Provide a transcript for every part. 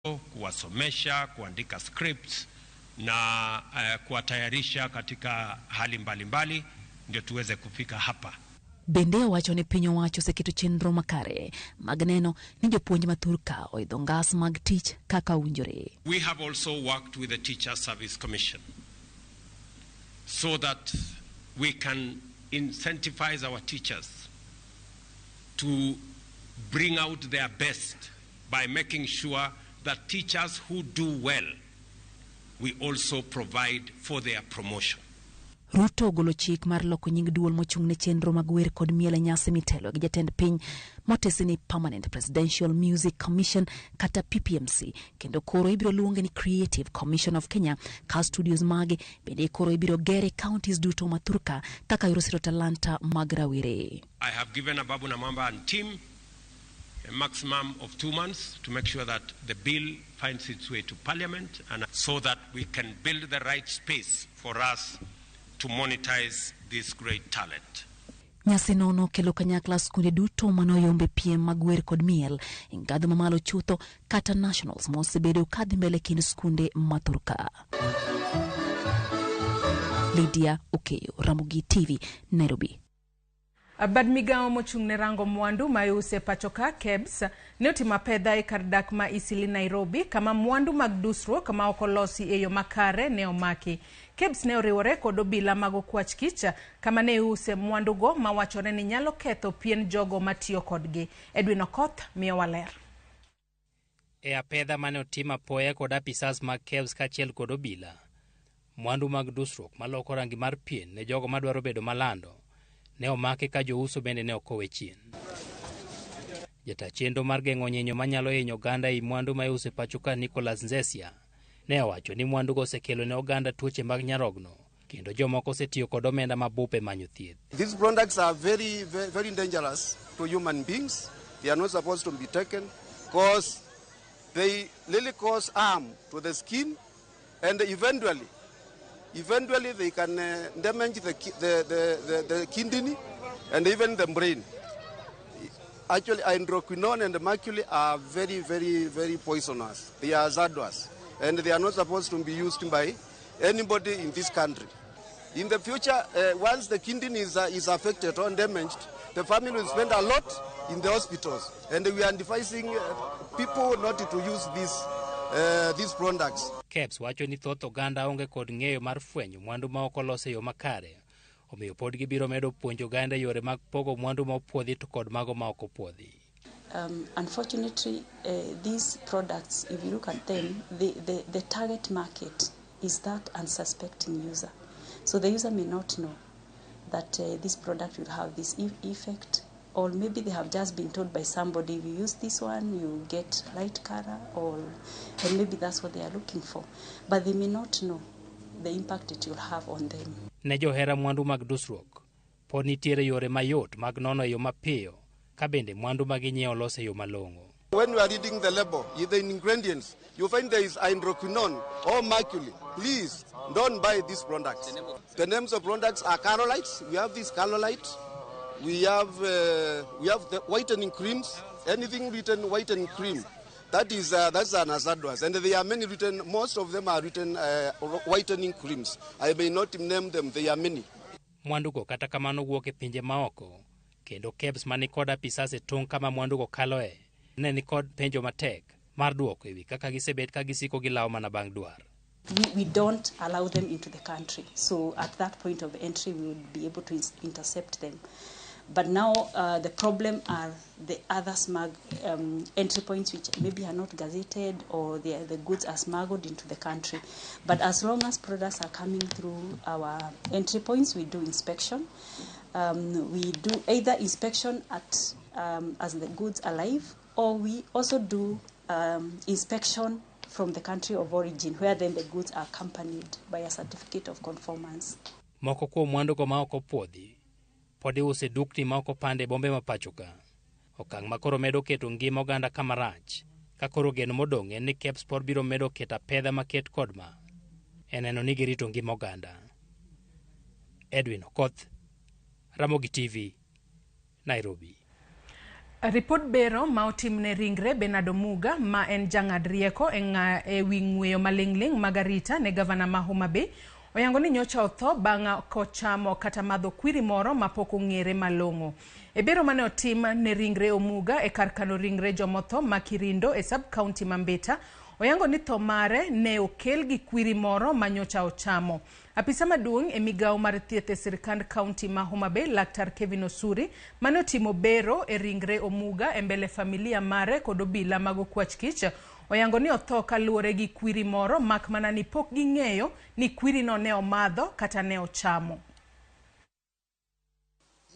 Kuwasomesha, kuandika scripts na kuwatayarisha katika hali mbalimbali ndio tuweze kufika hapa. Bende owacho ni piny owacho oseketo chenro makare mag neno ni jopuonj ma thurka oidho ngas mag tich kaka owinjore. We have also worked with the Teacher Service Commission so that we can incentivize our teachers to bring out their best by making sure that teachers who do well, we also provide for their promotion. Ruto ogolo chik mar loko nying duol mochung' ne chenro mag wer kod miel e nyasi mitelo gi jatend piny motesi ni Permanent Presidential Music Commission kata PPMC, kendo koro ibiro luonge ni Creative Commission of Kenya, ka studios mage bende koro ibiro ger e counties duto ma thurka kaka yor siro talanta mag rawere. I have given Ababu Namwamba and team a maximum of 2 months to make sure that the bill finds its way to Parliament and so that we can build the right space for us to monetize this great talent. Nyasi nono kelo kanyakla skunde duto manoyombe piem mag wer kod miel e ngadho mamalo chutho kata nationals mosebedo kadhi mbele kind skunde ma thurka. Lydia Okeyo, Ramogi TV, Nairobi. Bad migawo mochung' ne rango mwandu ma iuso e pacho ka, KEBS, ne otimo apedha e kar dak ma Eastleigh, Nairobi, kama mwandu mag dusruok ma ok olosi e yo makare ne omaki. KEBS ne oriwore kod obila mag okwach kich kama ne iuse mwandugo mawachore ni nyalo ketho pien jogo matiyo kodgi. Edwin Okoth miyowa ler. E apedha mane otim apoya kod apisas mag KEBS kaachiel kod obila, mwandu mag dusruok maloko rangi mar pien ne jogo madwaro bedo malando ne omaki, ka jouso bende ne ok owe chien. Jata chenro mar geng'o nyinyo manyalo hinyo oganda ei mwandu ma iuso e pacho ka, Nicholas Nzesia, ne owacho ni mwandugo osekelo ne oganda tuoche mag nyarogno kendo jomoko osetiyo kod omenda mabup e manyo thieth. These products are very, very, very dangerous to human beings. They are not supposed to be taken because they really cause harm to the skin and eventually they can damage the kidney and even the brain. Actually, hydroquinone and mercury are very, very, very poisonous. They are hazardous and they are not supposed to be used by anybody in this country. In the future, once the kidney is affected or damaged, the family will spend a lot in the hospitals. And we are advising people not to use these products. KEBS wacho ni thoth oganda onge kod ng'eyo mar fwenyo mwandu ma ok olos e yo makare, omiyo pod gibiro medo puonjo oganda e yore mag pogo mwandu ma opuodhi to kod mago ma ok opuodhi. Unfortunately, these products, if you look at them, the target market is that unsuspecting user. So the user may not know that this product will have this effect, or maybe they have just been told by somebody, "If you use this one, you get light color," and maybe that's what they are looking for. But they may not know the impact it will have on them. Ne johera mwandu mag dusruok, pod nitiere yore mayot mag nono e yo mapiyo ka bende mwandu ma ginyiewo olos e yo malong'o. When you are reading the label, the ingredients, you find there is hydroquinone or mercury. Please don't buy these products. The names of products are Carolites. We have this Carolite. We have the whitening creams. Anything written whitening cream, that's an hazardous. And there are many written. Most of them are written whitening creams. I may not name them. There are many. Mwandugo kata kamano wuok e pinje maoko, kendo KEBS mani kod apisas e tong' kama mwandugo kaloe ne ni kod penjo matek mar duoko ewi kaka gisebet ka gisiko gilawo mana bang' dwar. We don't allow them into the country. So at that point of entry, we would be able to intercept them. But now the problem are the other entry points which maybe are not gazetted or the goods are smuggled into the country. But as long as products are coming through our entry points, we do inspection. We do either inspection at as the goods arrive, or we also do inspection from the country of origin, where then the goods are accompanied by a certificate of conformance. Moko kuom mwandugo ma ok opuodhi pod iuso e dukni ma ok opande e bombe ma pacho ka. Okang' ma koro medo keto ngima oganda kama rach, ka koro geno modong' en ni KEBS pod biro medo keto apedha maket kod ma e neno ni girito ngima oganda. Edwin Okoth, Ramogi TV, Nairobi. Ripod bero ma otimne ringre Bernard Omuga ma en jang'ad rieko e wi ng'weyo maling'ling' mag arita ne gavana ma Homa Bay oyango ni nyocha otho bang' kochamo kata madho kwiri moro mapok ong'ere malong'o. E bero mane otim ne ringre Omuga e kar kano ringre jomotho ma Kirindo e sub county ma Mbita, oyango ni tho mare ne okel gi kwiri moro ma nyocha ochamo. Apisa maduong' e migawo mar thieth e sirkand county ma Homa Bay, Laktar Kevin Osuri, mane otimo bero e ringre Omuga e mbele familia mare kod obila mag okwach kich, oyango ni otho kaluwore gi kwiri moro mak mana ni pok ging'eyo ni kwirino ne omadho kata ne ochamo.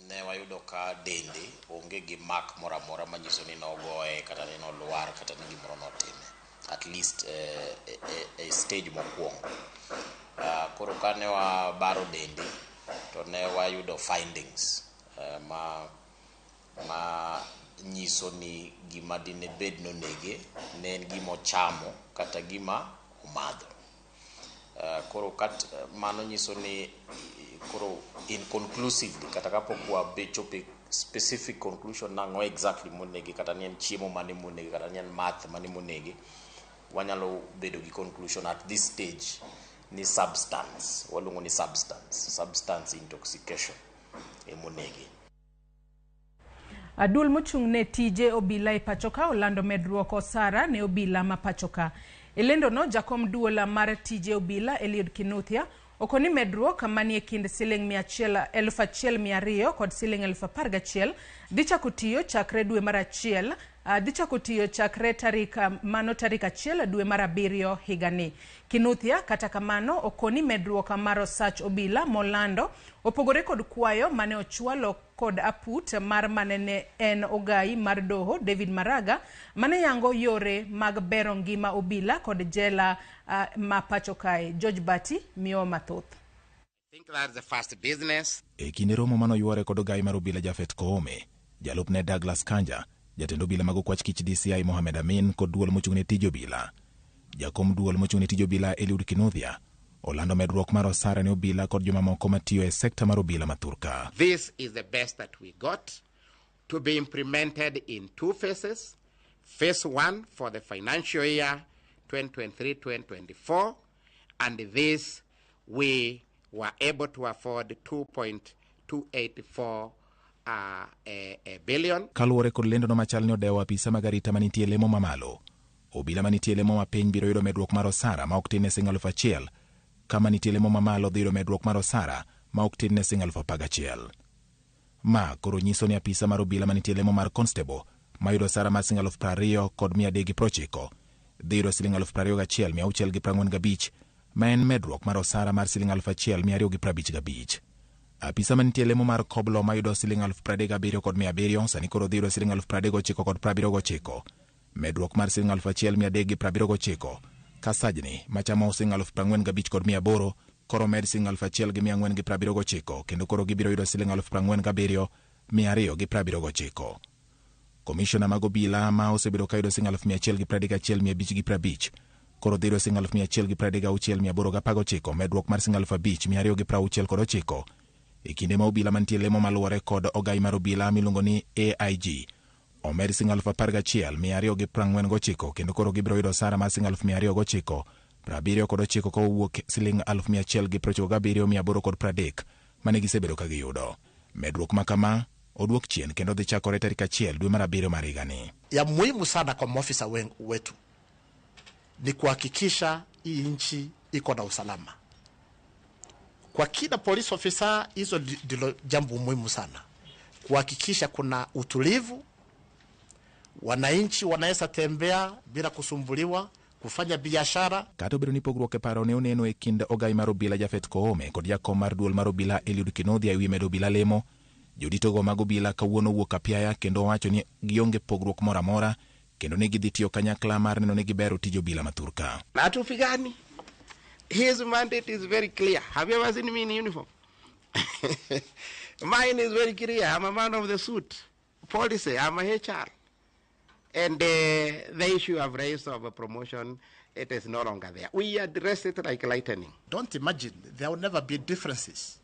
Ne wayudo ka dende onge gi mak moro amora manyiso ni nogoye kata ni nolwar kata ni gimoro notime, at least e stage mokwongo. Koro kane wabaro dende to ne wayudo findings ma nyiso ni gima dine bed nonege ne en gima ochamo kata gima omadho. Koro kat mano nyiso ni koro inconclusively, kata kapok wachopo specific conclusion nang'o exactly monege, kata ni en chiemo mane monege, kata ni en math mane monege, wanyalo bedo gi conclusion at this stage ni substance, waluongo ni substance intoxication emonege. Duol mochung' ne tije obila e pachoka olando medruok osara ne obila ma pachoka. E lendono, jakom duol mar tije obila Eliud Kinuthia okoni medruok manie kind siling 1,200 kod siling 11,000 dhi chako tiyo chakre dwe mar achiel, dhi chako tiyo chakre tarik mano tarik 1 dwe mar 7 higani. Kinuthia kata kamano okoni medruok mar osach obila molando opogore kod kwayo mane ochwalo kod aput mar manene en ogai mar doho David Maraga mane yango yore mag bero ngima obila kod jela ma pacho kae. George Bati miyo mathoth. I think that's the first business. E kinde romo mano yuore kod ogai mar obila Japhet Koome, jalupne Douglas Kanja, jatend obila mag okwach kich DCI Mohamed Amin kod duol mochung' ne tij obila. Jakom duol mochung' ne tij obila Eliud Kinuthia olando medruok mar osara ne obila kod jomamoko matiyo e sekta mar obila ma thurka. This is the best that we got to be implemented in two phases. Phase one for the financial year 2023-2024, and this we were able to afford 2.284 billion. Kaluwore kod lendono machal ni odewo apisa mag arita manitie lemo mamalo, obila manitie lemo mapiny biro yudo medruok mar osara ma ok tin ne siling 1,000, kama nitie lemo mamalo dhi yudo medruok mar osara ma ok tin ne siling 11,000. Ma koro nyiso ni apisa mar obila manitie lemo mar constable mayudo osara mar siling 20,390 dhi yudo siling 21,645, ma en medruok mar osara mar siling 1,255. Apisa manitie lemo mar koblo mayudo siling 37,700 sani koro dhi yudo siling 39,79, medruok mar siling 1,379. Ka sajni machamo siling 45,800 koro med siling 1,479, kendo koro gibiro yudo siling 47,279. Komishona mag obila ma osebedo ka yudo siling 131,550 koro dhi yudo siling 136,819, medruok mar siling 5,269. E kinde ma obila mantie lemo maluwore kod ogai mar obila miluongo ni AIG omed siling 11,249, kendo koro gibiro yudo osara mar siling 209,79 kowuok siling 197,830 mane gisebedo ka giyudo. Medruok ma kama oduok chien kendo dhi chakore tarik 1 dwe mar 7 mar higani. Ya muhimu sana kwa maofisa wetu ni kuhakikisha hii nchi iko na usalama. Kwa kila police officer, hizo ndilo jambo muhimu sana, kuhakikisha kuna utulivu, wananchi wanaweza tembea bila kusumbuliwa, kufanya biashara. Kata obedo ni pogruok e paro ne oneno e kind ogai mar obila Japhet Koome kod jakom mar duol mar obila Eliud Kinuthia ewi medo obila lemo, joditogo mag obila kawuono owuok apiaya kendo owacho ni gionge pogruok moro amora kendo ne gidhi tiyo kanyakla mar neno ni gibero tij obila ma thurka. Hatupigani. His mandate is very clear. Have you ever seen me in uniform? Mine is very clear. I'm a man of the suit. Policy, I'm a HR. And the issue I've raised of a promotion, it is no longer there. We address it like lightning. Don't imagine, there will never be differences.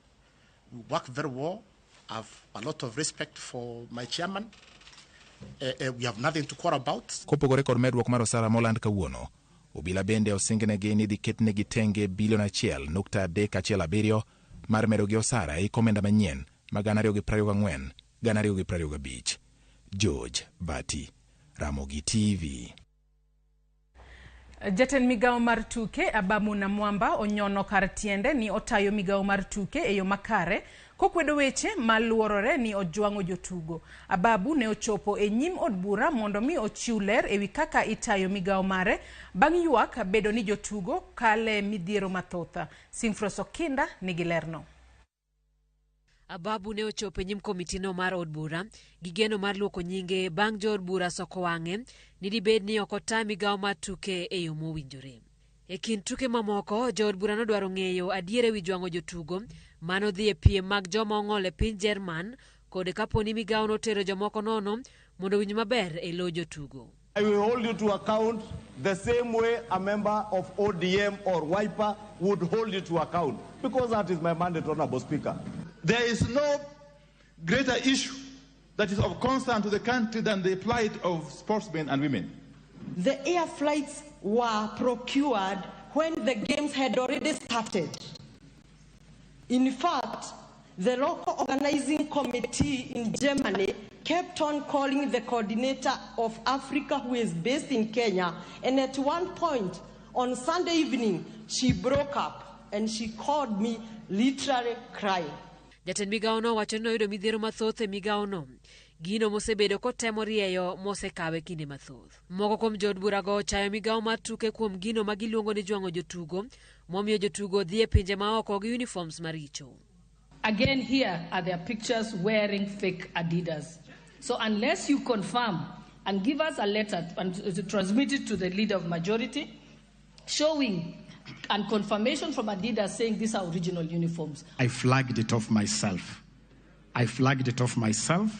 We work very well. I have a lot of respect for my chairman. We have nothing to quarrel about. Kopogore kod medruok mar osara moland kawuono, obila bende osingnegi ni idhi ketnegi tenge bilion 1.317 mar medogi osara e hik omenda manyien ma 2024 2025. George Bati, Ramogi TV. Jatend migawo mar tuke Ababu Namwamba onyono kar tiende ni otayo migawo mar tuke e yo makare kokwedo weche maluorore ni ojwang'o jotugo. Ababu ne ochopo e nyim od bura mondo mi ochiw ler ewi kaka itayo migawo mare bang' ywak bedo ni jotugo kale midhiero mathoth. Simfros Okinda nigi lerno. Ababu ne ochopo e nyim komitino mar od bura gi geno mar luoko nyinge bang' jood bura soko wang'e ni dibed ni ok ota migawo mar tuke e yo mowinjore. E kind tuke mamoko, jood bura nodwaro ng'eyo adier ewi jwang'o jotugo manodhi e piem mag joma ong'ol e piny Jerman kod kapo ni migawo notero jomoko nono mondo owinj maber e lo jotugo. I will hold you to account the same way a member of ODM or Wiper would hold you to account, because that is my mandate, Honorable Speaker. There is no greater issue that is of concern to the country than the plight of sportsmen and women. The air flights were procured when the games had already started. In fact, the local organizing committee in Germany kept on calling the coordinator of Africa, who is based in Kenya, and at one point on Sunday evening, she broke up and she called me literally crying. Jatend migawono wacho ni noyudo midhiero mathoth e migawono, gino mosebedo kotemo rieyo mosekawe kinde mathoth. Moko kuom jood burago ochayo migawo mar tuke kuom gino ma giluongo ni jwang'o jotugo, momiyo jotugo dhi e pinje maoko gi uniforms maricho. Again, here are their pictures wearing fake Adidas. So unless you confirm and give us a letter and to transmit it to the leader of majority, showing and confirmation from Adidas saying these are original uniforms. I flagged it off myself. I flagged it off myself,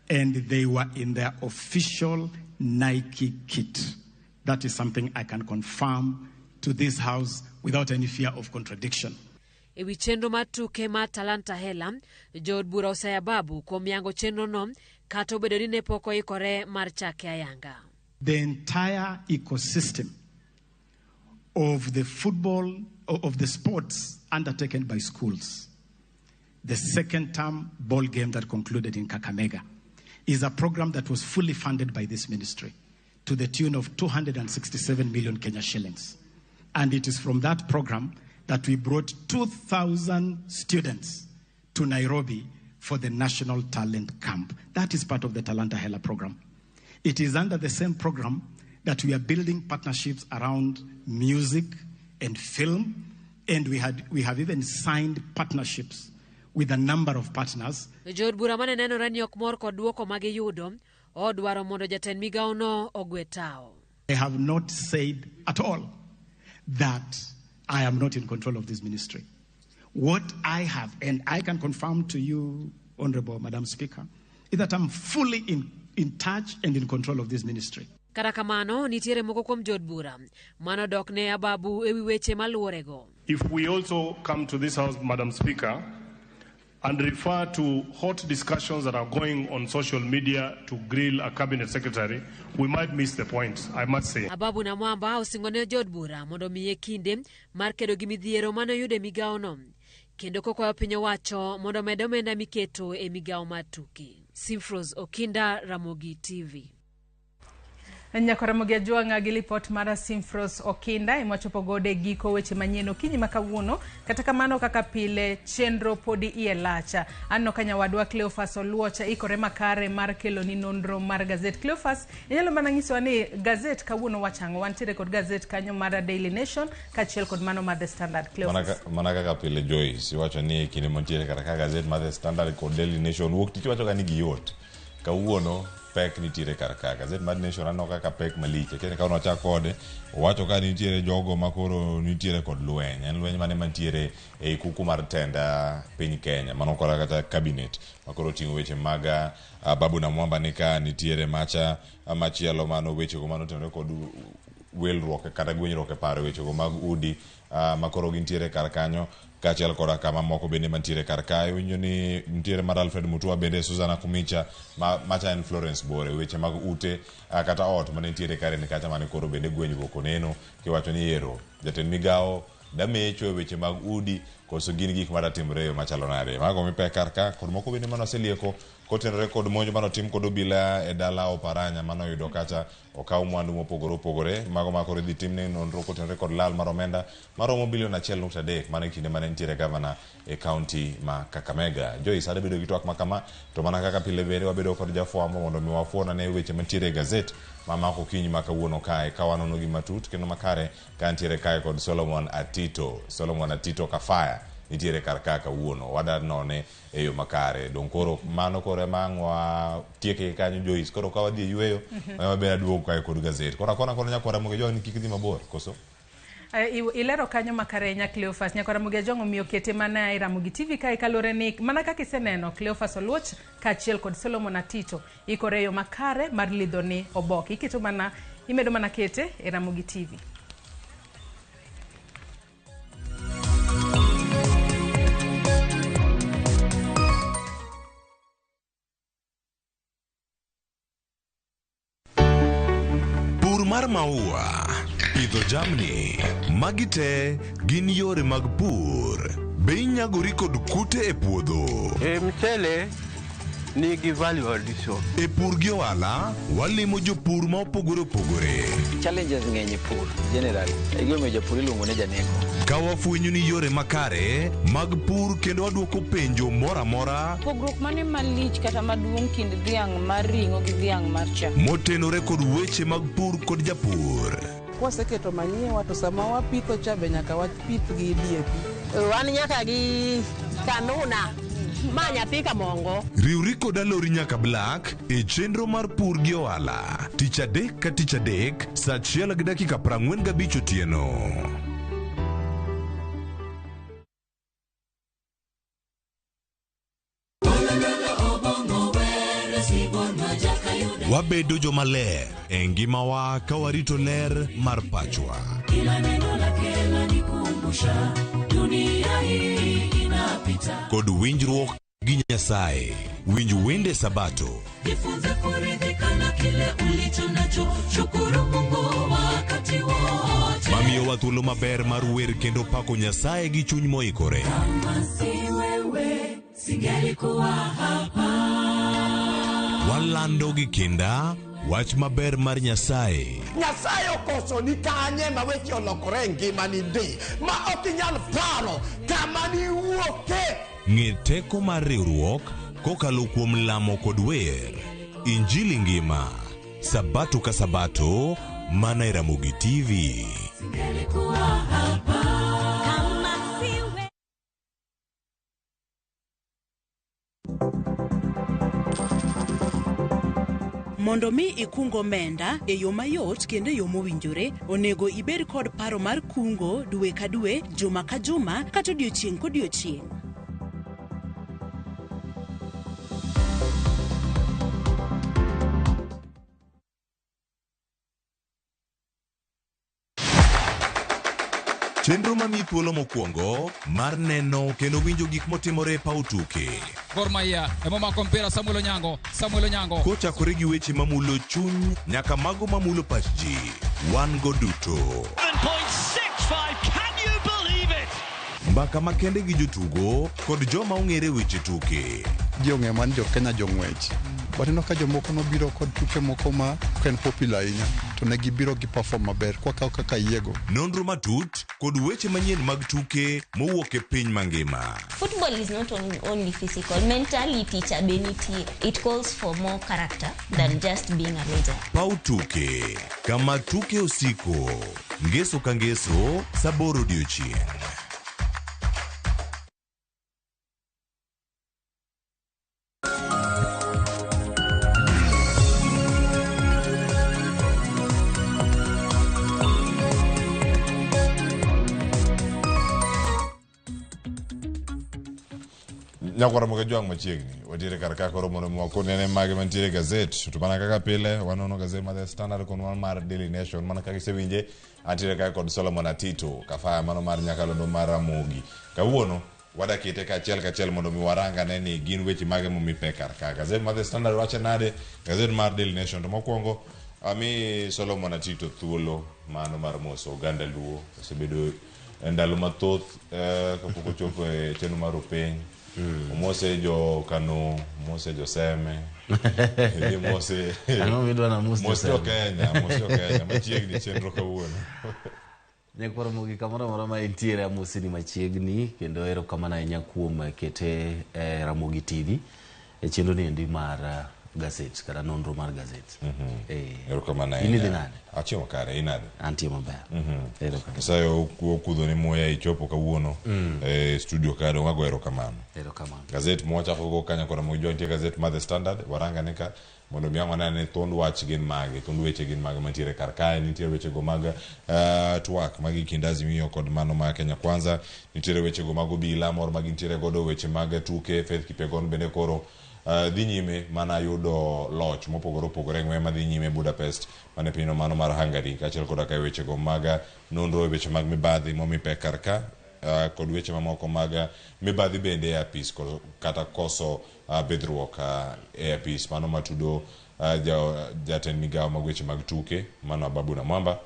and they were in their official Nike kit. That is something I can confirm to this house without any fear of contradiction. E wi chenro mar tuke mar Talanta Hela, jood bura oseyo Ababu kuom yango chenrono kata obedo ni ne pok oikore mar chake ayanga. The entire ecosystem of the football, of the sports undertaken by schools, the second term ball game that concluded in Kakamega, is a program that was fully funded by this ministry to the tune of 267 million Kenya shillings. And it is from that program that we brought 2,000 students to Nairobi for the National Talent Camp. That is part of the Talanta Hela program. It is under the same program that we are building partnerships around music and film, and we have even signed partnerships with a number of partners. Jood bura mane nenore ni ok mor kod duoko ma giyudo, odwaro mondo jatend migawono ogwe tao. I have not said at all that I am not in control of this ministry. What I have, and I can confirm to you, Honorable Madam Speaker, is that I'm fully in touch and in control of this ministry. Kata kamano, nitiere moko kuom jood bura manodok ne Ababu ewi weche maluworego. If we also come to this house, Madam Speaker, and refer to hot discussions that are going on social media to grill a cabinet secretary, we might miss the point, I must say. Ababu Namwamba osingo ne jood bura mondo omiye kinde mar kedo gi midhiero mane oyudo e migawono, kendo kokwayo piny owacho mondo omed omenda miketo e migawo mar tuke. Simfros Okinda, Ramogi TV. Nyako Ramogi Ajwang'a gi lipot mar Simfros Okinda ema wachopo godo e giko weche manyien okinyi ma kawuono. Kata kamano kaka pile chenro podi iye lach. Aneno ka nyawadwa Cleophas Oluoch ikore makare mar keloni nonro mar gazet. Cleophas, inyalo mana nyisowa ni gazet kawuono wacho ang'o? Wantiere kod gazet kanyo mar Daily Nation kaachiel kod mano mar The Standard. Cleophas. Mana kaka pile Joyce, iwacho ni e kinde mantiere kata ka gazet mar The Standard kod Daily Nation wuok tich iwacho ga ni giyot. Kawuono pek nitiere kar ka. Gazet mar Nation aneno kaka pek malich. Akia ni kawuono wachak kode, owacho ka nitiere jogo makoro nitiere kod lweny. En lweny mane mantiere ei kuku mar tend piny Kenya. Mano kora kata cabinet makoro oting'o weche mag Ababu Namwamba ni ka nitiere macha machielo mano wechego manotenore kod wilruok kata gwenyruok e paro e wechego mag udi ma koro gintiere kar kanyo kaachiel koda kama moko bende mantiere kar kae. Iwinjo ni nitiere mar Alfred Mutua bende Susan Akumicha ma macha en Florence Bore weche mag ute kata ot mane nitiere karen kacha mane koro bende gwenyruok oneno kiwacho ni ero jatend migawo damecho e weche mag udi koso gin gik madatimore e yo machalo nade. Mago mipek kar ka kod moko bende mane waselieko kotenore kod monj mane otim kod obila e dala Oparanya mane oyudo kacha okaw mwandu mopogore opogore mago ma koro idhi timne nonro kotenore kod lal mar omenda maromo bilion 1.3 mano e kinde mane nitiere gavana e kaunti ma Kakamega. Joyce ada bedo gi twak ma kama to mana kaka pile bende wabedo kod jafwambo mondo mi wafuon ane weche mantiere e gazet ma mako okinyi ma kawuono kae ka wanono gi matut kendo makare ka ntiere kae kod Solomon Atito. Solomon Atito Kafaya nitiere kar ka kawuono wada none e yo makare. Dong koro mano koro ema ang' watieke kanyo Joyce. Koro ka wadhi e yueyo, ema be aduogo kae kod gazet. Koro akona kona nyakwara Ramogi Ojwang' ni kik idhi mabor, koso? Ilero kanyo makare nya Cleophas. Nyakwara Ramogi Ojwang' omiyo kete mana e Ramogi TV kae kaluwore ni mana kaka iseneno Cleophas Oluoch kaachiel kod Solomon Atito ikore e yo makare mar lidho ni oboke. Iketo mana imedo mana kete e Ramogi TV. Pur mar maua, pidho jamni, magi te gin yore mag pur. Be inyagori kod kute e puodho? E mchele nigi value addition. E pur gi ohala, walimo jopur ma opogore opogore. Challenges ng'eny e pur generally. E gima omiyo japur iluongo ni janeko. Ka wafwenyo ni yore makare mag pur kendo wadwoko penjo moro amora Pogruok mane malich kata maduong' kind dhiang' mar ring'o gi dhiang' mar chak? motenore kod weche mag pur kod japur. Kwaseketo manyiwa to sama wapitho cha be nyaka wapith gi DAP. Wan nyaka gi kanuna ma nyathi kamongo. Riwri kod Alori nyaka Black e chenro mar pur gi ohala tich adek ka tich adek saa achiel gi dakika 45 otieno. Wabedo jomaler e ngimawa ka warito ler mar pachwa. Kila neno lake lanikumbusha dunia hii inapita. Kod winjruok gi Nyasaye. Winj wende Sabato. Jifunze kuridhika na kile ulicho nacho, shukuru Mungu wakati wote. Mamiyowa thuolo maber mar wer kendo pako Nyasaye gi chuny moikore. Kama si wewe, singelikuwa hapa. Walando gi kinda wach maber mar Nyasaye. Nyasaye okoso ni kanye ma weche olokore e ngimani ndi ma ok inyal paro kama niwuoke. Ng'e teko mar riwruok kokalo kuom lamo kod wer. Injili ngima. Sabato ka Sabato, mana e Ramogi TV. Singelikuwa hapa. Kama si wewe. Mondo mi ikung omenda e yo mayot kendo e yo mowinjore, onego ibed kod paro mar kungo dwe ka dwe, juma ka juma, kata odiochieng' kodiochieng'. Chenro mamiyi thuolo mokwongo mar neno kendo winjo gik motimore e paw tuke. Gor Mahia ema omako mpira Samuel Onyango, Samuel Onyango. Kochakore gi weche mamulo chuny nyaka mago mamulo pach ji, wan go duto. 7.65, can you believe it? Mbaka makende gi jotugo kod joma ong'ere weche tuke. Ji ong'eyo mana ni jo Kenya jong'wech. But ineno ka jomoko nobiro kod tuke moko ma ok en popular ahinya to ne gibiro gi perform maber kwakawo kaka Yiego. Nonro matut kod weche manyien mag tuke mowuok e piny mangima. Football is not only physical, mentality cha be nitie. It calls for more character than just being a legend. Paw tuke, kama tuke osiko. Ngeso ka ngeso, saa aboro odiochieng'. Nyakwara Moke Jwang' machiegni watiere kar ka koro mondo mi wakon ane mage mantiere e gazet to mana kaka pile wanono gazet mar The Standard kod mano mar Daily Nation mana kaka isewinje antiere kae kod Solomon Atito kafaya mano mar nyakalondo mar Ramogi kawuono wadakete kachiel kachiel mondo mi warang ane ni gin weche mage momi pek kar ka gazet mar The Standard wacho nade gazet mar Daily Nation to mokwongo ami Solomon Atito thuolo mano mar moso oganda Luo osebedo e ndalo mathoth eh, kapok ochopo e chenro mar openy omose jo Kano omose jo Seme idhi mose Ang'o midwa namos mos jo jo Kenya mos jo Kenya machiegni chenro kawuono Nyakwar Ramogi kamoro amora ma intiere amosi ni machiegni kendo erokamano ahinya kuom kete e Ramogi TV e chenro ni endi mar eh, gazet kata nonro mar gazet. Eh. Erokamano In idhi ahinya. nade? Achiemo kare, in nade? Antie maber. Erokamano. Nyasaye okudho ni muya ichopo kawuono e studio ka dong ago erokamano. Erokamano. Gazet mwachako go kanyo kod Ramogi Jwang' nitie gazet mar The Standard warangane ka mondo mi ang' wane ni thund wach gin mage, thund weche gin mage mantiere kar kae, nitiere wechego mag twak mag kind Azimio kod mano mar Kenya Kwanza, nitiere wechego mag obila moro ma gintiere godo, weche mag tuke, Faith Kipyegon bende koro dhi nyime mana yudo loch mopogore opogore e ng'weye madhi nyime Budapest mane pinyno mano mar Hungary, kaachiel koda ka e wechego mag nonro e weche mag mibadhi momi pek kar ka kod weche mamoko mag mibadhi bende e apis kata koso bidhruok e apis mano matudo jatend migawo mag weche mag tuke mano Ababu Namwamba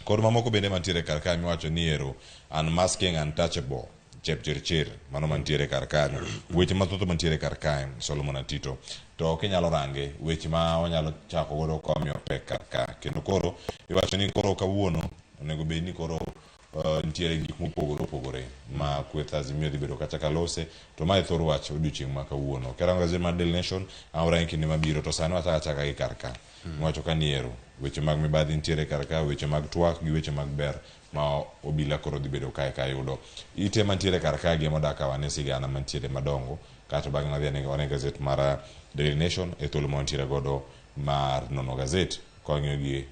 kod mamoko bende mantiere kar kae miwacho ni ero unmasking untouchable Chepchirchir mano mantiere kar kanyo weche mathoth mantiere kar kae Solomon Atito to kinyalo range weche ma wanyalo chako godo ka wamiyo pek kar ka kendo koro iwacho ni koro kawuono onego bed ni koro nitiere gik mopogore opogore ma kweth Azimio dhi bedo kacha kalose to mae thor wach odiochieng' ma kawuono karango gazet mar Daily Nation awrange kinde mabiro to sani wachako achaka gi kar ka miwacho ka ni ero weche mag mibadhi nitiere kar ka weche mag twak gi weche mag ber ma obila koro dhi bedo kae ka yudo ite mantiere kar ka gi modak wane sigana mantiere madongo kato bang'e wadhi ane wane gazet mar Daily Nation e thuolo ma wantiere godo mar nono gazet ka wang'iyo gi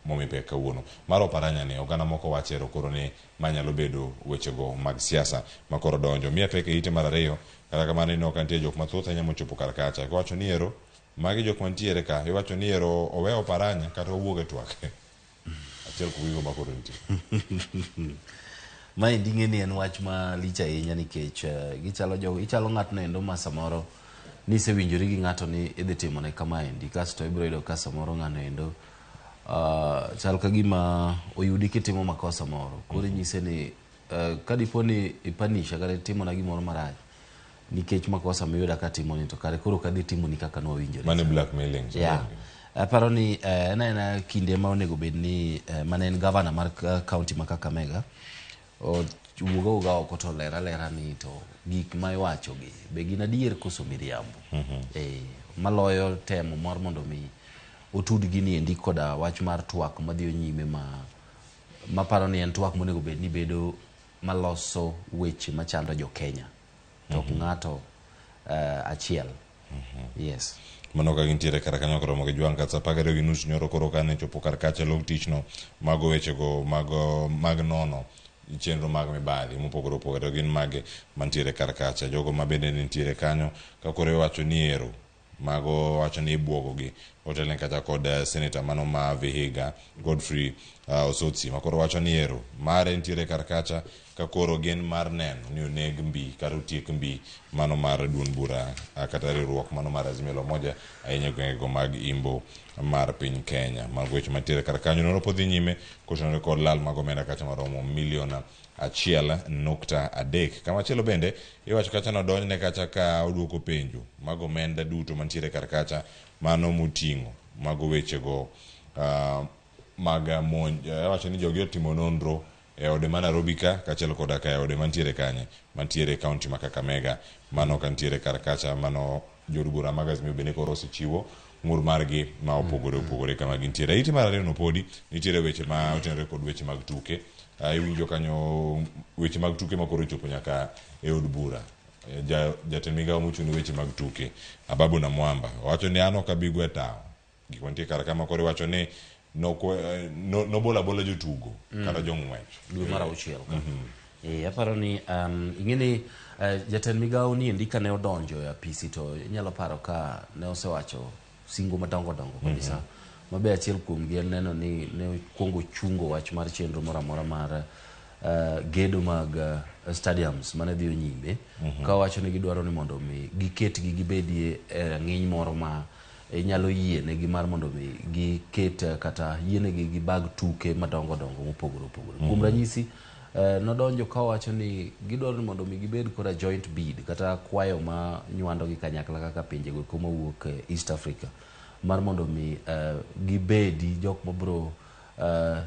momi pek kawuono mar Oparanya ni oganda moko wachero koro ni ma nyalo bedo wechego mag siasa ma koro donjo miya pek e ite mar ariyo kata kamano ineno ka nitie jok mathoth ahinya mochopo kar kacha iwacho ni ero magi jok mantiere ka iwacho ni ero owe Oparanya kata owuog e twak achiel kuom gigo ma koro nitie Maendi ing'e ni en wach malich ahinya nikech gichalo jo ichalo ng'atno endo ma samoro nisewinjori gi ng'ato ni idhi timone kamaendi kasto ibiro yudo ka samoro ng'ano endo chal ka gima oyudi kitimo makosa moro koro inyise ni kadipo ni ipanisha kata itimona gimoro marach nikech makosa miyuda katimoni to kare koro ok adhi timoni kaka nwawinjore. Mano blackmailing. Yeah. Aparo ni en aena kinde ma onego bed ni mane en gavana mar county ma Kakamega owuog awuoga oko to oler alera ni to gik ma iwacho gi be gin adier koso miriambo. Maloyo temo mar mondo mi otud gini endi koda wach mar twak madhi nyime ma maparo ni en twak monego bed ni bedo maloso weche machando jo Kenya to ok ng'ato achiel. Yes. Mano ka gintiere kar kanyo koromo gi jwang' kata 12:30 nyoro koro kane chopo kar kacha log tichno mago wechego mag nono chenro mag mibadhi mopogore opogore to gin mage mantiere kar kacha jogo ma bende nitiere kanyo ka koro iwacho ni ero mago wacho ni ibuogo gi otelne kata kod senator mano ma Vihiga Godfrey Osotsi ma koro wacho ni ero mare nitiere kar kacha ka koro gin mar neno ni oneg mbi kata otiek mbi mano mar duond bura kata riwruok mano mar Azimio la Umoja ahinya e gwengego mag Imbo mar piny Kenya. Mago weche mantiere kar kanyo nonro pod dhi nyime kotenore kod lal mag omenda kacha maromo milion 1.3. Kamachielo bende iwacho kacha nodonjne kacha ka oduoko penjo mag omenda duto mantiere kar kacha mano moting'o mago wechego mag monj iwacho ni jogi otimo nonro e ode ma Nairobi ka kaachiel koda ka e ode mantiere kanye mantiere e county ma Kakamega mano ka nitiere kar kacha mano jood bura mag Azimio bende koro osechiwo ng'ur margi ma opogore opogore kama gintiere. Ite mar ariyo no podi nitiere weche ma otenore kod weche mag tuke. Iwinjo kanyo weche mag tuke ma koro ochopo nyaka e od bura. Jatend migawo mochung' ne weche mag tuke Ababu Namwamba owacho ni an ok abi gwe tawo. Gik mantie kar kama koro iwacho ni nobola bola jotugo kata jong'wech. Dwe mar auchiel ka. Eh, aparo ni ing'e ni jatend migawo ni endi kane odonjo e apisi to inyalo paro ka ne osewacho singo madongo dongo kabisa. Mabe achiel kuomgi en neno ni ne okwongo chungo wach mar chenro moro amora mar gedo mag stadiums mane dhi nyime. Ka wacho ni gidwaro ni mondo mi giketgi gibedie e rang'iny moro ma inyalo yienegi mar mondo mi giket kata yienegi gibag tuke madongo dongo mopogore opogore. Kuom ranyisi, nodonjo ka owacho ni gidwaro ni mondo mi gibed koda joint bid kata kwayo ma nywando gi kanyakla kaka pinjego eko mawuok East Africa mar mondo mi gibedi jok mabro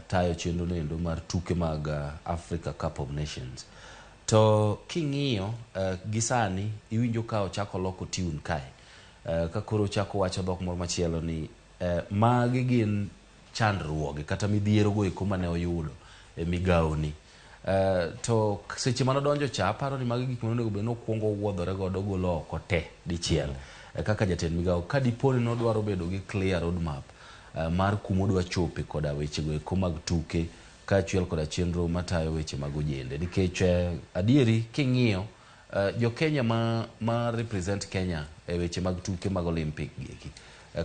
tayo chenro noendo mar tuke mag Africa Cup of Nations. To king'iyo gi sani iwinjo ka ochako loko tune kae, ka koro ochako wacho dhok moro machielo ni magi gin chandruoge kata midhiero go eko mane oyudo e migawoni. To seche mane odonjo cha aparo ni magi gik mane onego bed ni okwongo owuodhore godo golo oko te dichiel kaka jatend migawo ka dipo ni nodwaro bedo gi clear roadmap mar kuma odwa chope koda wechego eko mag tuke kaachiel koda chenro matayo weche mag ojende. Nikech adieri king'iyo jo Kenya ma represent Kenya e weche mag tuke mag Olympic gieki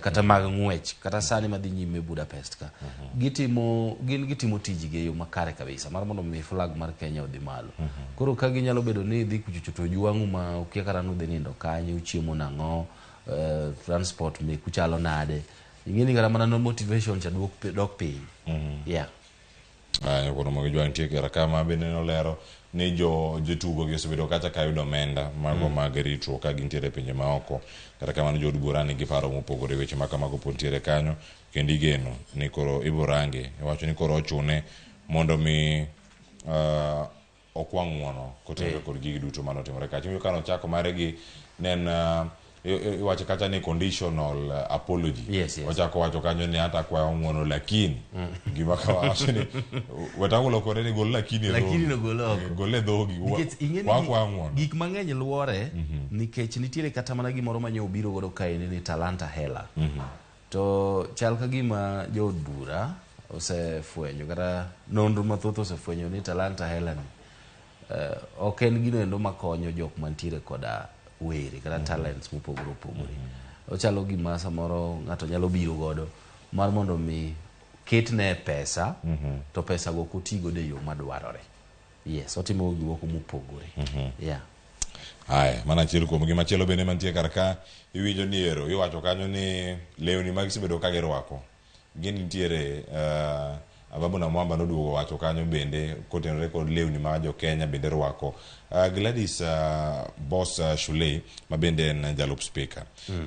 kata mag ng'wech kata sani madhi nyime Budapest ka gitimo gin gitimo tijgi e yo makare kabisa mar mondo mi flag mar Kenya odhi malo. Koro ka ginyalo bedo ni idhi kuchocho to jwang'u ma ukia kata nudhi nindo kanye, uchiemo nang'o, transport meku chalo nade, ing'e ni kata mana no motivation cha dok piny. Yeah. Aya, koro mago jwa nitie kar ka ma bende nolero ni jo jotugo gi osebedo kacha ka yudo omenda mago mag ritruok ka gintiere e pinje maoko. Kata kamano jood bura nigi paro mopogore weche ma kamago pod nitiere kanyo kendo igeno ni koro ibo range iwacho ni koro ochune mondo mi okwa ng'uono kotenore kod gigi duto mane otimore kacha. Iwinjo ka nochako mare gi ne en iwacho kacha ni conditional apology. Yes. Ochako wacho kanyo ni hata akwayo ng'uono lakini gima kawacho ni wetako lokore ni gol lakini e Lakini dhogi. no gol oko. Gol e dhogi. Nikech ing'e ni Wakwayo ng'uono. gik mang'eny luore nikech nitiere kata mana gimoro manye obiro godo kaendi ni Talanta Hela. To chal ka gima jood bura osefwenyo kata nonro mathoth osefwenyo ni Talanta Hela ni ok en gino endo makonyo jok mantiere koda were kata talents mopogore opogore. Ochalo gima samoro ng'ato nyalo biro godo mar mondo mi ketne pesa to pesa go ok oti godo e yo madwarore. Yes, otimo gik moko mopogore. Yeah. Aya, mano achiel kuom gi machielo bende mantie kar ka iwinjo ni ero iwacho kanyo ni lewni ma gisebedo ka girwako gin nitiere Ababu Namwamba noduogo wacho kanyo bende kotenore kod lewni ma jo Kenya bende rwako. Gladys Boss Shulei ma bende en jalup speaker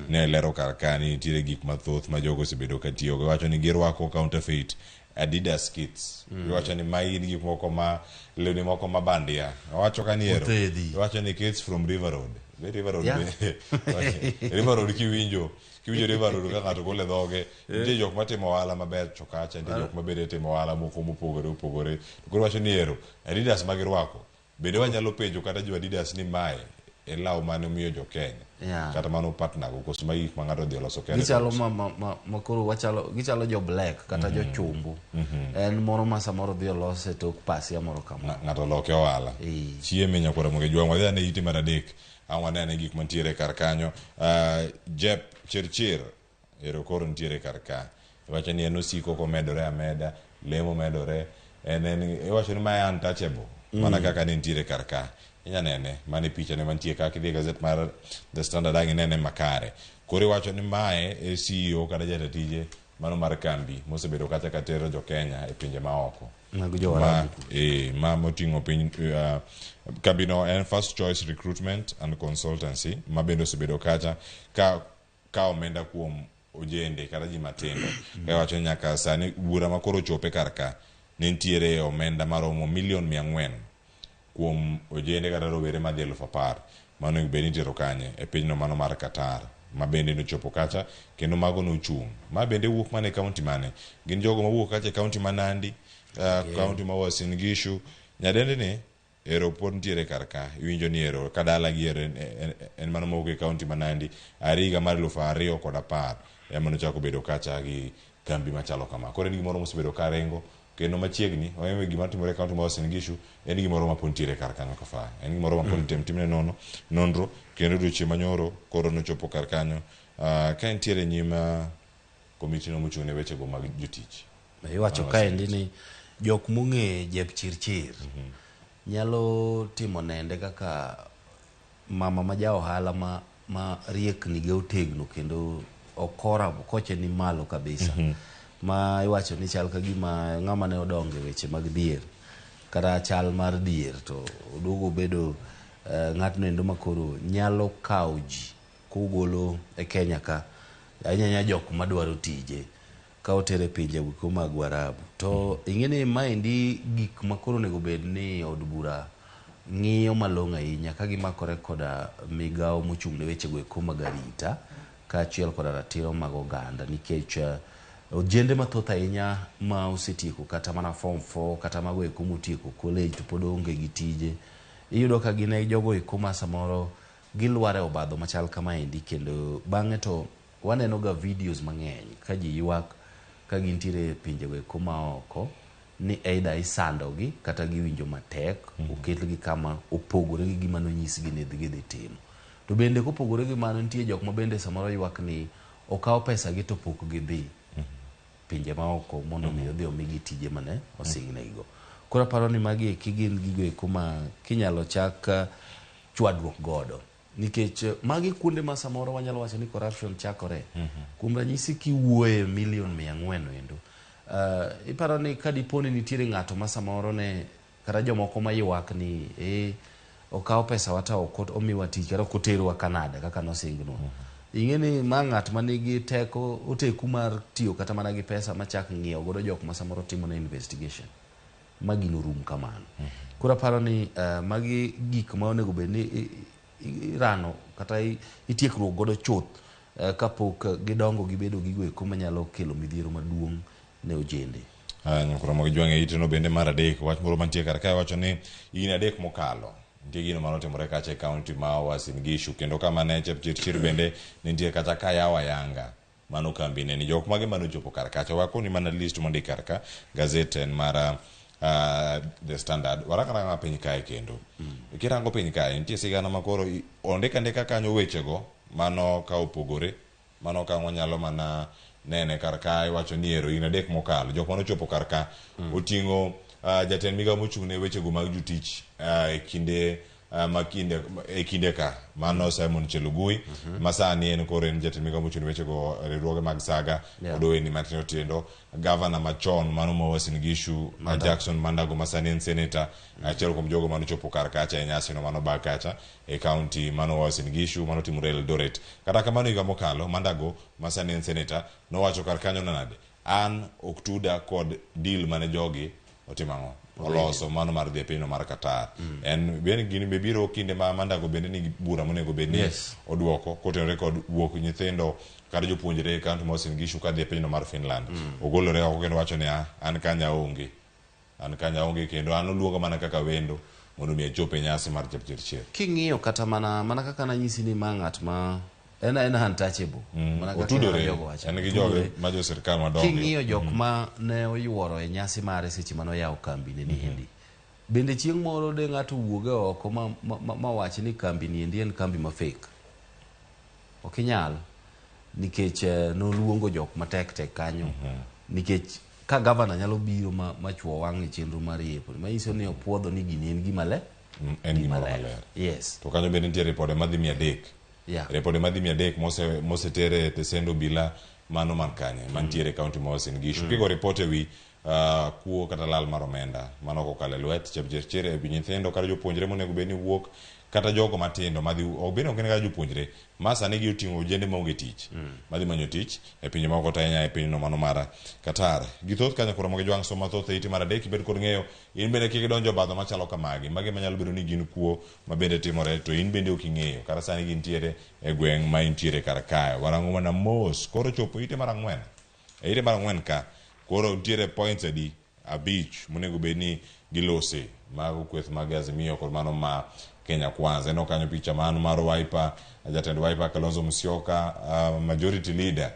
ne lero kar ka ni nitiere gik mathoth ma jogo osebedo ka tiyogo. Iwacho ni girwako counterfeit Adidas kits. Iwacho ni magi gin gik moko ma lewni moko ma bandia. Owacho ka ni ero. Othedhi. Iwacho ni kits from River Road. Be River Road Yeah. be. River Road kiwinjo River Road ka ng'ato golo e dhoge. Nitie jok matimo ohala maber to kacha, nitie jok mabende timo ohala moko mopogore opogore. To koro wacho ni ero Adidas ma girwako. Bende wanyalo penjo kata jo Adidas ni mae e law mane omiyo jo Kenya. Yeah. Kata mano partner go koso magi gik ma ng'ato odhi oloso kende. Gichalo ma koro wachalo gichalo jo black kata jo chumbu. En moro ma samoro dhi olos e tok pasia moro kama. Ng'ato oloke ohala. Chieme nyakwara moge jwang' wadhi ane ite mar adek. Ang' wane ane gik mantiere kar kanyo. Jep Chirchir ero koro nitiere kar ka. Iwacho ni en osiko komedore ameda, lemo medore. En iwacho ni mae untouchable. Mana kaka ne nitiere kar ka. Inya nene, mane picha ne mantie ka kidhi e gazet mar The Standard ang' inene makare. Koro iwacho ni mae e CEO kata jatend tije mano mar kambi mosebedo kacha ka tero jo Kenya e pinje maoko. Mag jo Waarabu. Ma moting'o piny kambino en First Choice Recruitment and Consultancy ma bende osebedo kacha ka omenda kuom ojende kata ji matindo. Ka iwacho ni nyaka sani bura ma koro ochope kar ka ne nitiere omenda maromo milion 400 kuom ojende kata rowere madhi 10,000 mano onego bed ni itero kanye e pinyno mano mar Qatar ma bende nochopo kacha kendo mago nochung'. Ma bende wuok mana e kaunti mane? Gin jogo mawuok kacha e kaunti ma Nandi, kaunti ma Uasin Gishu. Nyadendi ni ero pod nitiere kar ka. Iwinjo ni ero ka dala gi ero en mano mawuok e kaunti ma Nandi. Are higa mar 2010 ema nochako bedo kacha gi kambi machalo kama. Koro en gimoro mosebedo ka ringo. Kendo machiegni, wang'eyo gima timore e kaunti mar Uasin Gishu en gimoro ma pod nitiere kar kanyo kafaya. En gimoro ma pod item timne nono nonro kendo odiochieng' manyoro koro nochopo kar kanyo ka entiere e nyim komiti no mochung' ne wechego mag jotich. Iwacho kaendi ni jok mong'e Jepchirchir nyalo timo nende kaka mama ma ja ohala ma, ma riekni ge otegno kendo okora koche ni malo kabisa. Ma iwacho ni chal ka gima ng'ama ne odongo e weche mag dhier kata chal mar dhier to oduogo obedo ng'atno endo makoro nyalo kawo ji kogolo e Kenya ka ahinya ahinya jok madwaro tije ka otere e pinje go mag Warabu. To ing'e ni maendi gik ma koro onego bed ni od bura ng'iyo malong'o ahinya ka gimakore koda migawo mochung' ne wechego eko mag arita kaachiel koda ratiro mag oganda nikech ojende mathoth ahinya ma osetieko kata mana form 4 kata mago eko motieko college to pod onge gi tije iyudo ka gin e jogo eko ma samoro gilwar e obadho machal kamaendi kendo bang'e to waneno ga videos mang'eny ka ji ywak ka gintiere e pinjego eko ma oko ni either isandogi kata giwinjo matek oketgi kama opogore gi gima nonyisgi ni gidhi timo. To bende kopogore gi mano nitie jok ma bende samoro ywak ni okaw pesa gi to pok gidhi pinje maoko mondo mi odhi omigi tije mane osingnegi. Koro aparo ni magi eki gin gigo eko ma kinyalo chak chwadruok godo nikech magi kuonde ma samoro wanyalo wacho ni corruption chakore. Kuom ranyisi kiwuoye milion 400 endo iparo ni ka dipo ni nitiere ng'ato ma samoro ne kata jomoko ma ywak ni okaw pesa wa to ok omiwa tich kata ok oterwa Canada kaka nosingnwa. Ing'e ni ma ng'at ma nigi teko oteku mar tiyo kata mana gi pesa machak ng'iewo godo jok ma samoro timo ne investigation ma gino rum kamano. Koro aparo ni magi gik ma onego bed ni irano kata itiekruok godo chuth kapok gidongo gibedo gigo eko manyalo kelo midhiero maduong' ne ojende. Nyakoro jwang' e iteno bende mar adek wach moro mantie kar kae wacho ni higni 3 mokalo nitie gino manotimore kacha e kaunti ma Uasin Gishu kendo kama ne Chepchirchir bende nitie kacha ka yawo ayanga mano kambi ne ni jok mage manochopo kar kacha wakoni mana list mondik kar ka gazet en mar The Standard. Waranga ranga piny kae kendo. Kirango piny kae nitie sigana makoro ondik andika kanyo wechego mano ka opogore mano ka wanyalo mana nene kar kae wacho ni ero higni 3 mokalo jok manochopo kar ka oting'o jatend migawo mochung' ne wechego mag jotich e kinde e kinde ka mano Simon Chelugui ma sani en koro en jatend migawo mochung' ne wechego riwruoge mag saga kod ohelni matindo tindo. Gavana machon mano ma Uasin Gishu Jackson Mandago ma sani en senator achiel kuom jogo manochopo kar kacha e nyasi no mano bag kacha e kaunti mano Uasin Gishu mano timore Eldoret. Kata kamano higa mokalo Mandago ma sani en senator nowacho kar kanyo nade an ok tuda kod deal mane jogi otimo ang'o oloso mano mar dhi e pinyno mar Qatar. En bende gini be biro kinde ma Mandago bende nigi bura monego bed ni oduoko kotenore kod wuok nyithindo kata jopuonjre e kaunti ma Uasin Gishu kadhi e pinyno mar Finland. Ogolore oko kendo wacho ni an kanya onge. An kanya onge kendo an oluonga mana kaka wendo mondo mi achop e nyasi mar Chepchirchir. King'iyo kata mana kaka nanyisi ni ma ng'at ma en untouchable. Mana kaka Otudore. jogo wacho. En gi joge ma jo sirkal madongo. King'iyo jok ma ne oyuoro e nyasi mare seche mane oyawo kambi ne niendi. Bende chieng' moro de ng'ato wuoge oko ma wach ni kambi niendi en kambi ma fake. Ok inyal nikech noluongo jok matek tek kanyo. Nikech ka gavana nyalo biro ma chuo wang' e chenro mar yepo, manyiso ni opuodho ni gini en gima ler. En gima ler. Yes. To kanyo bende nitie ripode madhi 300. Ripode madhi 300 mosetere e tesend obila mano man kanye mantiere e kaunti ma Uasin Gishu. Kigo ripot e wi kuo kata lal mar omenda mano kokalo e lwet Chepchirchir e wi nyithindo kata jopuonjre monego bed ni wuok kata jogo matindo madhi ok bed ni ok gin kata jopuonjre ma sani gi oting'o ojende maonge tich madhi manyo tich e pinje moko to ahinya e pinyno mano mar Qatar. Githoth kanyo koro mogi jwang' somo mathoth e ite mar 3 ibed kod ng'eyo in bende kik idonjo obadho machalo kamagi magi manyalo bedo ni gin kuo ma bende timore to in bende ok ing'eyo kata sani gintiere e gweng' ma intiere kar kae. Warango mana mos koro chopo ite mar 4. E ite mar 4 ka koro nitiere points adi 5 monego bed ni gilose mago kweth mag Azimio kod mano ma Kenya Kwanza. Ineno kanyo picha mano mar Wiper, jatend Wiper Kalonzo Musyoka, majority leader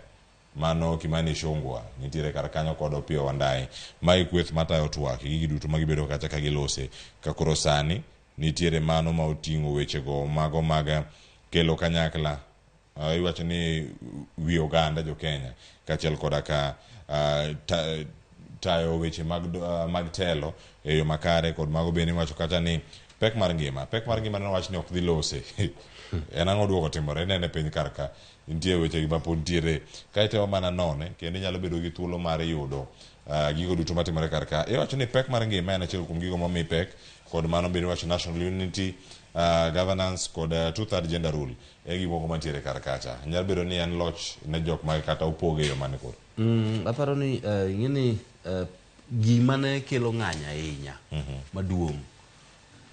Mano Kimani Ichung'wa nitiere kar kanyo kod Opiyo Wandayi. Magi kweth matayo twak gigi duto magibedo kacha ka gilose. Ka koro sani nitiere mano ma oting'o wechego mago mag kelo kanyakla iwacho ni wi oganda jo Kenya kaachiel koda ka tayo weche mag telo e yo makare kod mago bende iwacho kata ni pek mar ngima. Pek mar ngima nowach ni ok dhi lose. En ang'o duoko timore? Inene piny kar ka. Nitie weche gi mapod nitiere. Ka itemo mana none kendo inyalo bedo gi thuolo mar yudo gigo duto matimore kar ka. Iwacho ni pek mar ngima en achiel kuom gigo momi pek kod mano bende iwacho national unity, governance kod two-third gender rule e gik moko mantiere kar kacha. Nyalo bedo ni en loch ne jok ma kata opoge e yo mane koro? Aparo ni ing'e ni gima ne kelo ng'anyo ahinya maduong'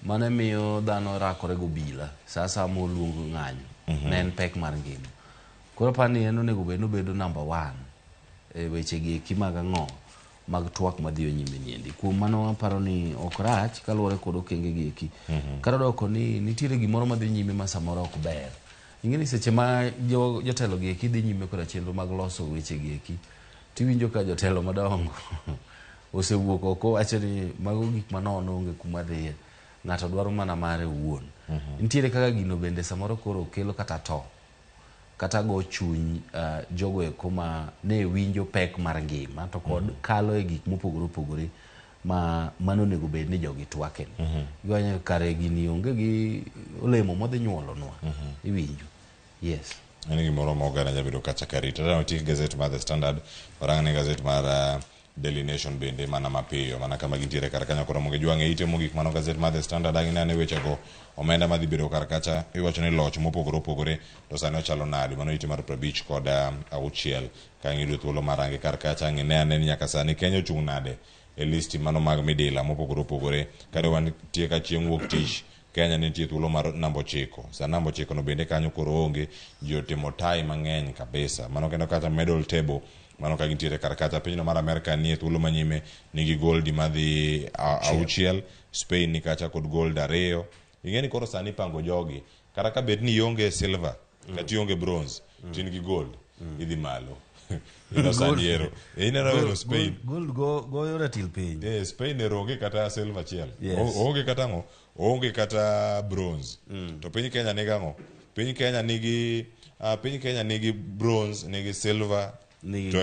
mane miyo dhano rakore gobila sa asaya moluong ng'anyo ne en pek mar ngima. Koro aparo ni en onego bed ni obedo number 1 e weche gi eki mag ang'o mag twak madhi nyime niendi. Kuom mano aparo ni ok rach kaluwore kod okenge gi eki. Kata doko ni nitiere gimoro madhi nyime ma samoro ok ber. Ing'e ni seche ma jotelo gi eki dhi nyime koda chenro mag loso weche gi eki, tiwinjo ka jotelo madongo osewuok oko wacho ni mago gik manono onge kuma dhiye. Ng'ato dwaro mana mare owuon. Nitiere kaka gino bende samoro koro kelo kata to kata go chuny jogo eko ma ne winjo pek mar ngima to kod kalo e gik mopogore opogore ma mano onego bed ni jogi twake. Giwacho kare gini onge gi olemo modhi nyuolonwa. Iwinjo. Yes. En gimoro ma oganda nyalo bedo kacha ka rito. Tadwa otik gazet mar The Standard, warang ne gazet mar Daily Nation bende mana mapiyo, mana kama gintiere kar kanyo koro mondo gijwang' e ite mogik mano gazet mar The Standard ang' inene wechego omenda madhi bedo kar kacha iwacho ni loch mopogore opogore to sani ochalo nade mano ite mar 56 ka ang' iyudo thuolo mar range kar kacha ang' ine ane ni nyaka sani Kenya ochung' nade e listi mano mag midila mopogore opogore kare wantie ka chieng' wuok tich Kenya nitie thuolo mar namba 9. Sa namba 9 no bende kanyo koro onge, ji otimo tai mang'eny kabisa. Mano kendo kata medal table, mano ka gintiere kar kacha. Pinyno mar Amerka nie thuolo manyime nigi goldi madhi 6, Spain ni kacha kod gold 2. Ing'e ni koro sani ipango jogi, kata ka bet ni ionge silver, kata ionge bronze, to in gi gold, idhi malo. Ineno sani ero. Ineno ero Spain. Gold goyo ratil piny. Spain ero onge kata silver achiel. Yes. Onge kata ang'o? Onge kata bronze. To piny Kenya nigi ang'o? Piny Kenya nigi piny Kenya nigi bronze, nigi silver, nigi to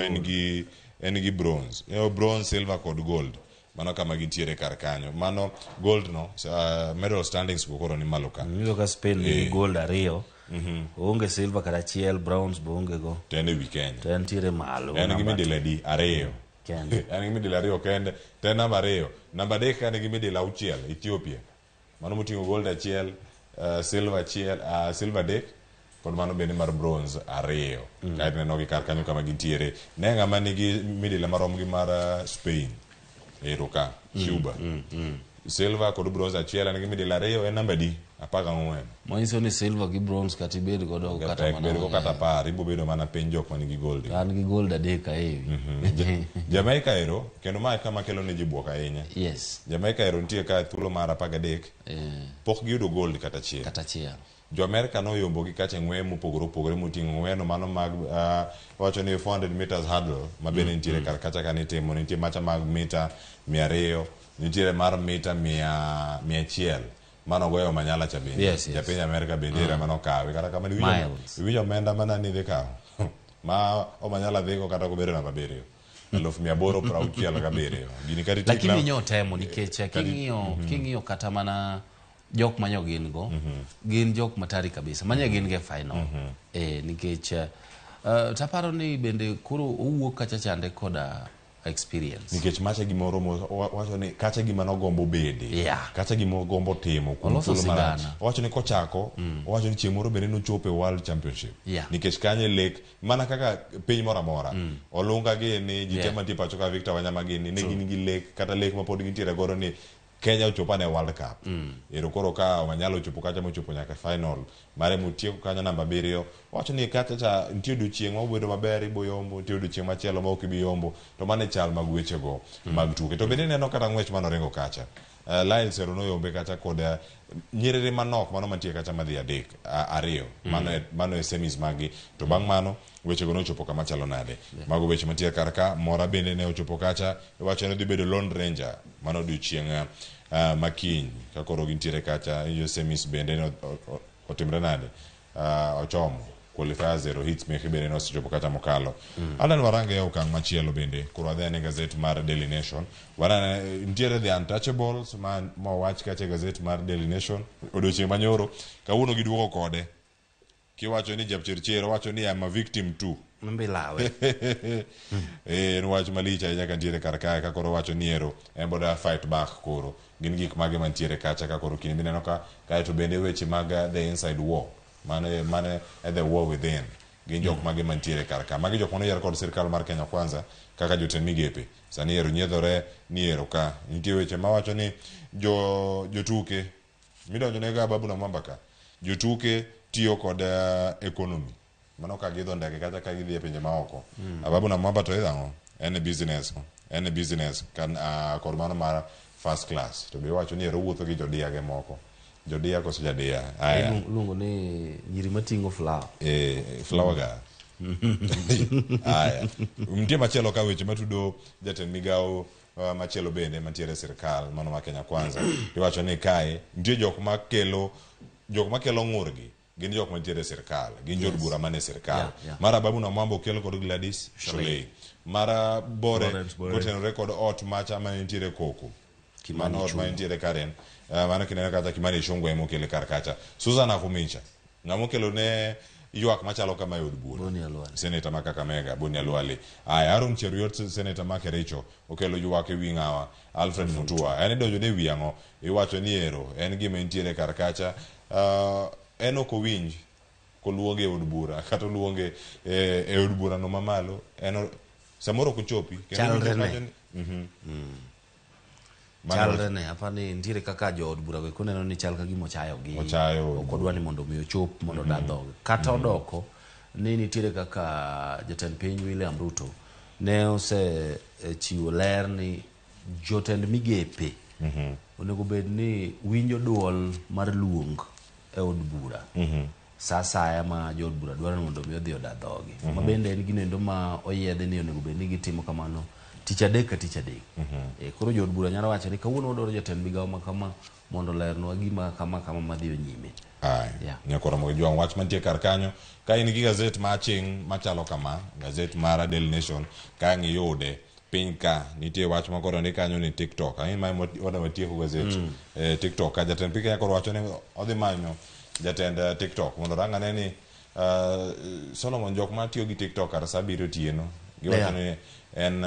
en gi bronze. Bronze, silver kod gold. Mano kama gintiere kar kanyo. Mano gold no, medal standings go koro ni malo ka. Iyudo ka Spain nigi gold 2. Onge silver kata achiel, bronze be onge go. To en e wi Kenya. To entiere malo. En gi midila adi? 2. Kende. En gi midila 2 kende. To en namba 2. Namba 3 ka nigi midila 6, Ethiopia. Mano moting'o gold 1, silver 1, silver 3, kod mano bende mar bronze 2. Kaeto ineno gi kar kanyo kama gintiere. Ne ng'ama nigi midila marom gi mar Spain. Ero ka, Cuba. Silver kod bronze 1, en gi midila 2, en namba di? 14. Manyiso ni silver gi bronze kata ibed godo kata mana bedo go kata 10, ibo bedo mana piny jok manigi gold. An gi gold 3 aewi. Jamaica ero, kendo mae kama kelo ne ji buok ahinya. Yes. Jamaica ero nitie ka thuolo mar 13. Pok giyudo gold kata achiel. Kata achiel. Jo Amerika noyombo gi kacha ng'weye mopogore opogore moting'o ng'weyeno mano mag wacho ni 400 meters hurdle ma bende nitiere kar kacha ka nitimo, nitie macha mag mita 200, nitiere mar mita 100 mano goyo Manyala cha bende. Yes, yes. Japiny Amerika bende ere mano okawe. Kata kamano Miles. iwinjo omenda mana ni dhi kawo. Ma Omanyala dhigo kata kobedo namba 7. 867. Gini kata itik Lakini la- nyo temo nikech king'iyo kata mana jok manyo gin go, gin jok matari kabisa. Manyo gin ge final. Nikech taparo ni bende koro owuok kacha chande koda experience. Nikech macha gimoro wacho ni kacha gima nogombo bede. Kacha gima ogombo timo kuom Oloso thuolo marach. sigana. Owacho ni kochako, owacho ni chieng' moro bende nochopo e World Championship. Nikech kanyo e lek, mana kaka piny moro amora. Olunga gini, ji te mantie pacho ka Victor Wanyama gini, ne gin gi lek, kata lek ma pod gintiere godo ni Kenya ochopo ane World Cup. Ero koro ka Omanyala ochopo kacha mochopo nyaka final mare motieko kanyo namba 7. Owacho ni kacha cha nitie odiochieng' ma obedo maber ibo yombo, nitie odiochieng' machielo ma ok ibi yombo. To mano e chal mag wechego mag tuke. To bende ineno kata ng'wech manoringo kacha. Lyles ero noyombe kacha kod nyiriri manok mano mantie kacha madhi 2. Mano e semis maggi. To bang' mano Wechego nochopo kama chalo nade? Mago weche mantie kar ka. Mora bende ne ochopo kacha, iwacho ni dhi bedo Lone Ranger mano odiochieng' makiny ka koro gintiere kacha. Iyo semis bende ne otimre nade? Ochomo qualifier zero hits meke bende ne osechopo kacha mokalo. Alan warange e okang' machielo bende koro wadhi ane gazet mar Daily Nation. Wanane nitiere the untouchables ma mowach kacha e gazet mar Daily Nation odiochieng' manyoro. Kawuono giduogo kode. Kiwacho ni Jepchirchir owacho ni I'm a victim too. Mbilawe. Eh, en wach malich ahinya ka ntiere kar kae ka koro owacho ni ero en boda fight back koro. Gin gik mage mantiere kacha ka koro kinde mineno ka kae to bende weche mag the inside war. Mano e mano e the war within. Gin jok mage mantiere kar ka. Magi jok mane oyier kod sirkal mar Kenya Kwanza kaka jotend migepe. Sani ero nyiedhore ni ero ka. Nitie weche mawacho ni jo jotuke midonjo ne ga Babu Namwamba ka. Jotuke tiyo kod economy. Mano ka giidho ndege kacha ka gidhi e pinje maoko. Ababu Namwamba to idho ang'o? En e business. En e business kan, kod mano mar first class. To be iwacho ni ero owuotho gi jodia ge moko. Jodia koso jadia? Aya. Iluongo ni nyiri mating'o flower. Eh, flower girl. Aya. Nitie machielo ka weche matudo jatend migawo machielo bende mantiere e sirkal mano ma Kenya Kwanza. Iwacho ni kae nitie jok makelo jok makelo ng'urgi gin jok mantiere e sirkal, gin jood bura mane sirkal. Mar Ababu Namwamba okel kod Gladys Shollei. Mar Bore Lawrence Bore. kotenore kod ot macha mane nitiere Koko. Kimani Mano ot Ichung'wa. mane nitiere Karen. Mano kineno kacha Kimani Ichung'wa ema okele kar kacha. Susan Nakhumicha ng'ama okelo ne ywak machalo kama e od bura. Boni Khalwale. Seneta ma Kakamega, Boni Khalwale. Aya, Aaron Cheruiyot, seneta ma Kericho, okelo ywak e wi ng'awa? Alfred Mutua. En idonjo ne wi ang'o? Iwacho ni ero, en gima nitiere kar kacha. En ok owinj koluonge e od bura, kata oluonge e od bura no mamalo. En samoro ok ochopi. Kendo Chalre iwinjo ne. kacha ni- Mano Chalre ne, apa ni nitiere kaka jood bura go eko neno ni chal ka gima ochayogi. Ochayo. Ok odwa ni mondo mi ochop mondo oda dhoge. Kata odoko ni nitiere kaka jatend piny William Ruto ne osechiwo ler ni jotend migepe onego bed ni winjo duol mar luong e od bura. Sa asaya ma jood bura dwaro ni mondo mi odhi oda dhogi. Ma bende en gino endo ma oyiedhi ni onego bed ni gitimo kamano tich adek ka tich adek. Koro jood bura nyalo wacho ni kawuono wadwaro jatend migawo ma kama mondo olernwa gima kama kama madhi nyime. Aye. Nyakoro Ramogi Jwang' wach mantie kar kanyo ka in gi gazet ma aching' machalo kama gazet mar Daily Nation ka ang' iyude piny ka nitie wach ma koro ni kanyo ni TikTok ang'e ma wadwa watieko gazet TikTok ka jatend piny Kenya koro wacho ni odhi manyo jatend TikTok mondo orang ane ni Solomon jok matiyo gi TikTok kar sa abiriyo otieno giwacho ni en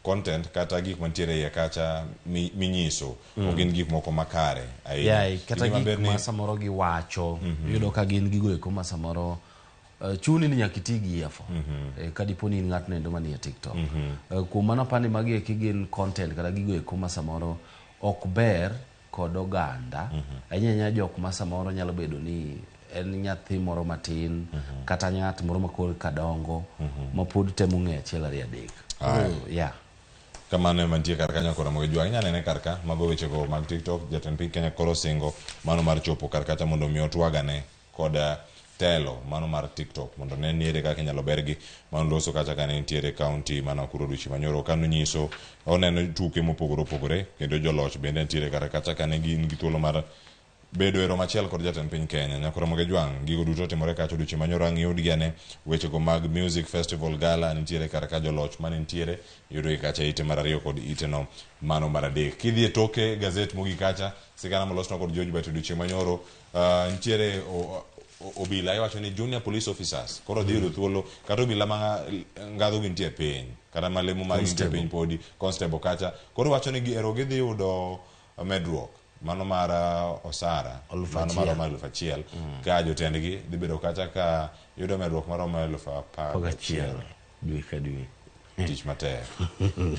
content kata gik mantiere iye kacha minyiso ok gin gik moko makare ahinya. Yeah, kata Gima gik ber ni- ma samoro giwacho iyudo ka gin gigo eko ma samoro chuni ni nyaka iti gi earphone ka dipo ni in ng'atno endo manie TikTok. Kuom mano apani magi eki gin content kata gigo eko ma samoro ok ber kod oganda ahinya ahinya jok ma samoro nyalo bedo ni en nyathi moro matin kata ng'at moro ma koro ka dongo ma pod temo ng'eyo achiel ariyo adek. Koro, yeah. Kamano ema nitie kar kanyo koro Ramogi Jwang' inyalo nene kar ka mago wechego mag TikTok jatend piny Kenya koro singo mano mar chopo kar kacha mondo mi otwagane kod telo mano mar TikTok mondo ne ni ere kaka inyalo bergi mano loso kacha kane nitiere county ma Nakuru odiochieng' manyoro kano nyiso oneno tuke mopogore opogore kendo joloch bende nitiere kar kacha kane gin gi thuolo mar bedo e romo achiel kod jatend piny Kenya Nyakoro Ramogi Jwang' gigo duto otimore kacha odiochieng' manyoro ang' iyudgi ane wechego mag Music Festival Gala nitiere kar ka joloch mane nitiere iyudo gi kacha ite mar ariyo kod ite no mano mar adek kidhi e toke gazet mogik kacha sigana molosnwa kod George Bat odiochieng' manyoro nitiere obila iwacho ni junior police officers koro dhi yudo thuolo kata obila ma ngadho gi nitie piny kata ma lemo margi nitie piny podi constable kacha koro iwacho ni ero gidhi yudo medruok mano mar osara mano maromo 1000 ka jotendgi dhi bedo kacha ka yudo medruok maromo 11,000 dwe ka dwe. Tich matek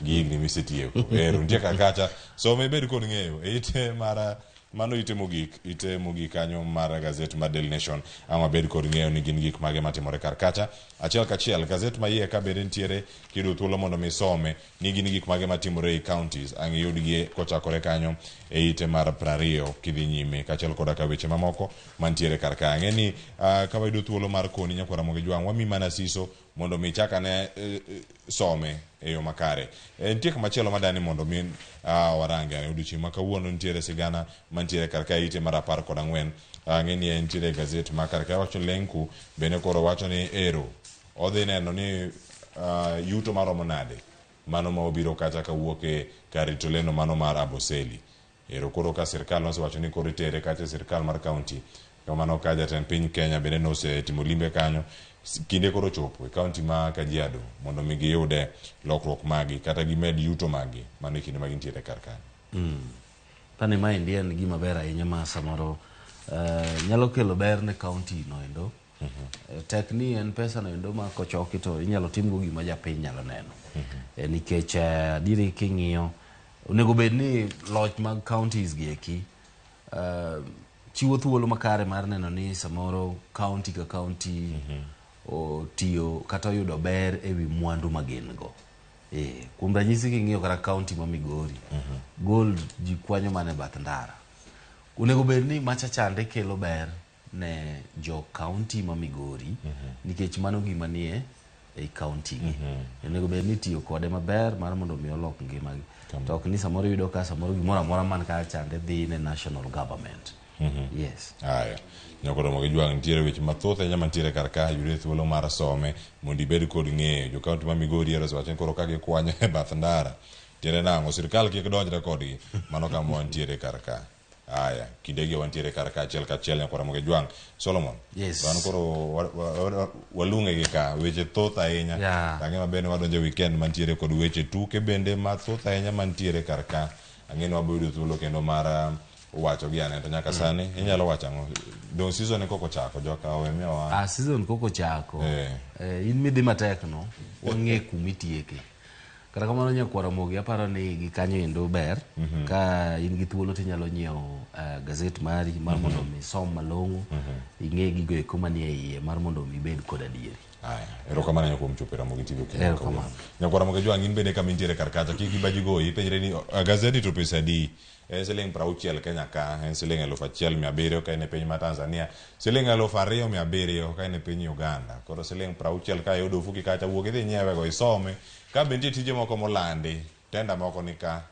gi higni misetieko ero nitie kar kacha some ibed kod ng'eyo e ite mar Mano ite mogik, ite mogik kanyo mar gazet mar Daily Nation. Ang' wabed kod ng'eyo ni gin gik mage matimore kar kacha. Achiel kachiel, gazet ma iye ka bende nitiere kiyudo thuolo mondo mi isome ni gin gik mage matimore ei counties. Ang' iyudgi kochakore kanyo e ite mar 20 kidhi nyime kaachiel koda ka weche mamoko mantiere kar ka. Ang'e ni uh, ka wayudo thuolo mar koni nyakwar Ramogi Jwang' wami mana siso mondo mi ichak ane eh, eh, some e yo makare. Eh, nitie kamachielo madani mondo mi ah, warange ane odiochieng' ma kawuono nitiere sigana mantiere kar ka ite mar 14. Ang'e ni entiere e gazet ma kar ka wacho Lenku bende koro wacho ni ero odhi neno ni ah, yuto maromo nade mano ma obiro kacha kawuok e kar rito leno mano mar Amboseli. Ero koro ka sirkal nosewacho ni koro itere kacha e sirkal mar kaunti. Kamano ka jatend piny Kenya bende nosetimo limbe kanyo. Kinde koro ochopo e kaunti ma Kajiado mondo mi giyude lokruok magi kata gimed yuto magi mano e kinde ma gintiere kar kanyo. Pani maendi en gima ber ahinya ma samoro nyalo kelo ber ne kaunti no endo. Tek ni en pesa no endo ma kochoki to inyalo timgo gima japiny nyalo neno. Nikech adieri king'iyo onego bed ni loch mag counties gi eki chiwo thuolo makare mar neno ni samoro county ka county otiyo kata oyudo ber e wi mwandu ma gin go. Kuom ranyisi king'iyo kata county ma Migori, gold ji kwanyo mana e bath ndara. Onego bed ni macha chande kelo ber ne jo county ma Migori nikech mano gima nie ei county gi. Onego bed ni itiyo kode maber mar mondo mi olok ngimagi. To ok ni samoro iyudo ka samoro gimoro amora man kacha chande dhi ne national government. Yes. Aya. Nyakoromo gi jwang' nitiere weche mathoth ahinya mantiere kar ka yude thuolo mar some mondo ibed kod ng'eyo. Jo kaunti ma Migori ero osewacho ni koro ka gikwanyo e bath ndara. Tiende nang'o? Sirkal kik donjre kodgi. Mano kama wantiere kar ka. Aya, kindegi wantiere kar ka achiel kachiel nyakwar Ramogi Jwang'. Solomon. Yes. Wan koro walung'e gi ka weche thoth ahinya. Yeah. Ang'e maber ni wadonjo e weekend mantiere kod weche tuke bende mathoth ahinya mantiere kar ka. Ang'e ni wabiro yudo thuolo kendo mar wacho gi ane to nyaka sani inyalo wacho ang'o? Dong season ni koko chako joka owe miyowa. Ah, season koko chako. Eh. In midhi matek no, wang'e kumitieke. Kata kamano nyakwar Ramogi aparo ni gi kanyo endo ber ka in gi thuolo tinyalo nyiewo gazet mari mar mondo mi isom malong'o ing'e gigo eko manie iye mar mondo mi ibed kod adieri. Aya, erokamano ahinya kuom chopo e Ramogi TV okinyi ma Erokamano. kawuono. Nyakwar Ramogi Jwang' in bende kama intiere kar kacha kik ibaji goyi ipenjre ni gazeti to pesa adi? En siling 60 Kenya ka, en siling 1700 ka in e piny ma Tanzania, siling 2700 ka in e piny Uganda. Koro siling 60 ka iyudo ofuki kacha wuog idhi inyiewe go isome. Ka be nitie tije moko molandi, tenda moko ni ka.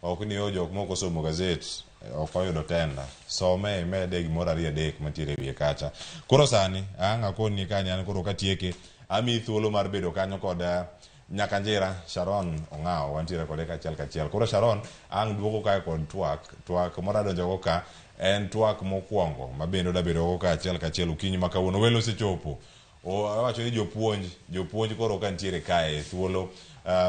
Ok ni o jok moko osomo gazet ok oyudo tenda. Some imede gimoro ariyo adek mantiere e wiye kacha. Koro sani ang' akoni ka ni an koro katieke amiyi thuolo mar bedo kanyo kod Nyakanjira Sharon Ong'awo wantiere kode kachiel kachiel. Koro Sharon ang' duogo kae kod twak, twak moro adonjogo ka en twak mokwongo ma bende oda bedogo ka achiel kachiel okinyi ma kawuono. Welo osechopo. Awacho ni jopuonj, jopuonj koro ka nitiere kae e thuolo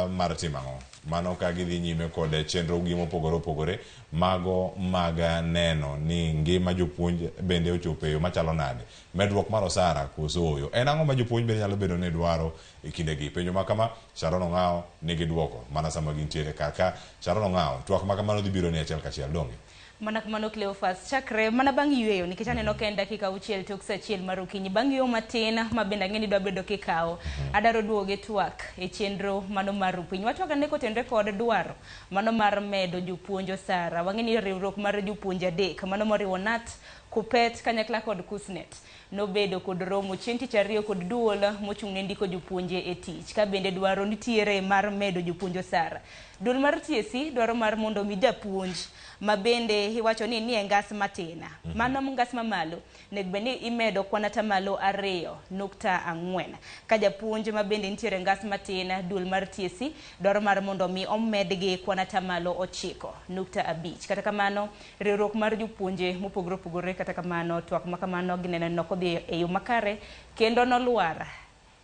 mar timo ang'o? Mano ka gidhi nyime kod chenro gi mopogore opogore mago mag neno ni ngima jopuonj bende ochopo e yo machalo nade. Medruok mar osara koso ooyo. En ang'o ma jopuonj bende nyalo bedo ni dwaro e kindegi? Penjo ma kama Sharon Ong'awo nigi duoko mana sama gintiere kar ka. Sharon Ong'awo, twak ma kamano dhi biro ni achiel kachiel, donge? Mana kamano Cleophas, chakre mana bang' yueyo nikech aneno ka en dakika auchiel tok saa achiel mar okinyi. Bang' yueyo matin ma bende ang'e ni idwa bedo kikawo, adwaro duogo gi twak e chenro mano mar Rupiny. Watwak ane kotenore kod dwaro mano mar medo jopuonj osara. Wang'e ni riwruok mar jopuonj adek mano moriwo KNUT, KUPPET kanyakla kod KUSSNET nobedo kod romo chieng' tich ariyo kod duol mochung' ne ndiko jopuonje e tich. Ka bende dwaro nitiere mar medo jopuonj osara. Duol mar TSC dwaro mar mondo mi japuonj ma bende iwacho ni nie ngas matin, mano ngas mamalo, nego bed ni imedo kwan atamalo 2.4. Ka japuonj ma bende nitiere ngas matin, duol mar TSC dwaro mar mondo mi omedgi kwan atamalo 9.5. Kata kamano, riwruok mar jopuonje mopogore opogore, kata kamano, twak ma kamano gineno ni ok odhi e yo makare kendo nolwar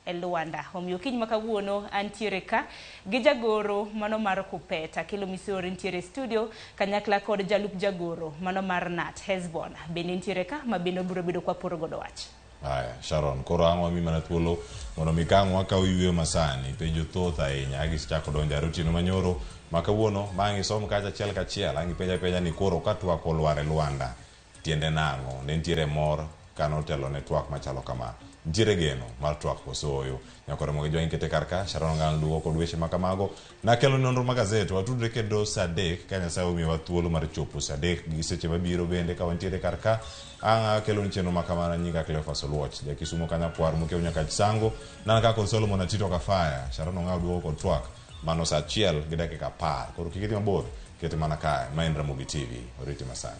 e lwanda. Omiyo okinyi ma kawuono antiere ka gi jagoro mano mar KUPPET, Akelo Misori nitiere e studio kanyakla kod jalup jagoro mano mar KNUT, Hesbon bende nitiere ka ma bende obiro bedo kwa poro godo wach. Haya, Sharon, koro ang' wami mana thuolo mondo mi ka ang' wakaw yueyo masani, penjo thoth ahinya, gisechako donjo are otieno manyoro ma kawuono ma ang' isom kacha achiel kachiel, ang' ipenja penja ni koro ka twak olwar e lwanda, tiende nang'o? Ne nitiere mor ka notelo ne twak machalo kama. Nitiere geno mar twak koso ooyo? Nyakor Ramogi Jwang' ikete kar ka, Sharon Ong'ang' duogo kod weche ma kamago. Nakelo nonro mag gazet, watudre kendo saa 3 ka Nyasaye omiyowa thuolo mar chopo saa 3 gi seche mabiro bende ka wantiere kar ka. Ang' akelo ni chenro ma kamano nyinga Cleophas Oluoch, ja Kisumo Kanyakwar, Mokeu Nyakach Sango, nan ka kod Solomon Atito Kafaya, Sharon Ong'ang' duogo kod twak mano saa 1:10. Koro kik idhi mabor, kete mana kae, ma en Ramogi TV, oriti masani.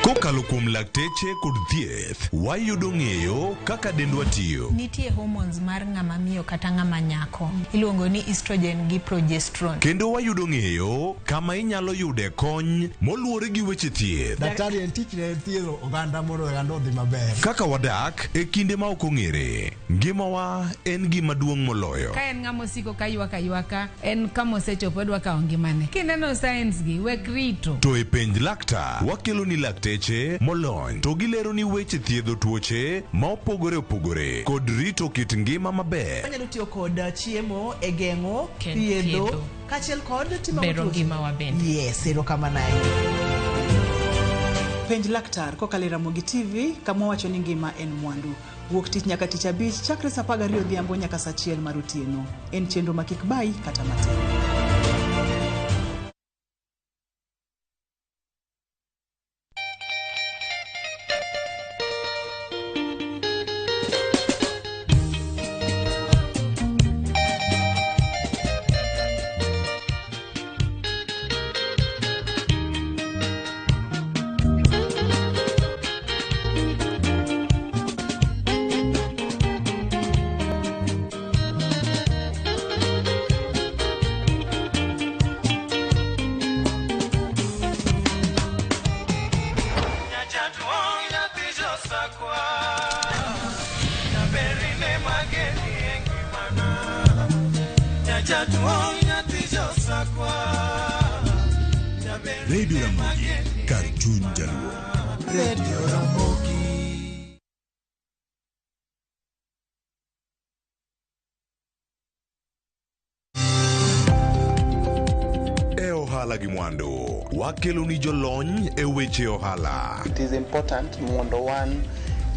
Kokalo kuom lakteche kod thieth, wayudo ng'eyo kaka dendwa tiyo. Nitie hormones mar ng'ama miyo kata ng'ama nyako. Iluongo ni estrogen gi progesterone. Kendo wayudo ng'eyo kama inyalo yude kony moluwore gi weche thieth. Daktari en tichne en thiedho oganda mondo oganda odhi maber. Kaka wadak e kinde ma ok ong'ere, ngimawa en gima duong' moloyo. Ka en ng'ama osiko ka ywak aywaka, en kama osechopo odwa kawo ngimane. Kineno signs gi, wek rito. To e penj laktar, wakelo ni lakteche molony to gilero ni weche thiedho tuoche ma opogore opogore kod rito kit ngima maber. Wanyalo tiyo kod chiemo e geng'o, Ken thiedho, thiedho. kaachiel kod timo Bero tuoche. ngimawa bende. Yes, erokamano ahinya. Penj laktar kokalo e Ramogi TV kama wacho ni ngima en mwandu. Wuok tich nyaka tich abich chakre saa 12 odhiambo nyaka saa 1 mar otieno. En chenro ma kik bayi kata matin. Radio Ramogi, kar chuny jaluo. Radio Ramogi. E ohala gi mwandu, wakelo ni jolony e weche ohala. It is important mondo wan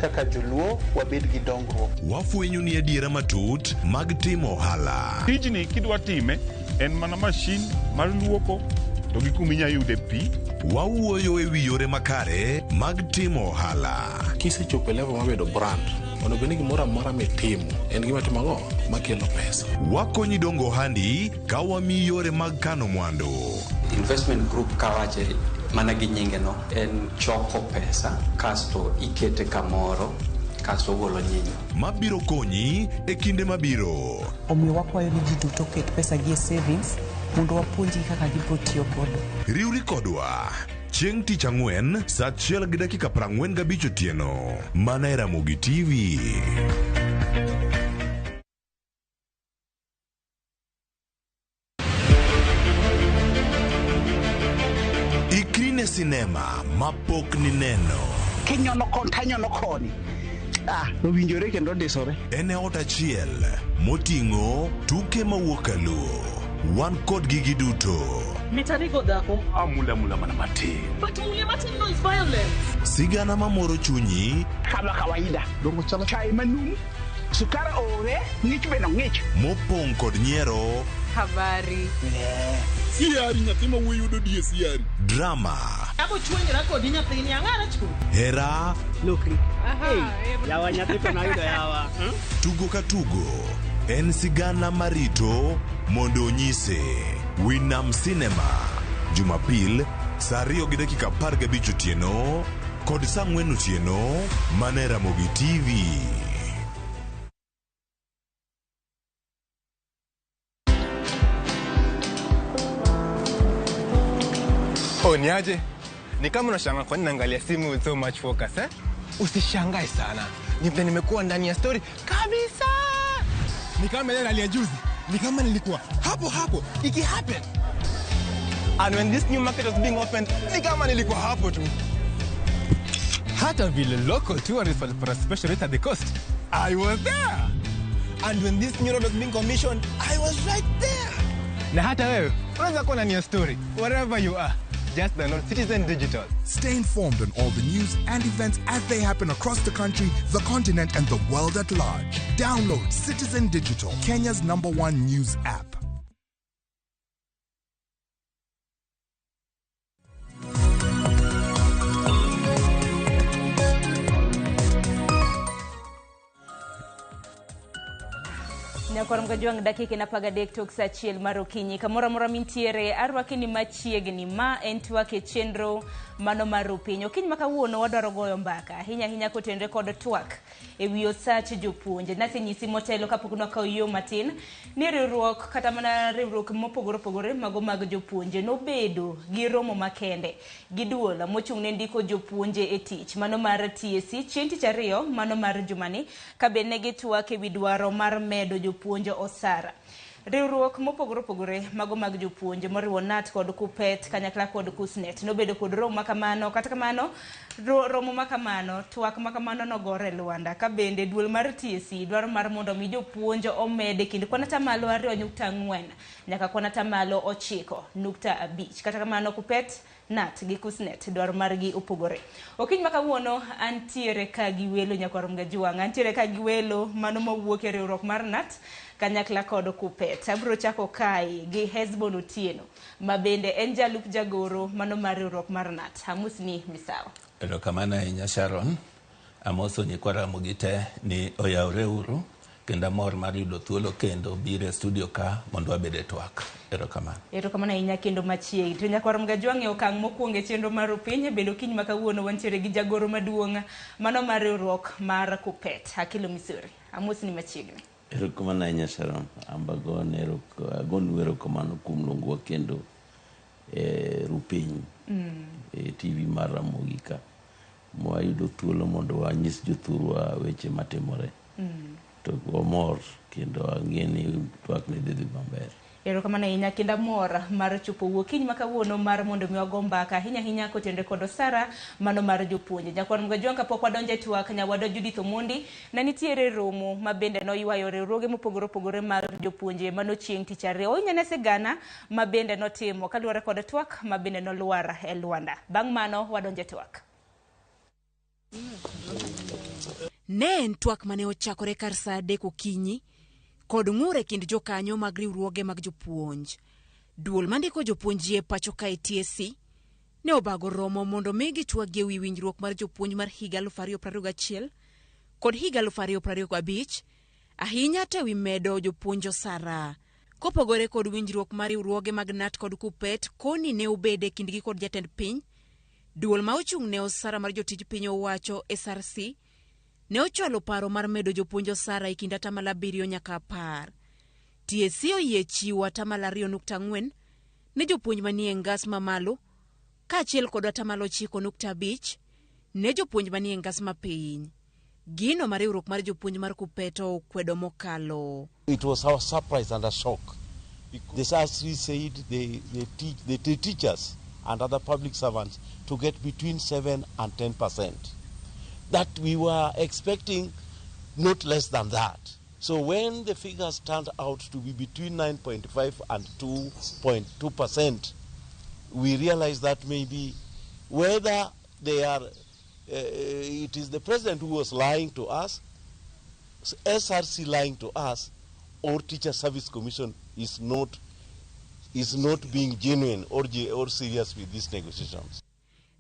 kaka joluo wabed gi dongruok. Wafwenyo ni adiera matut mag timo ohala. Tijni kidwa time en mana mashin mar luoko to gi kuma inya yude pi. Wawuoyo e wi yore makare mag timo ohala. Kisechopo e level mar bedo brand, onego bed ni gimoro amora mitimo en gima timo ang'o makelo pesa. Wakonyi dongo ohandi ka wamiyi yore mag kano mwandu. Investment group kawache mana gi nyinge no en choko pesa kasto ikete kamoro kasto ogolo nyinyo. Mabiro konyi e kinde mabiro. Omiyo wakwayo ni ji duto oket pesa gi e savings mondo wapuonjgi kaka gibiro tiyo godo. Riwri kodwa chieng' tich ang'wen saa 1:45 otieno mana e Ramogi TV. Ikri ne sinema mapok nineno. Kinyono koni tanyono koni. Ah, owinjore kendo ondisore. En e ot achiel moting'o tuke mawuok kaluo. Wan kodgi giduto. Mitarigo dhako. Amula mula mana matin. But mule matin no is violence. Sigana mamoro chunyi Kama kawaida. Dongo chalo chai manumu. Sukari ore, ng'ich bende ng'ich. mopong' kod nyiero, Habari. Siari nyathi ma wuoyi yudo die siari. Drama, Abo chuonyra kodi nyathini ang'ara chu. hera, Lokri. Yawa nyathi to nayudo yawa. tugo ka tugo en sigana marito mondo onyise. Winam Cinema, Jumapil saa 2:15 otieno kod saa 4 otieno mana e Ramogi TV. Oh, ni aje? Ni kama unashangaa kwa nini naangalia simu with so much focus, eh? Usishangae sana. Ni vile nimekuwa ndani ya story kabisa. Ni kama ile rally ya juzi. Ni kama nilikuwa hapo hapo iki happen. And when this new market was being opened, ni kama nilikuwa hapo tu. Hata vile local tourists walipata special rate at the coast, I was there. And when this new road was being commissioned, I was right there. Na hata wewe unaweza kuwa ndani ya story wherever you are. Just download Citizen Digital. Stay informed on all the news and events as they happen across the country, the continent, and the world at large. Download Citizen Digital, Kenya's number one news app. Nyakwar Mgajwang' dakika en 13 tok sa achiel mar okinyi. Kamoro amora mintiere, arwaki ni machiegni. Ma en twak e chenro mano mar Rupiny. Okinyi ma kawuono wadwaro goyo mbaka ahinya ahinya kotenore kod twak e wi osach jopuonje. Nasenyisi motelo kapok nwakawo yo matin ni riwruok kata mana riwruok mopogore opogore mago mag jopuonje nobedo gi romo makende gi duol mochung' ne ndiko jopuonje e tich mano mar TSC chieng' tich ariyo mano mar jumani ka bende ne gitwak e wi dwaro mar medo jopuonje osara. Riwruok mopogore opogore mago mag jopuonje moriwo KNUT kod KUPPET kanyakla kod KUSSNET nobedo kod romo makamano. Kata kamano, romo makamano, twak makamano nogore e lwanda ka bende duol mar TSC dwaro mar mondo mi jopuonj omed e kind kwan atamalo 2.4 nyaka kwan atamalo 9.5. Kata kamano, KUPPET, KNUT gi KUSSNET dwaro margi opogore. Okinyi ma kawuono antiere ka gi welo nyakwar Mgajwang', antiere ka gi welo mano mowuok e riwruok mar KNUT kanyakla kod KUPPET. Abiro chako kae gi Hesbon Otieno ma bende en jalup jagoro mano mar riwruok mar KNUT. Amusni misawa. Erokamano ahinya Sharon. Amoso nyikwa Ramogi te ni oyawre uru kendo amor mar yudo thuolo kendo biro e studio ka mondo wabed e twak. Erokamano. Erokamano ahinya kendo machiegni. To nyakwar Mgajwang' e okang' mokwongo e chenro mar Rupiny bende okinyi ma kawuono wantiere gi jagoro maduong' mano mar riwruok mar KUPPET, Akelo Misori. Amosni machiegni. Erokamano ahinya Sharon. Amba agonu erokamano kuom luongowa kendo e Rupiny e TV mar Ramogi ka. Mwayudo thuolo mondo wanyis jothurwa weche matimore. To wamor kendo ang'e ni twak ni dhi dhi maber. Erokamano ahinya kendo amor mar chopo okinyi ma kawuono mar mondo mi wago mbaka ahinya ahinya kotenore kod osara mano mar jopuonje. Nyakwar Mgajwang' kapok wadonjo e twak, nyawadwa Judith Omondi ne nitiere romo ma bende noywayo riwruoge mopogore opogore mar jopuonje mano chieng' tich ariyo. Ohinya ne sigana ma bende notimo kaluwore kod twak ma bende nolwar e lwanda. Bang' mano wadonjo e twak. Ne en twak mane ochakore kar saa 3 okinyi kod ng'ur e kind jokanyo mag riwruoge mag jopuonj. Duol mandiko jopuonj e pacho kae TSC ne obago romo mondo mi gitwag e wi winjruok mar jopuonj mar higa 2021 kod higa 2025, ahinya to e wi medo jopuonj osara. Kopogore kod winjruok mar riwruoge mag KNUT kod KUPPET, koni ne obede kindgi kod jatend piny. Duol ma ochung' ne osara mar jotij piny owacho SRC ne ochwalo paro mar medo jopuonj osara e kind atamalo 7 nyaka 10. TSC oyie chiwo atamalo 2.4 ne jopuonj manie ngas mamalo kaachiel kod atamalo 9.5 ne jopuonj manie ngas mapiny. Gino ma riwruok mar jopuonj mar KUPPET okwedo mokalo. It was our surprise and a shock. The SRC said the teachers and other public servants to get between 7 and 10%. That we were expecting not less than that. So when the figures turned out to be between 9.5 and 2.2%, we realized that maybe whether they are, it is the president who was lying to us, SRC lying to us, or Teacher Service Commission is not being genuine or serious with these negotiations.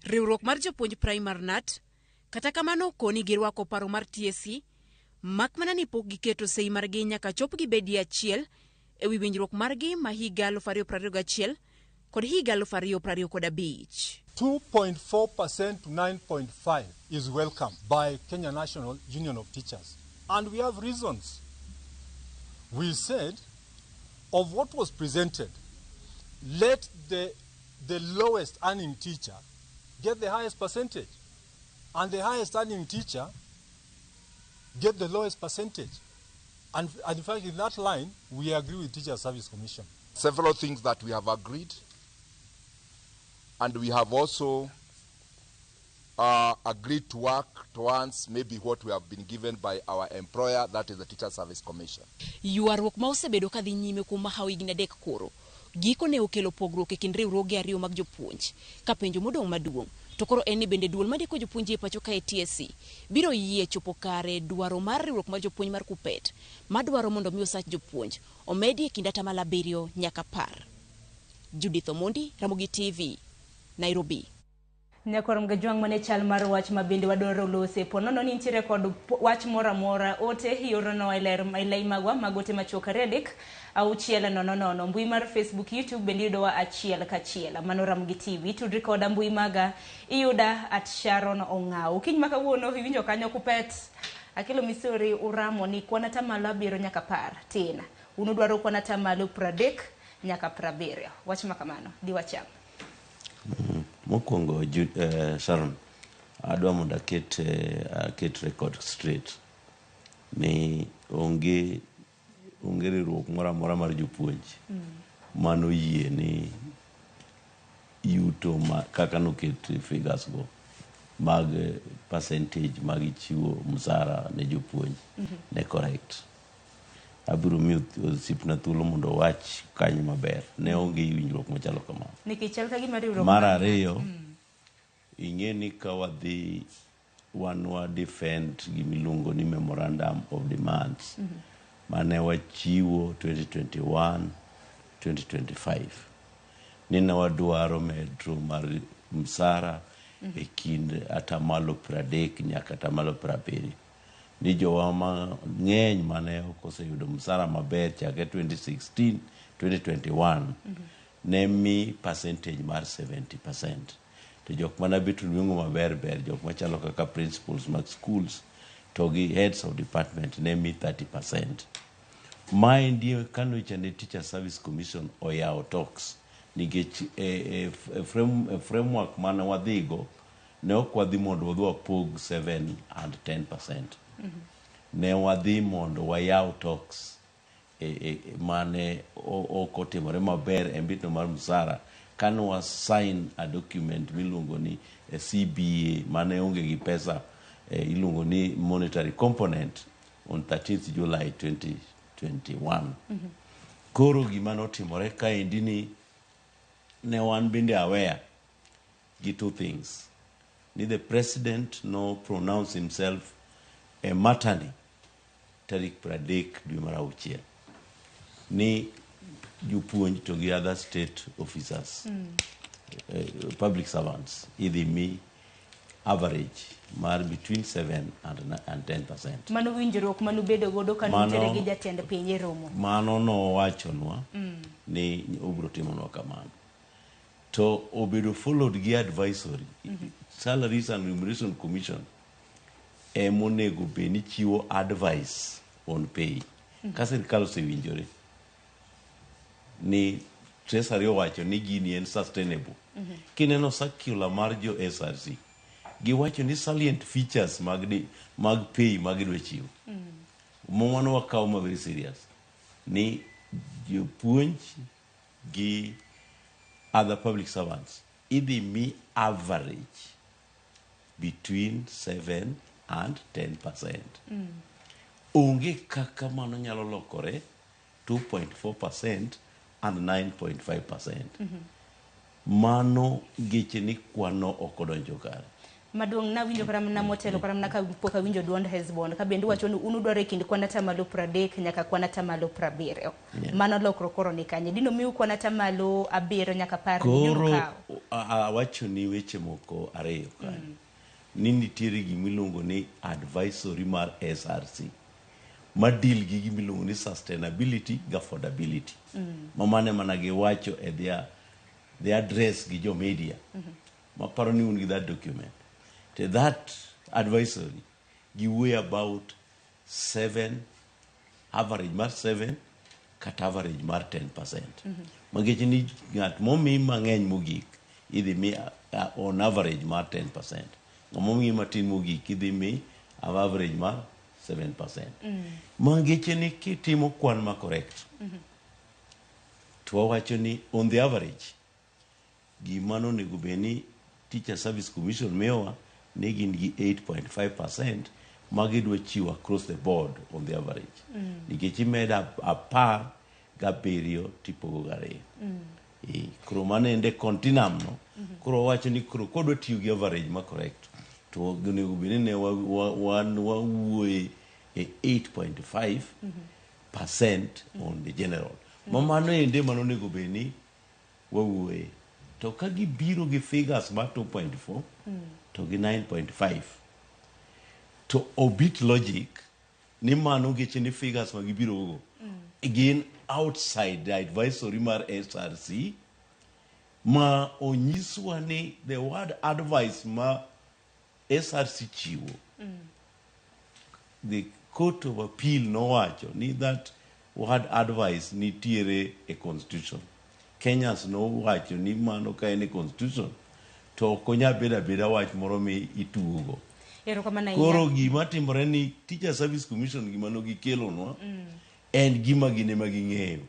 Riwruok mar jopuonj Primary KNUT kata kamano koni girwako paro mar TSC mak mana ni pok giketo sei margi nyaka chop gibedie achiel e wi winjruok margi ma higa 2021 kod higa 2025. 2.4% to 9.5 is welcome by Kenya National Union of Teachers. And we have reasons. We said of what was presented, let the the lowest earning teacher get the highest percentage and the highest earning teacher get the lowest percentage? And in fact, in that line, we agree with Teacher Service Commission. Several things that we have agreed, and we have also agreed to work towards maybe what we have been given by our employer, that is the Teacher Service Commission. Ywaruok ma osebedo ka dhi nyime kuom mahawo higni 3 koro gikone okelo pogruok e kind riwruoge ariyo mag jopuonj. Ka penjo modong' maduong' to koro en ni bende duol mandiko jopuonj e pacho kae TSC biro yie chopo kare dwaro mar riwruok mar jopuonj mar KUPPET madwaro mondo mi osach jopuonj omedi e kind 7 nyaka 10. Judith Omondi, Ramogi TV, Nairobi. Nyakwar Mgajwang' mane chal mar wach ma bende wadwaro lose po nono ni nitiere kod wach moro amora ote iorono e ler e lei magwa mag ote machuok 2 3 6 0 0. Mbui mar Facebook, YouTube bende iyudowa achiel kachiel. Mano Ramogi TV. Tudri koda mbui maga iyuda at Sharon Ong'aw. Okinyi ma kawuono iwinjo kanyo KUPPET Akelo Misori uramo ni kwan 7 nyaka 10 tin. Un udwaro kwan 30 nyaka 70. Wach ma kamano diwacham. Mokwongo, Sharon, adwa mondo aket record straight ni onge riwruok moro amora mar jopuonj manoyie ni yuto ma kaka noket figures go mag percentage mag chiwo msara ne jopuonj ne correct. Abiro miyo osiepna thuolo mondo owach kanyo maber. Ne onge winjruok machalo kamano. Nikech chal ka gima riwruok Mar ariyo, ing'e ni ka wadhi wan wa defend gimiluongo ni memorandum of demands mane wachiwo 2021 2025 ni ne wadwaro medro mar msara e kind 30% nyaka 70%. Ni jowa mang'eny mane ok oseyudo msara maber chakre 2016 2021 ne mi percentage mar 70%. To jok mana bet nweng'o maber ber, jok machalo kaka principals mag schools to gi heads of department ne mi 30%. Maendi kanocha ne Teacher Service Commission oyawo talks nikech e framework mane wadhigo ne ok wadhi mondo wadhi wapog 7 and 10%. Ne wadhi mondo wayaw talks mane ok otimore maber e mbitno mar msara kane wa sign a document miluongo ni CBA mane onge gi pesa iluongo ni monetary component on 13th July 2021. Koro gima notimore kaendi ni ne wan bende aware gi two things. Ni the president no pronounce himself e matani tarik 30 dwe mar 6 ni jopuonj to gi other state officers, public servants idhi mi average mar between 7 and 10%. Mano winjruok manubedo godo ka nutiere gi jatend piny e romo. Mano nowachonwa ni obiro timonwa kamano. To obedo followed gi advisory. Salaries and Remuneration Commission emonego bed ni chiwo advice on pay. Ka sirikal osewinjore ni Treasury owacho ni gini en sustainable. Kineno circular mar jo SRC, giwacho ni salient features mag pay magidwa chiwo. Mano wakawo ma very serious. Ni jopuonj gi other public servants idhi mi average between 7 and 10%. Onge kaka mano nyalo lokore 2.4% and 9.5%. Mano geche ni kwano ok odonjo kare. Maduong' nawinjo kata mana motelo kata mana kapok awinjo duond Hesbon ka bende wacho ni un udwaro e kind kwan 30% nyaka kwan 70%. Mano lokruok koro ni kanye? Dino miu kwan 7 nyaka 10 Koro awacho ni weche moko ariyo kanyo. Ni nitiere gimiluongo ni advisory mar SRC ma deal gi gimiluongo ni sustainability gi affordability. Mamane mana giwacho e their address gi jo media. Maparo ni un gi that document. To that advisory giwuoyo about 7 average mar 7 kata average mar 10%. Nikech ni ng'at momi mang'eny mogik idhi mi on average mar 10%. Ng'ama omi matin mogik idhi mi average mar 7%. Mangeche ni kitimo kwan ma correct to wawacho ni on the average gima nonego bed ni Teacher Service Commission miyowa ne gin gi 8.5% ma gidwa chiwo across the board on the average. Nikech imedo 17 tipogo gariyo. Koro mano ende continuum no. Koro wawacho ni koro kodwa tiyo gi average ma correct to onego bed ni ne wan wawuoye e 8.5% on the general. Ma mano ende mano onego bed ni wawuoye. To ka gibiro gi figures mar 2.4 to gi 9.5 to obit logic ni mano geche ni figures ma gibiro go gin outside the advisory mar SRC ma onyiswa ni the word advice ma SRC chiwo the Court of Appeal nowacho ni that word advice nitiere e constitution. Kenyans nowacho ni mano ka en e constitution to ok onyal bedo abeda wach moro mi itugo. Erokamano ahinya. Koro gima timore ni Teacher Service Commission gima no gikelonwa en gima gin ema ging'eyo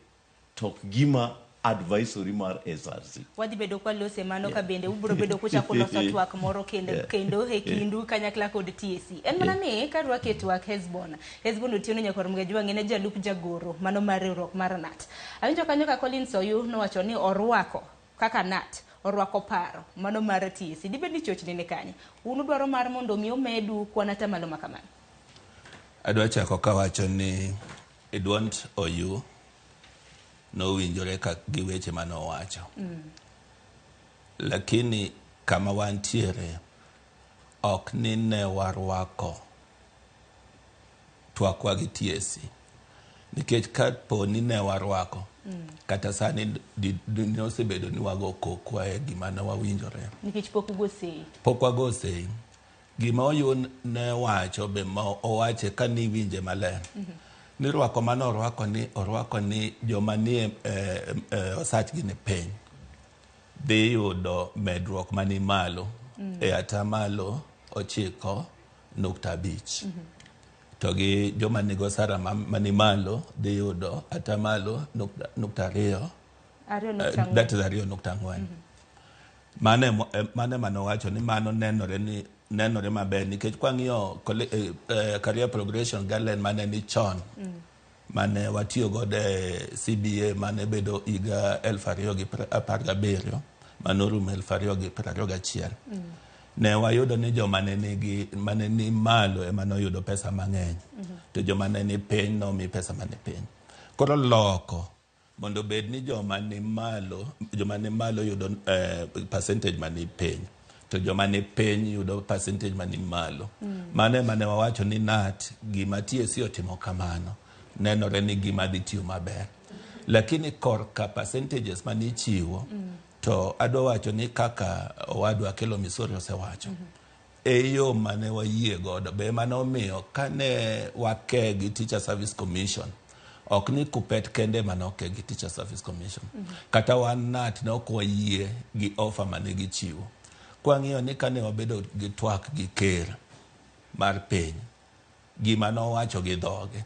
to ok gima advisory mar SRC. Wadhi bedo kwa lose mano ka bende ubiro bedo kuchako loso twak moro kendo kendo e kindu kanyakla kod TSC. En mana ni ka rwake twak Hesbon. Hesbon Otieno nyakwar Mgajwang' en e jalup jagoro mano mar riwruok mar KNUT. Awinjo kanyo ka Collins Oyu nowacho ni orwako kaka KNUT orwako paro mano mar TSC. Dibed ni chochni ni kanye? Un udwaro mar mondo mi omedu kwan atamalo ma kamano? Adwa chako kawacho ni e duond Oyu nowinjore ka gi weche manowacho. Lakini kama wantiere ok ni ne warwako twakwa gi TSC. Nikech kapo ni ne warwako, kata sani nosebedo ni wago kokwa e gima ne wawinjore. Nikech pok ugo sei. Pok wago sei. Gima Oyu ne wacho be ma owache ka niwinje maler. Ni rwako mano orwako ni joma nie osachgi ni piny dhi yudo medruok mani malo e atamalo 9.5. To gi joma nigi osara mani malo dhi yudo atamalo 0.2. 2.4. That is 2.4. Mane manowacho ni mano nenore maber nikech kwang'iyo career progression guideline mane ni chon mane watiyo godo e CBA mane bedo higa 2017 manorumo 2021. Ne wayudo ni joma ne nigi mane ni malo ema noyudo pesa mang'eny to joma ne ni piny nomi pesa mane piny. Koro loko mondo bed ni joma ni malo yudo percentage mani piny to joma ni piny yudo percentage mani malo. Mano ema ne wawacho ni KNUT gima TSC otimo kamano nenore ni gima dhi tiyo maber. Lakini korka percentages mani chiwo to adwa wacho ni kaka owadwa Akelo Misori osewacho e yo mane wayie godo be mane omiyo kane wake gi Teacher Service Commission ok ni KUPPET kende mane oke gi Teacher Service Commission. Kata wan KNUT ne ok wayie gi offer mane gichiwo. Kwang'iyo ni kane wabedo gi twak gi ker mar piny gima nowacho gi dhoge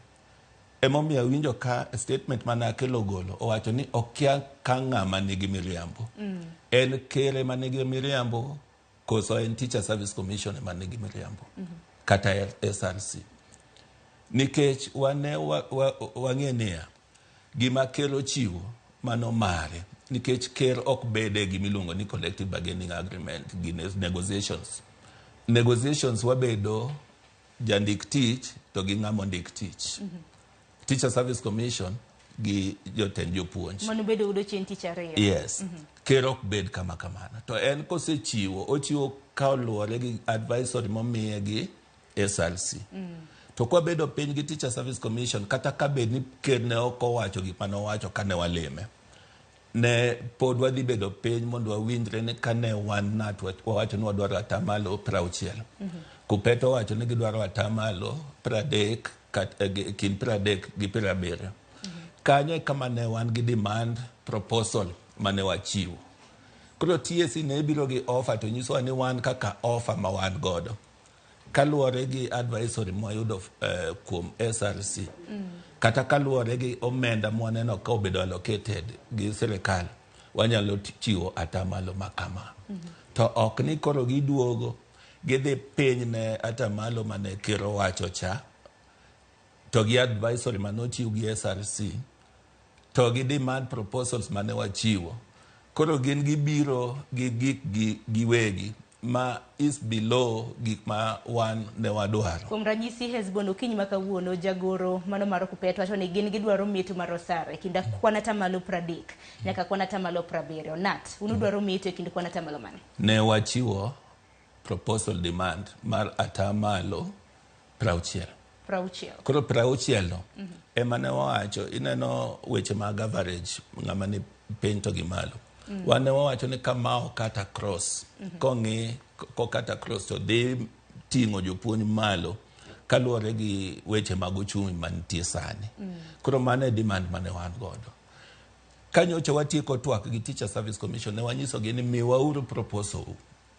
emomiyo awinjo ka statement mane Akelo golo owacho ni okia ka ng'ama nigi miriambo. En ker ema nigi miriambo koso en Teacher Service Commission ema nigi miriambo kata SRC. Nikech wane wang'e niya gima ker ochiwo mano mare nikech ker ok bede gima iluongo ni collective bargaining agreement gi negotiations. Negotiations wabedo jandik tich to gi ng'ama ondik tich. Teacher Service Commission gi jotend jopuonj. Mano bedo udo chieng' tich ariyo. Yes. Ker ok bed kama kamano. To en kosechiwo, ochiwo ka oluwore gi advisory momiye gi SRC. To kwabedo piny gi Teacher Service Commission, kata ka bed ni ker ne ok owacho gik mane owacho kane walime, ne pod wadhi bedo piny mondo wawinjre ni kane wan KNUT wawacho ni wadwaro atamalo 60. KUPPET owacho ni gidwaro atamalo 30 kind 30 gi 70. Kanyo e kama ne wan gi demand proposal mane wachiwo. Koro TSC ne biro gi offer to nyisowa ni wan kaka offer ma wan godo kaluwore gi advisory mwayudo kuom SRC kata kaluwore gi omenda mwaneno ka obedo allocated gi sirikal, wanyalo chiwo atamalo ma kama. To ok ni koro giduogo gidhi piny ne atamalo mane ker owacho cha, to gi advisory manochiw gi SRC to gi demand proposals mane wachiwo. Koro gin gibiro gi gik gi giwegi ma is below gik ma wan ne wadwaro. Kuom ranyisi, Hesbon okinyi ma kawuono jagoro mano mar Kuppet wacho ni gin gidwaro meto mar osara e kind kwan atamalo 30 nyaka kwan atamalo 70. Nat, un udwaro meto e kind kwan atamalo mane? Ne wachiwo proposal demand mar atamalo 60. 60. Koro 60 no ema ne wawacho, ineno weche mag average ng'ama ni piny to gi malo. Wan ne wawacho ni kama okata cross, kong'i kokata cross to dhi ting'o jopuonj malo kaluwore gi weche mag uchumi mantie sani. Koro mano e demand mane wan godo. Ka nyocha watieko twak gi Teacher Service Commission, ne wanyisogi ni miwauru proposal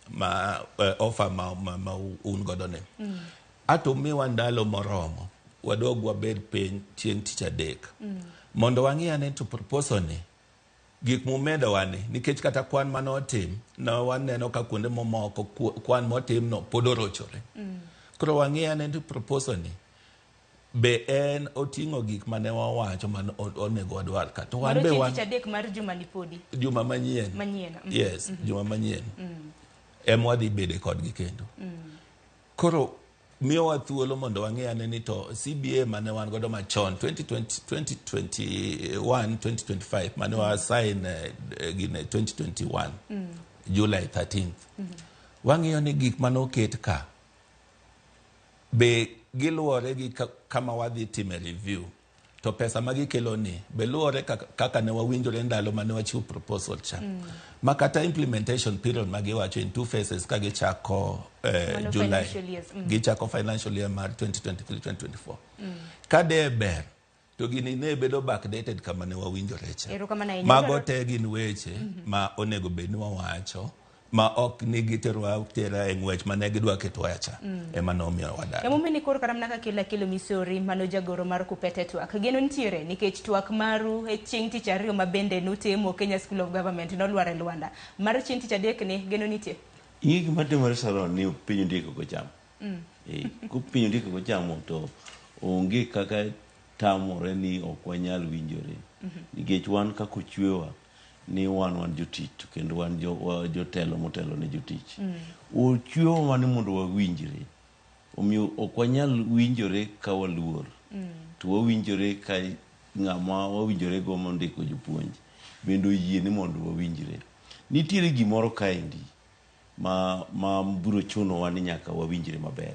ma offer ma un godo ni. Ato miwa ndalo moromo, wadog wabed piny chieng' tich adek. Mondo wang'i ane to proposal ni, gik mumedowa ni, nikech kata kwan manotim, ne waneno ka kuonde mamoko kwan motim no pod orochore. Koro wang'i ane to proposal ni, be en oting'o gik mane wawacho mane onego wadwar ka. To wan Mano be chieng' wan tich adek mar juma ni podi. Juma manyien. Manyien. Yes, juma manyien. Ema wadhi bede kodgi kendo. Koro miyowa thuolo mondo wang'i ane ni to CBA mane wan godo machon 2020, 2021 2025 mane wa sign gine 2021 July 13th. Wang'iyo ni gik mane oket ka be giluwore gi kama wadhi time review, to pesa ma gikelo ni be luwore kaka ne wawinjore ndalo mane wachiwo proposal cha. Ma kata implementation period ma giwacho in two phases ka gichako Mano July financial years. Gichako financial year mar 2023-2024. Ka de ber to gini ne bedo backdated kama ne wawinjore cha. Erokamano ahinya. Mago te gin weche ma onego bed ni wawacho ma ok ni giterowa tera e ng'wech mane gidwa ketowa cha. Ema nomiyo wadagi. Emomiyo ni koro kata mana kaka kelo misori mano jagoro mar Kuppet e twak. Geno nitiere nikech twak maru e chieng' tich ariyo ma bende nutimo Kenya School of Government nolwar e lwanda. Mar chieng' tich adek ni geno nitie. Ing'e gima timore Sharon ni piny ondiek ok ochamo. Ko piny ondiek ok ochamo to onge kaka tamore ni ok wanyal winjore. Nikech wan kaka ochwewa ni wan jotich to kendo wan jotelo motelo ne jotich. Ochwewa mana mondo wawinjre. Omiyo ok wanyal winjore ka waluor. To wawinjore ka ng'ama wawinjore go mondiko jopuonj bende oyie ni mondo wawinjre. Nitiere gimoro kaendi ma biro chunowa ni nyaka wawinjre maber.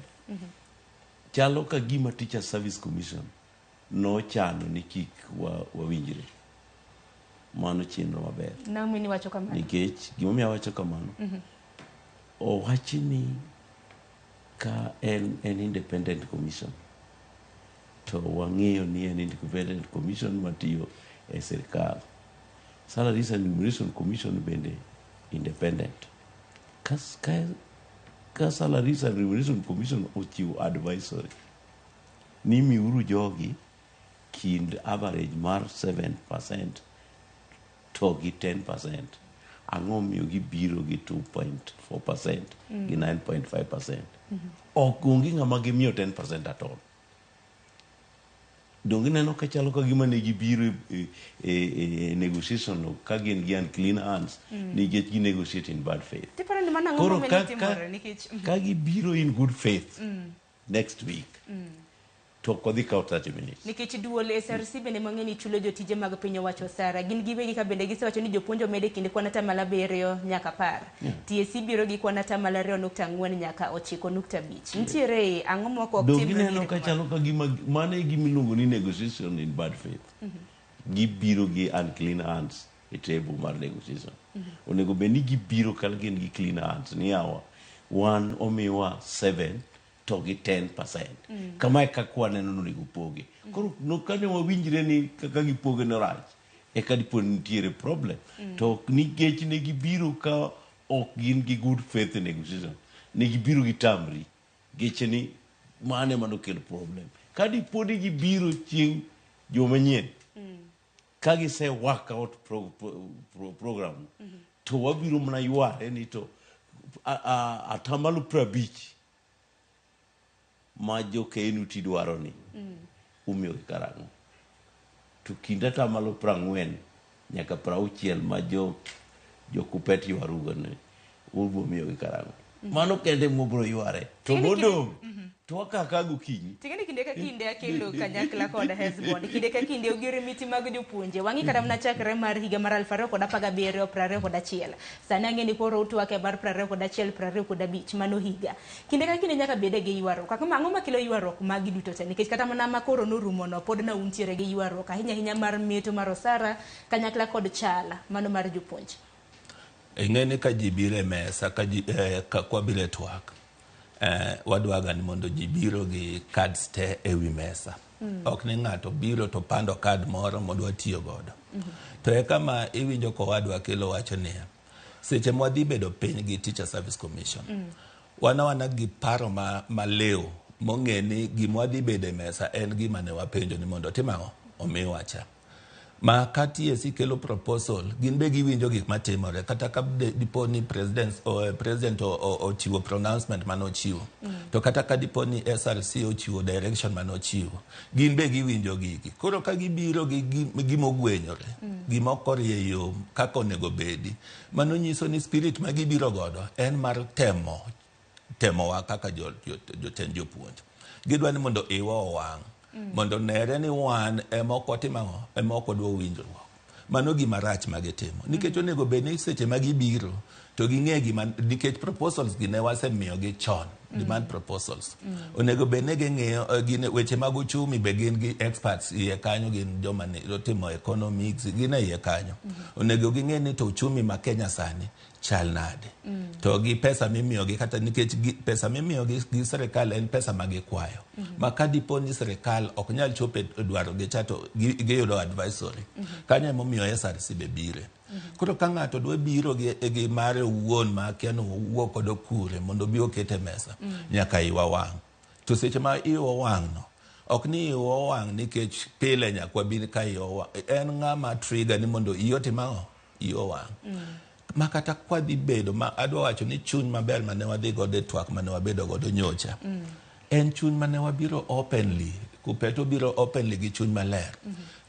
Chalo ka gima Teacher Service Commission nochano ni kik wawinjre. Mano chenro maber. Naomi ni wacho kamano. Nikech gimomiyo awacho kamano, owachi ni ka en independent commission to wang'eyo ni en independent commission matiyo e sirikal. Salaries and Remuneration Commission bende independent. Ka Salaries and Remuneration Commission ochiwo advisory ni miuru jogi kind average mar 7% to gi 10%, ang'o miyo gibiro gi 2.4% gi 9.5%? Ok onge ng'ama gimiyo 10% at all. Donge ineno ka chalo ka gima ne gibiro e negotiation no ka gin gi unclean hands nikech gi negotiate in bad faith. Tiparo ni mano ang'o Koro momiyo timore nikech ka gibiro in good faith next week to ok odhi kawo 30 minutes. Nikech duol SRC bende mang'e ni chulo jotije mag piny owacho osara gin giwegi ka bende gisewacho ni jopuonj omed e kind kwan 7% nyaka 10. TSC biro gi kwan 2.4% nyaka 9.5. Nitiere ang'o moko ok Donge timre ineno ka chalo ka gima mano e gima iluongo ni negotiation in bad faith. Gibiro gi unclean hands e table mar negotiation. Onego bed ni gibiro ka gin gi clean hands ni yawa wan omiwa 7 to gi 10%. Kamae kaka waneno ni onego poge. Koro no kane wawinjre ni kaka gipoge no rach, eka dipo ni nitiere problem. To nikech ne gibiro ka ok gin gi good faith negotiation, ne gibiro gi tamri, geche ni mane manokelo problem. Ka dipo ni gibiro chieng' juma manyien, ka gise work out program, to wabiro mana yware ni to 50% ma jo KNUT dwaro ni umiyogi karang'o? To kind 40% nyaka 60 ma jo Kuppet ywarugo ni ubiro miyogi karang'o? Mano kende mwabiro yware. To modong' to wakaka gokinyi. Ting'eni kinde ka kinde akelo kanyakla kod Hesbon. Kinde ka kinde ogiri miti mag jopuonje. Wang'i kata mana chakre mar higa mar 2017 21. Sani ang'e ni koro utwake mar 21 25 mano higa. Kinde ka kinde nyaka bede gi ywaruok. Kaka ang'o makelo ywaruok magi duto te? Nikech kata mana makoro norumo no pod na untiere gi ywaruok ahinya ahinya mar meto mar osara kanyakla kod chala mano mar jopuonj. Ing'e ni ka ji biro e mesa ka ji ka kwabiro e twak wadwaga ni mondo ji biro gi cards te ewi mesa. Ok ni ng'ato biro to pando card moro modwa tiyo godo. To e kama iwinjo kowadwa kelo wacho niya, seche mwadhi bedo piny gi Teacher Service Commission, wana gi paro maliw mong'e ni gima wadhi bedo e mesa en gima ne wapenjo ni mondo otim ang'o, omiwa cha. Ma ka TSC kelo proposal, gin be giwinjo gik matimore kata ka dipo ni president ochiwo pronouncement manochiwo, to kata ka dipo ni SRC ochiwo direction manochiwo, gin be giwinjo gigi. Koro ka gibiro gi gima ogwenyore, gima ok orie yo kaka onego bedi, mano nyiso ni spirit ma gibiro godo en mar temowa kaka jotend jopuonj. Gidwa ni mondo iwa owang', mondo nere ni wan ema ok watimo ang'o, ema ok wadwa winjruok. Mano gima rach ma gitimo. Nikech onego bed ni seche ma gibiro to ging'e gima, nikech proposals gi ne wasemiyogi chon, demand proposals. Onego bed ni ging'iyo gin weche mag uchumi be gin gi experts iye kanyo, gin joma ni otimo economics, gin e iye kanyo. Onego ging'e ni to uchumi ma Kenya sani chal nade. To gi pesa mimiyogi kata nikech pesa mimiyogi gi sirikal en pesa ma gikwayo. Ma ka dipo ni sirikal ok nyal chopo e dwarogi cha to giyudo advisory. Kanyo emomiyo SRC be bire. Koro ka ng'ato dwa biro gi mare owuon ma akia ni owuok godo kure mondo obi oket e mesa, nyaka iwa wang'. To seche ma iwa wang' no, ok ni iwa wang' nikech pile nyaka wabi ka iwa wang'. En ng'ama trigger ni mondo iyi otim ang'o? Iyi owang'. Ma kata kwadhi bedo ma adwa wacho ni chuny maber mane wadhi godo e twak mane wabedo godo nyocha. En chuny mane wabiro openly, Kuppet obiro openly gi chuny maler.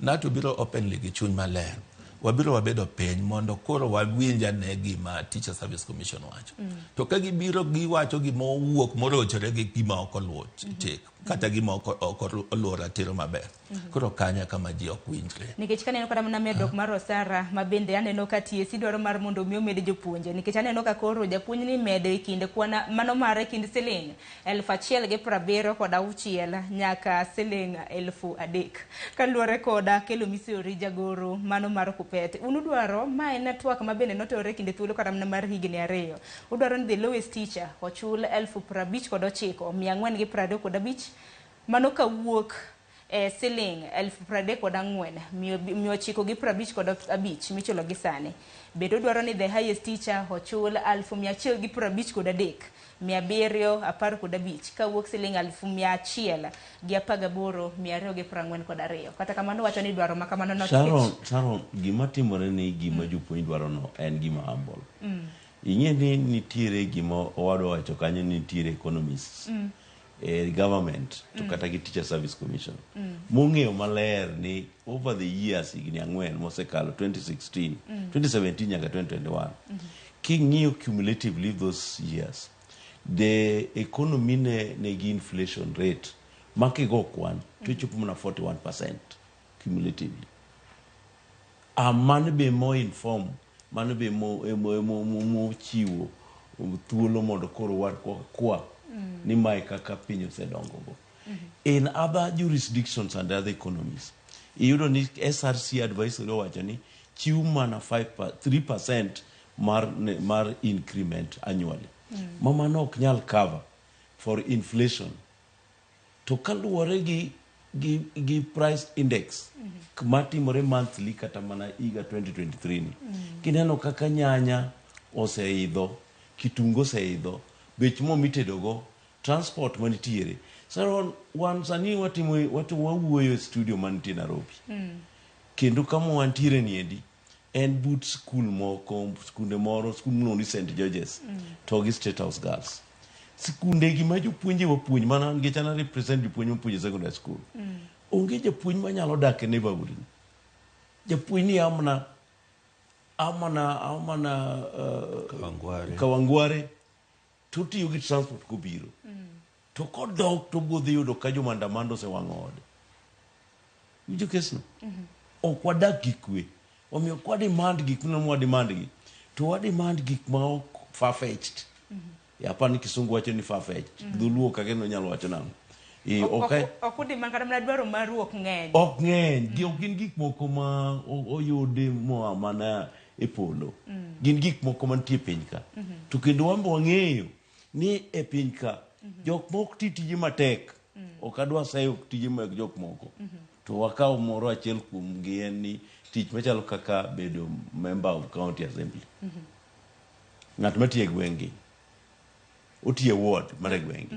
Nato biro openly gi chuny maler. Wabiro wabedo piny mondo koro wawinj ane gima Teacher Service Commission wacho. To ka gibiro giwacho gima owuok morochore gi gima ok oluwo chik, kata gima ok oluwo ratiro maber. Koro kanyo kama ji ok winjre. Nikech kaneno kata mana medruok mar osara ma bende aneno ka TSC dwaro mar mondo mi omed jopuonje. Nikech aneno ka koro japuonj ni medo e kind kwan mano mare kind siling 1,076 nyaka siling 3,000. Kaluwore koda kelo misori jagoro mano mar Kuppet. Un udwaro ma en twak ma bende notore kinde thuolo kata mana mar higni 2. Udwaro ni the lowest teacher ochul 55,435 mano kawuok e siling 34,955 michulo gi sani. Bende odwaro ni the highest teacher ochul 153,715 kawuok siling 118,242. Kata kamano wacho ni dwaro ma kamano no Sharon, gima timore ni gima jopuonj dwaro no en gima humble. Ing'e ni nitiere gima owadwa wacho kanyo ni nitiere economists e government to kata gi Teacher Service Commission mong'eyo maler ni over the years higni 4 mosekalo 2016 2017 nyaka 2021, king'iyo cumulatively those years, the economy ne nigi inflation rate ma kigo kwan to chopo mana 41% cumulatively. Mano be mo inform, mano be mo chiwo thuolo mondo koro wakwa ni mae kaka piny osedongo go. In other jurisdictions and other economies, iyudo ni SRC advisory owacho ni chiw mana 3% mar increment annually. Ma mano ok nyal cover for inflation. To kaluwore gi price index matimore monthly kata mana higa 2023 ni, kineno kaka nyanya oseidho, kitungu oseidho, bech mo mitedogo, transport manitiere. Sharon, wan sani watimo wawuoyo e studio mantie Nairobi. Kendo kama wantiere niendi en but skul moko, skunde moro, skul miluongo ni St. George's to gi State House Girls. Skunde gi ma jopuonje wapuonj mana nikech an a represent jopuonj mapuonjo e secondary school. Onge japuonj manyalo dak e neighborhood ni. Japuonj ni amana Kawangware to tiyo gi transport kobiro. To kodok to bodhi yudo ka jomandamano osewang'o ode. Winjo kesno? Ok wadak gi kwe. Omiyo kwa demand gik ma wa demand gi, to wa demand gik ma ok far-fetched. Aparo ni kisungu wacho ni far-fetched. Dholuo kaka en onyalo wacho nang'o? Ok Ok udemand kata mana dwaro maru ok ng'eny. Ok ng'eny. Gi ok gin gik moko ma oyudi moa mana e polo. Gin gik moko mantie e piny ka. To kendo wan be wang'eyo ni e piny ka jok mok ti tije matek. Ok adwa sayo tije mag jok moko. To wakaw moro achiel kuom gi en ni tich machalo kaka bedo member of county assembly. Ng'at matiyo e gweng' gi, otiyo e ward mar e gweng' gi.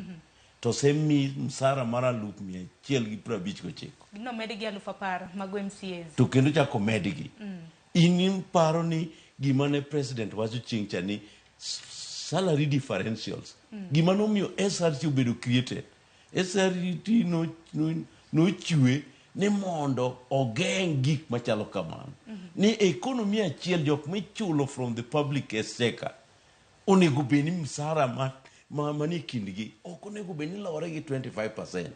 To osemi msara mar 159,000. Nomed gi 10,000 mago MCAs. To kendo chako medgi. In iparo ni gima ne president wacho chieng' cha ni salary differentials. Gima nomiyo SRC obedo created. SRC nochwe ni mondo ogeng' gik machalo kamano. Ni economy achiel jok michulo from the public exchequer onego bed ni msara ma manie kindgi ok onego bed ni lore gi 25%.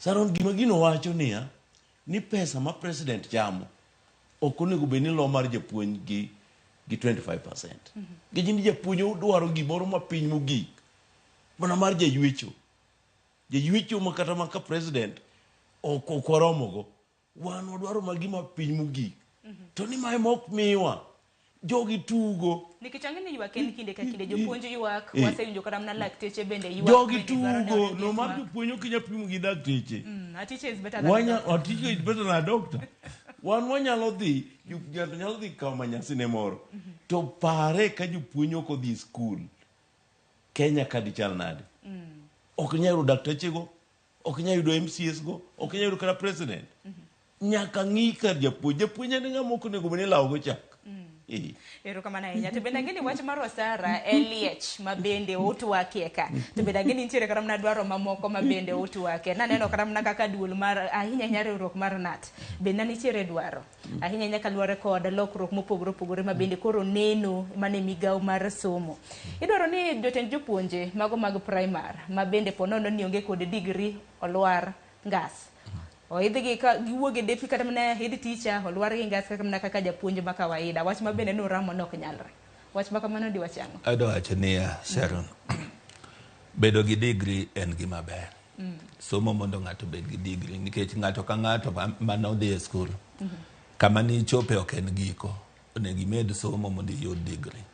Sharon, gima gino wacho niya ni pesa ma president chamo ok onego bed ni lo mar japuonj gi 25%. Nikech ni japuonj odwaro gimoro mapiny mogik mana mar jaywecho. Jaywecho ma kata ma ka president ok waromogo. Wan wadwaro ma gima piny mogik. To ni mae mok miwa. Jogi tugo. Nikech ang'e ni ywak en kinde ka kinde jopuonj ywak, wasewinjo kata mana lakteche bende ywak. Jogi bende dwaro ni tugo. odhi No mar twak. jopuonj ok inyal pimo gi dakteche. A teacher is better than a doctor. A teacher is better than a doctor. Wan wanyalo dhi, ng'ato nyalo dhi kawo manyasine moro. To pare ka jopuonj ok odhi e skul, Kenya ka dichal nade? Ok inyal yudo dakteche go, ok inyal yudo MCAs go, ok inyal yudo kata president. Nyaka ng'i kar japuonj. Japuonj en ng'ama ok onego bed ni ilawo go chak. Erokamano ahinya. To bende ang'e ni wach mar osara en liech ma bende utwakie ka. To bende ang'e ni nitiere kata mana dwaro mamoko ma bende utwakie. Naneno kata mana kaka duol mar ahinya ahinya riwruok mar KNUT bende nitiere dwaro. Ahinya ahinya kaluwore kod lokruok mopogore opogore ma bende koro neno mana e migawo mar somo. Idwaro ni jotend jopuonje mago mag primar ma bende po nono ni onge kod degree olwar ngas. Oidhgi ka giwuok e deputy kata mana head teacher olwar gi ngas kaka mana kaka japuonj ma kawaida. Wach ma bende nuramo ni ok nyalre. Wach ma kamano diwach ang'o? Adwa wacho niya, Sharon, bedo gi degree en gima ber. Somo mondo ng'ato obed gi degree nikech ng'ato ka ng'ato mane odhi e skul kama nichope ok en giko. Onego imed somo mondo iyud degree.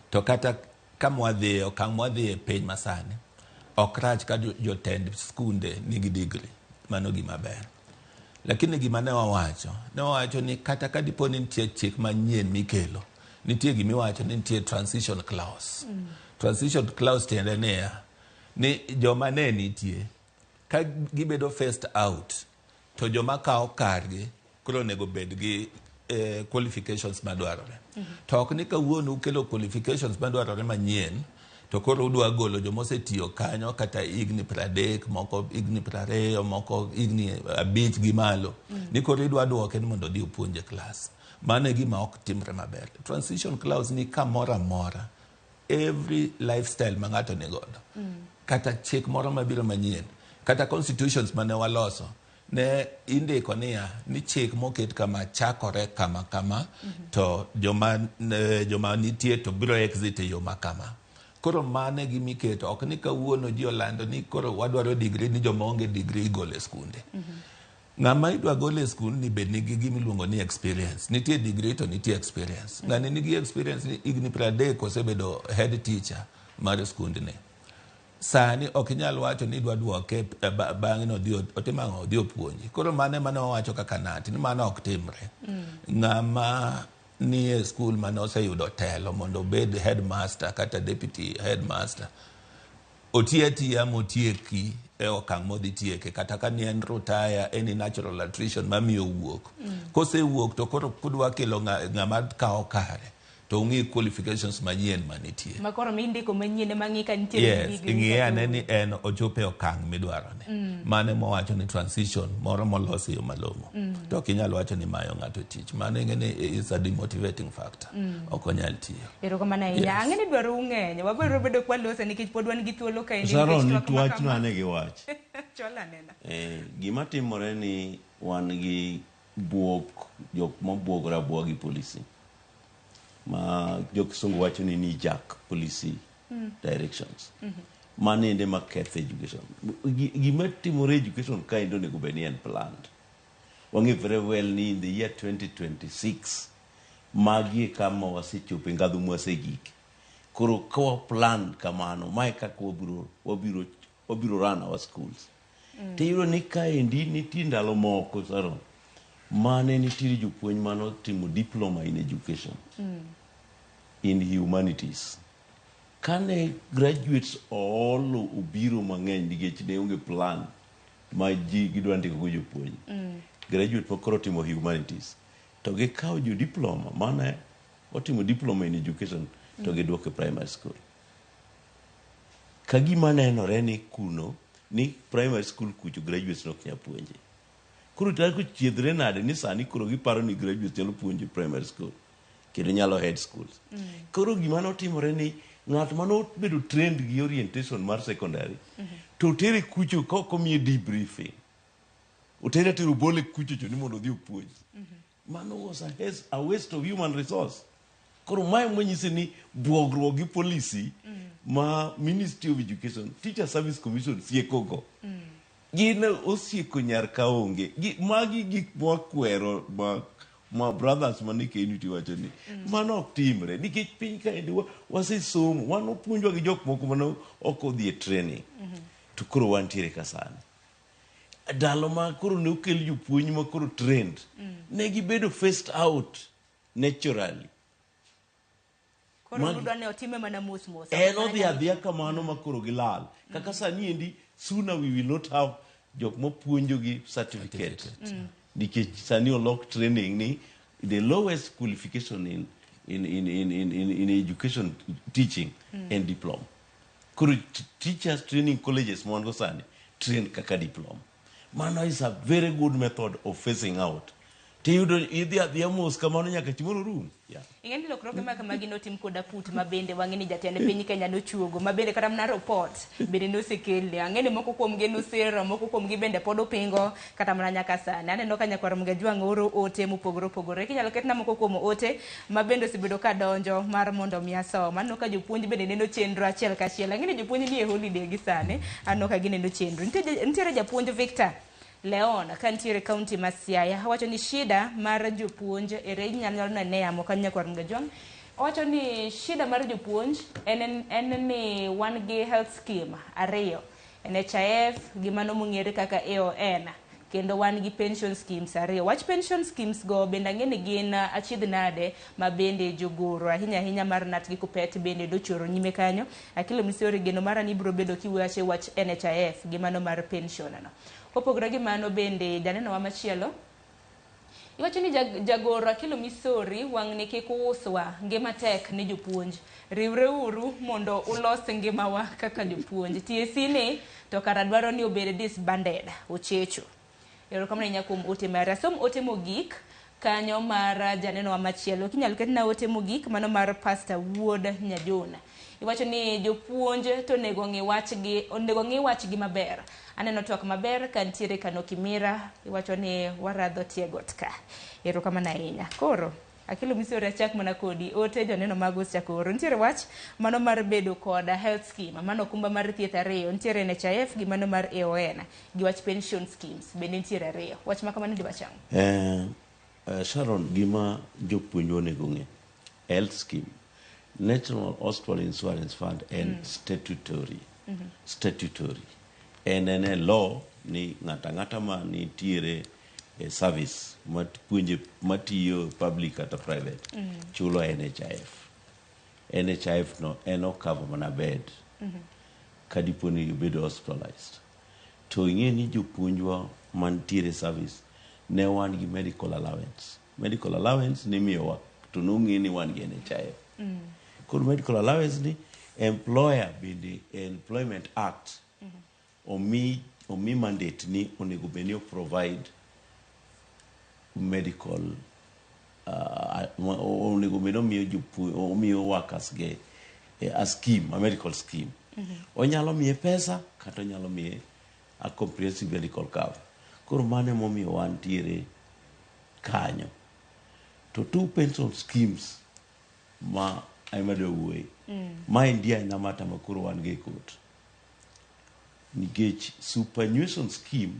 To kata kama wadhiye, okang' mwadhiye e piny masani, ok rach ka jotend skunde nigi degree. Mano gima ber. Lakini gima ne wawacho ni kata ka dipo ni nitie chik manyien mikelo, nitie gimiwacho ni nitie transition clause. Transition clause tiende niya, ni joma ne nitie, ka gibedo phased out, to joma kawo kargi koro onego bed gi qualifications madwarore. To ok ni kawuono ukelo qualifications madwarore manyien, to koro udwa golo joma osetiyo kanyo kata higni 30, moko higni 20, moko higni 5 gi malo. Ni koro idwa duoke ni mondo odhi opuonj e klas. Mano e gima ok timre maber. Transition clause ni kamoro amora, every lifestyle ma ng'ato ni godo. Kata chik moro mabiro manyien, kata constitutions mane waloso, ne indiko niya ni chik moket kama chakore kama kama to joma nitie to biro exit e yo ma kama. Koro mano e gima iketo, ok ni kawuono ji olando ni koro wadwaro degree ni joma onge degree igolo e skunde. Ng'ama idwa gol e skul ni bed nigi gima iluongo ni experience. Nitie degree to nitie experience. Ng'ani nigi experience ni higni 30 osebedo head teacher mar skundni. Sani ok inyal wacho ni idwa duoke eh, bang'e no odhi otim ang'o odhi opuonji. Koro mano ema ne wawacho kaka KNUT ni mano ok timre. Ng'ama nie skul mane oseyudo telo mondo obed headmaster kata deputy headmaster oti atiya motieki e okang' modhi tieke kata ka ni en retire any natural attrition mamiyo wuok. Kosewuok to koro kudwa kelo ng'ama kawo kare to ung'i qualifications manyien manitie. Ma koro mindiko manyien ema ng'i ka nitiere Yes, gigi ing'iye kata ane ni en ochopo e okang' midwarone. Mano ema wawacho ni transition moro molos e yo malong'o. To ok inyal wacho ni mayo ng'ato tich. Mano ing'e ni is a demotivating factor. Ok onyal tiyo. Erokamano ahinya. Yes. Ang'e ni dwaro ung'eny. Wabiro bedo kwalose nikech pod wan gi thuolo kaendi. Sharon, nikech twak ma wachno kama- ane gi wach. Chwal anena. Eh, gima timore ni wan gi buok jok mabuogore abuoga gi policy ma jo kisungu wacho ni knee jerk policy directions. Mano ende maketho education. Gima timore education kaendi onego bed ni en planned. Wang'e very well ni in the year 2026 magi e kama wasechope ngadho mwasegike. Koro ka wa plan kamano, mae kaka wabiro, wabiro, wabiro run our schools. Tiyudo ni kaendi nitie ndalo moko Sharon, mane nitiere jopuonj manotimo diploma in education in humanities. Kane graduates oolo obiro mang'eny nikech ne onge plan ma ji gidwa ndiko go jopuonj. Graduate ma koro otimo humanities to gikawo jo diploma mane otimo diploma in education to giduoko e primary school. Ka gima nenore ni kuno ni primary school kucho graduates nok nyal puonje. Koro chako chiedhre nade ni sani koro giparo ni graduates nyalo puonjo e primary school kendo nyalo head schools. Koro gima notimore ni ng'at manobedo trained gi orientation mar secondary to otere kucho ka ok omiye debriefing. Otere atera obole kucho cho ni mondo odhi opuonj. Mano was a waste of human resource. Koro mae manyisi ni buogruok gi policy ma Ministry of Education, Teacher Service Commission siekogo. Gin osieko nyar kaonge. Magi gik mwakwero ma, ma brothers mane KNUT wacho ni mano ok timre nikech piny kaendi wasesomo wan opuonjwa gi jok moko mane ok odhi e training to koro wantiere ka sani ndalo ma koro ne okel jopuonj ma koro trained ne gibedo phased out naturally. Koro udwa ni otime mana mos mos. En odhi adhiya kamano ma koro gilal. Kaka sani endi sooner we will not have jok mapuonjo gi certificate. Nikech sani olok training ni the lowest qualification in education teaching en diploma. Koro teachers training colleges ma wan go sani train kaka diploma. Mano is a very good method of phasing out. Tiyudo idhi adhiya mos kamano nyaka chieng' moro rum. Yeah. Ing'e ni lokruoge ma kamagi notim kod aput ma bende wang'e ni jatend piny Kenya nochuogo ma bende kata mana report bende nosekele. Ang'e ni moko kuomgi nosero, moko kuomgi bende pod opingo kata mana nyaka sani. Aneno ka nyakwar Mgajwang' oro ote mopogore opogore. Kinyalo ketna moko kuom ote ma bende osebedo ka donjo mar mondo mi asom. Aneno ka jopuonj bende neno chenro achiel kachiel. Ang'e ni jopuonj nie holiday gi sani. Aneno ka gineno chenro. Nitiere japuonj Victor Leon ka nitiere kaunti ma Siaya wacho ni shida mar jopuonj ere inyalo nene yamo kanyo nyakwar Mgajwang'. Owacho ni shida mar jopuonj en ni wan gi health scheme ariyo, NHIF gi mano mong'ere kaka AON, kendo wan gi pension schemes ariyo. Wach pension schemes go bende ang'e ni gin achiedh nade ma bende jogoro ahinya ahinya mar KNUT gi KUPPET bende dochoro nyime kanyo. Akilo Misori geno mara ni ibiro bedo kiwacho wach NHIF gi mano mar pension no. Kopogore gi mano bende janeno wa machielo iwacho ni jagoro Akilo Misori wang'ni kik uswa, ngima tek ni jopuonj. Riwreuru mondo ulos ngimawa kaka jopuonj. TSC ni to kara dwaro ni obed disbanded, ochecho. Erokamano ahinya kuom ote mari. Asom ote mogik kanyo mar janeno wa machielo. Kinyalo ketna ote mogik mano mar Pastor Wuod Nyajona. Iwacho ni jopuonj to onego ng'i wachgi, onego ng'i wachgi maber. Aneno twak maber ka nitiere Kano Kimira, iwacho ni waradho tie got ka. Erokamano ahinya. Koro Akilo Misori achak mana kodi ote joneno mag osechako oro. Nitiere wach mano mar bedo kod health scheme, mano okumba mar thieth ariyo, nitiere NHIF gi mano mar AON gi wach pension schemes bende nitiere ariyo. Wach ma kamano diwach ang'o? Sharon, gima jopuonj onego ng'e, health scheme, National Hospital Insurance Fund en statutory. Statutory. En en e law ni ng'ato ang'ata ma nitiere e service mapuonje matiyo public kata private chulo NHIF. NHIF no en ocover mana bed kadipo ni ibedo hospitalized. To ing'e ni jopuonjwa mantiere service ne wan gi medical allowance. Medical allowance nimiyowa to nong'e ni wan gi NHIF. Koro medical allowance ni employer bende Employment Act omi mandate ni onego bed ni o provide medical onego bed ni omiyo omiyo workers ge a scheme, a medical scheme. Onyalo miye pesa kata onyalo miye a comprehensive medical cover. Koro mano emomiyo wantiere kanyo. To two pension schemes ma ema adwa wuoye. Ma endi aina mata ma koro wan go e court. Nikech superannuation scheme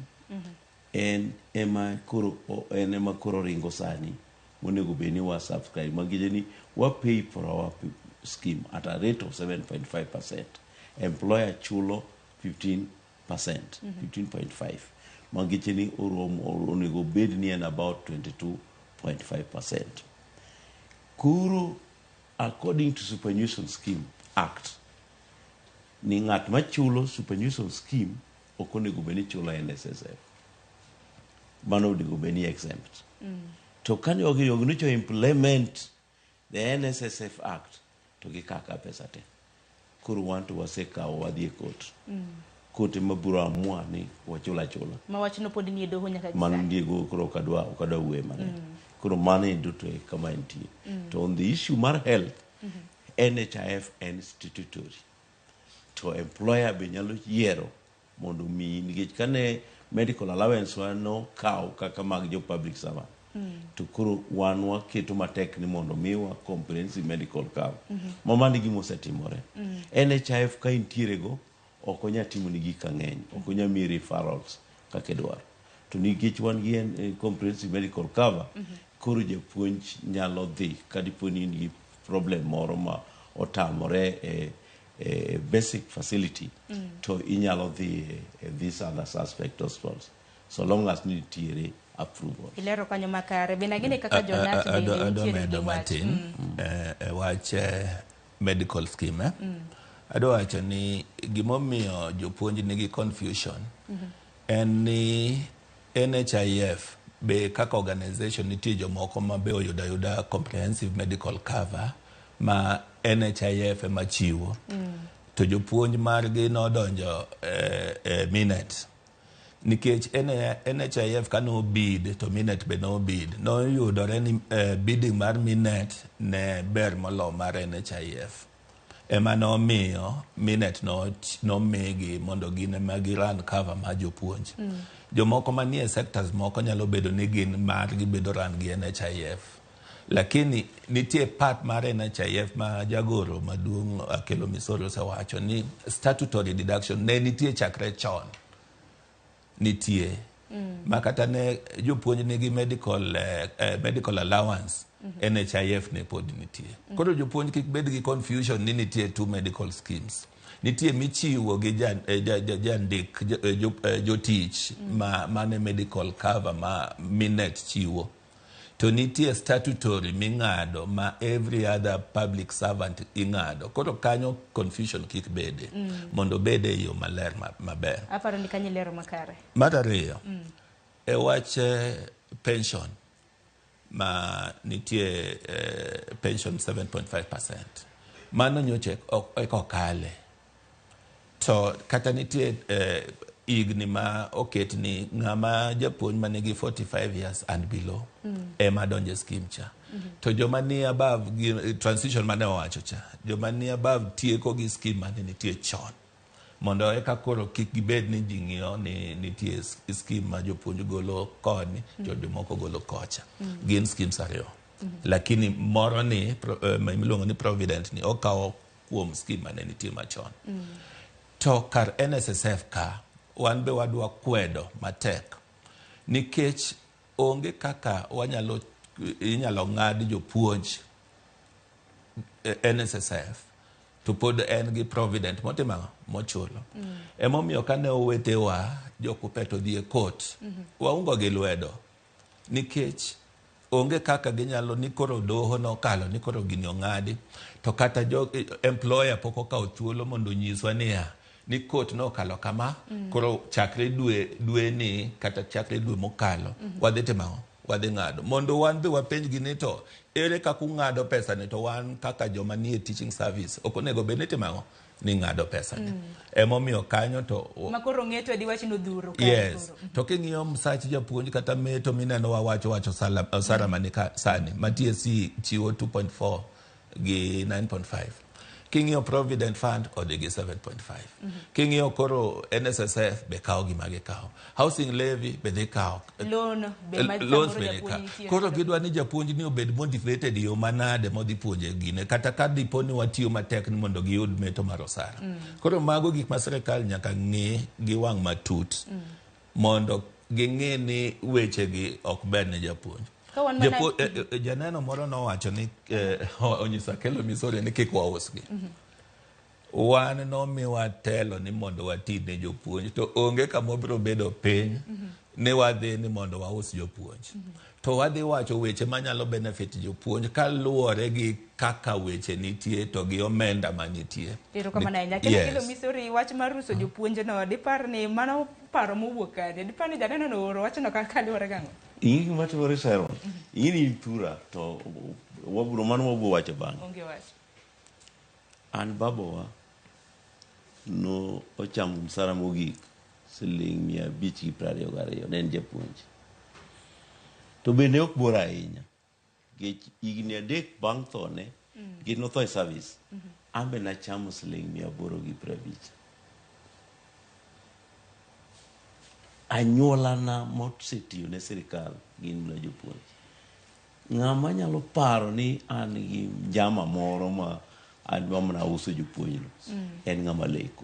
en ema koro ringo sani monego bed ni wa subscribe manyiso ni wa pay for our scheme at a rate of 7.5%. Employer chulo 15%, 15.5. Manyiso ni oromo onego bed ni en about 22.5%. Koro according to Superannuation Scheme Act ni ng'at machulo superannuation scheme ok onego bed ni chulo NSSF. Mano onego bed ni exempt. To kane nyocha implement the NSSF Act to gikaka pesa te. Koro wan to wasekawo wadhi e court. Court ema biro amua ni wachul achula. Ma wachno pod nie doho nyaka gi Mano sani. ndiye go koro ok adwa wuoye mang'eny. Koro mano endo to e kama entie. To on the issue mar health, NHIF en statutory. To employer be nyalo yiero mondo omiyi nikech kane medical allowance wa nokaw kaka mag jo public servant to koro wan waketo matek ni mondo miwa comprehensive medical cover. Ma mano e gima osetimore. NHIF ka intiere go ok onyal timoni gik mang'eny, ok onyal miyi referrals kaka idwaro. To nikech wan gi comprehensive medical cover, koro japuonj nyalo dhi kadipo ni in gi problem moro ma otamore e basic facility to inyalo dhi e these other suspect hospitals so long as nitiere approval. Ilero kanyo makare. Bende ang'e ni kaka jonat bende Adwa nitiere gi medo wach. matin e wach medical scheme. Adwa wacho ni gimomiyo jopuonj nigi confusion en ni NHIF be kaka organization nitie jomoko ma be oyudo ayuda comprehensive medical cover ma NHIF ema chiwo to jopuonj margi nodonjo e Minet nikech NHIF kane obid to Minet be nobid noyudore ni bidding mar Minet ne ber molo mar NHIF ema nomiyo Minet nomigi mondo gin ema gi run cover mar jopuonj. Jomoko manie sectors moko nyalo bedo ni gin margi bedo run gi NHIF lakini nitie part mar NHIF ma jagoro maduong' Akelo Misori osewacho ni statutory deduction ne nitie chakre chon nitie ma kata ne jopuonj nigi medical allowance NHIF ne pod nitie. Koro jopuonj kik bed gi confusion ni nitie two medical schemes. Nitie michiwo gi jandik jotich ma mane medical cover ma Minet chiwo to nitie statutory ming'ado ma every other public servant ing'ado. Koro kanyo confusion kik bede mondo obed e yo maler maber. Aparo ni kanyo ilero makare. Mar ariyo, e wach pension ma nitie pension 7.5%. Mano nyocha eka okale. To kata nitie higni ma oket ni ng'ama japuonj manigi 45 years and below ema donjo e scheme cha. To joma ni above gi transition mane owacho cha, joma ni above tieko gi scheme mane nitie chon. Mondo eka koro kik gibed ni ji ng'iyo ni nitie scheme ma jopuonj golo koni to jomoko golo kocha. Gin schemes ariyo. Lakini moro ni ma miluongo ni provident ni okawo kuom scheme mane nitie machon. To kar NSSF ka wan be wadwa kwedo matek nikech onge kaka wanyalo inyalo ng'ad jopuonj NSSF To pod en gi provident motimo ang'o? Mochulo. Emomiyo kane owetewa jo-Kuppet odhi e court, waungo gi lwedo nikech onge kaka ginyalo ni koro doho nokalo ni koro gini ong'adi to kata jo employer pok okawo thuolo mondo onyiswa niya ni court nokalo kama. Koro chakre dwe dwe ni kata chakre dwe mokalo wadhi timo ang'o? Wadhi ng'ado mondo wan be wapenjgi ni to ere kaka ung'ado pesa ni to wan kaka joma nie teaching service ok onego bed ni timo ang'o ni ng'ado pesa ni. Emomiyo kanyo to Ma koro ng'eto diwach nodhuro kae. Yes. Koro. To king'iyo msach japuonj kata meto mineno wawacho wacho sala, osara mani ka sani ma TSC chiwo 2.4 gi 9.5. King'iyo Provident Fund odhi gi 7.5. King'iyo koro NSSF be kawo gima gikawo. Housing levy be dhi kawo. Loan be ma Loans samoro be dhi japuonj kawo. nitie. Koro gidwa ni japuonj ni obed motivated e yo manade modhi puonje gine kata ka dipo ni watiyo matek ni mondo giyud meto mar osara. Koro mago gik ma sirikal nyaka ng'i gi wang' matut mondo ging'i ni wechegi ok ber ne japuonj. Ka wan mana- Janeno moro nowacho ni onyiso Akelo Misori ni kik wausgi. Wan nomiwa telo ni mondo wati ne jopuonj to onge kama wabiro bedo piny ni wadhi ni mondo waus jopuonj. To wadhi wacho weche manyalo benefit jopuonj kaluwore gi kaka weche nitie to gi omenda manitie. Erokamano ahinya. Kendo Yes. Akelo Misori, wach mar uso jopuonj no, dipar ni mano paro mowuok kanye? Dipar ni janeno no ooro wachno kaka kaluwore gang'o? Ing'e gima timore Sharon? Ing'e ni in thura to wabiro mano wabiro wacho bang'e. Onge wach. An babawa no ochamo msara mogik siling 522, ne en japuonj. To bende ok bor ahinya. Nikech higni 3 bang' thone, nikech notho e service, an be nachamo siling 850. Anyuolana mosetiyo ne sirikal gin mana jopuonj. Ng'ama nyalo paro ni an gi njama moro ma adwa mana uso jopuonjno en ng'ama leko.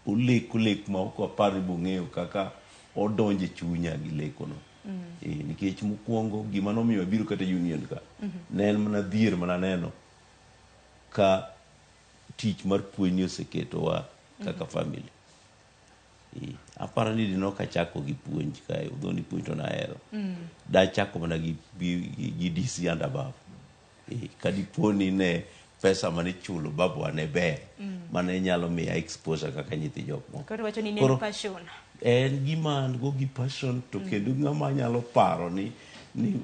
Oleko lek ma ok apar ni bong'eyo kaka odonjo e chunya gi lekono. Nikech mokwongo gima nomiyo abiro kata union ka ne en mana dhier mana neno ka tich mar puonj ni oseketowa kaka family. Aparo ni dine ok achako gi puonj kae, although ni puonj to nahero. Dachako mana gi DC and above. Ka dipo ni ne pesa mane ichulo babawa ne ber, mane nyalo miya exposure kaka nyithi jok moko. Koro iwacho ni ne Koro en passion. En gima an go gi passion to kendo ng'ama nyalo paro ni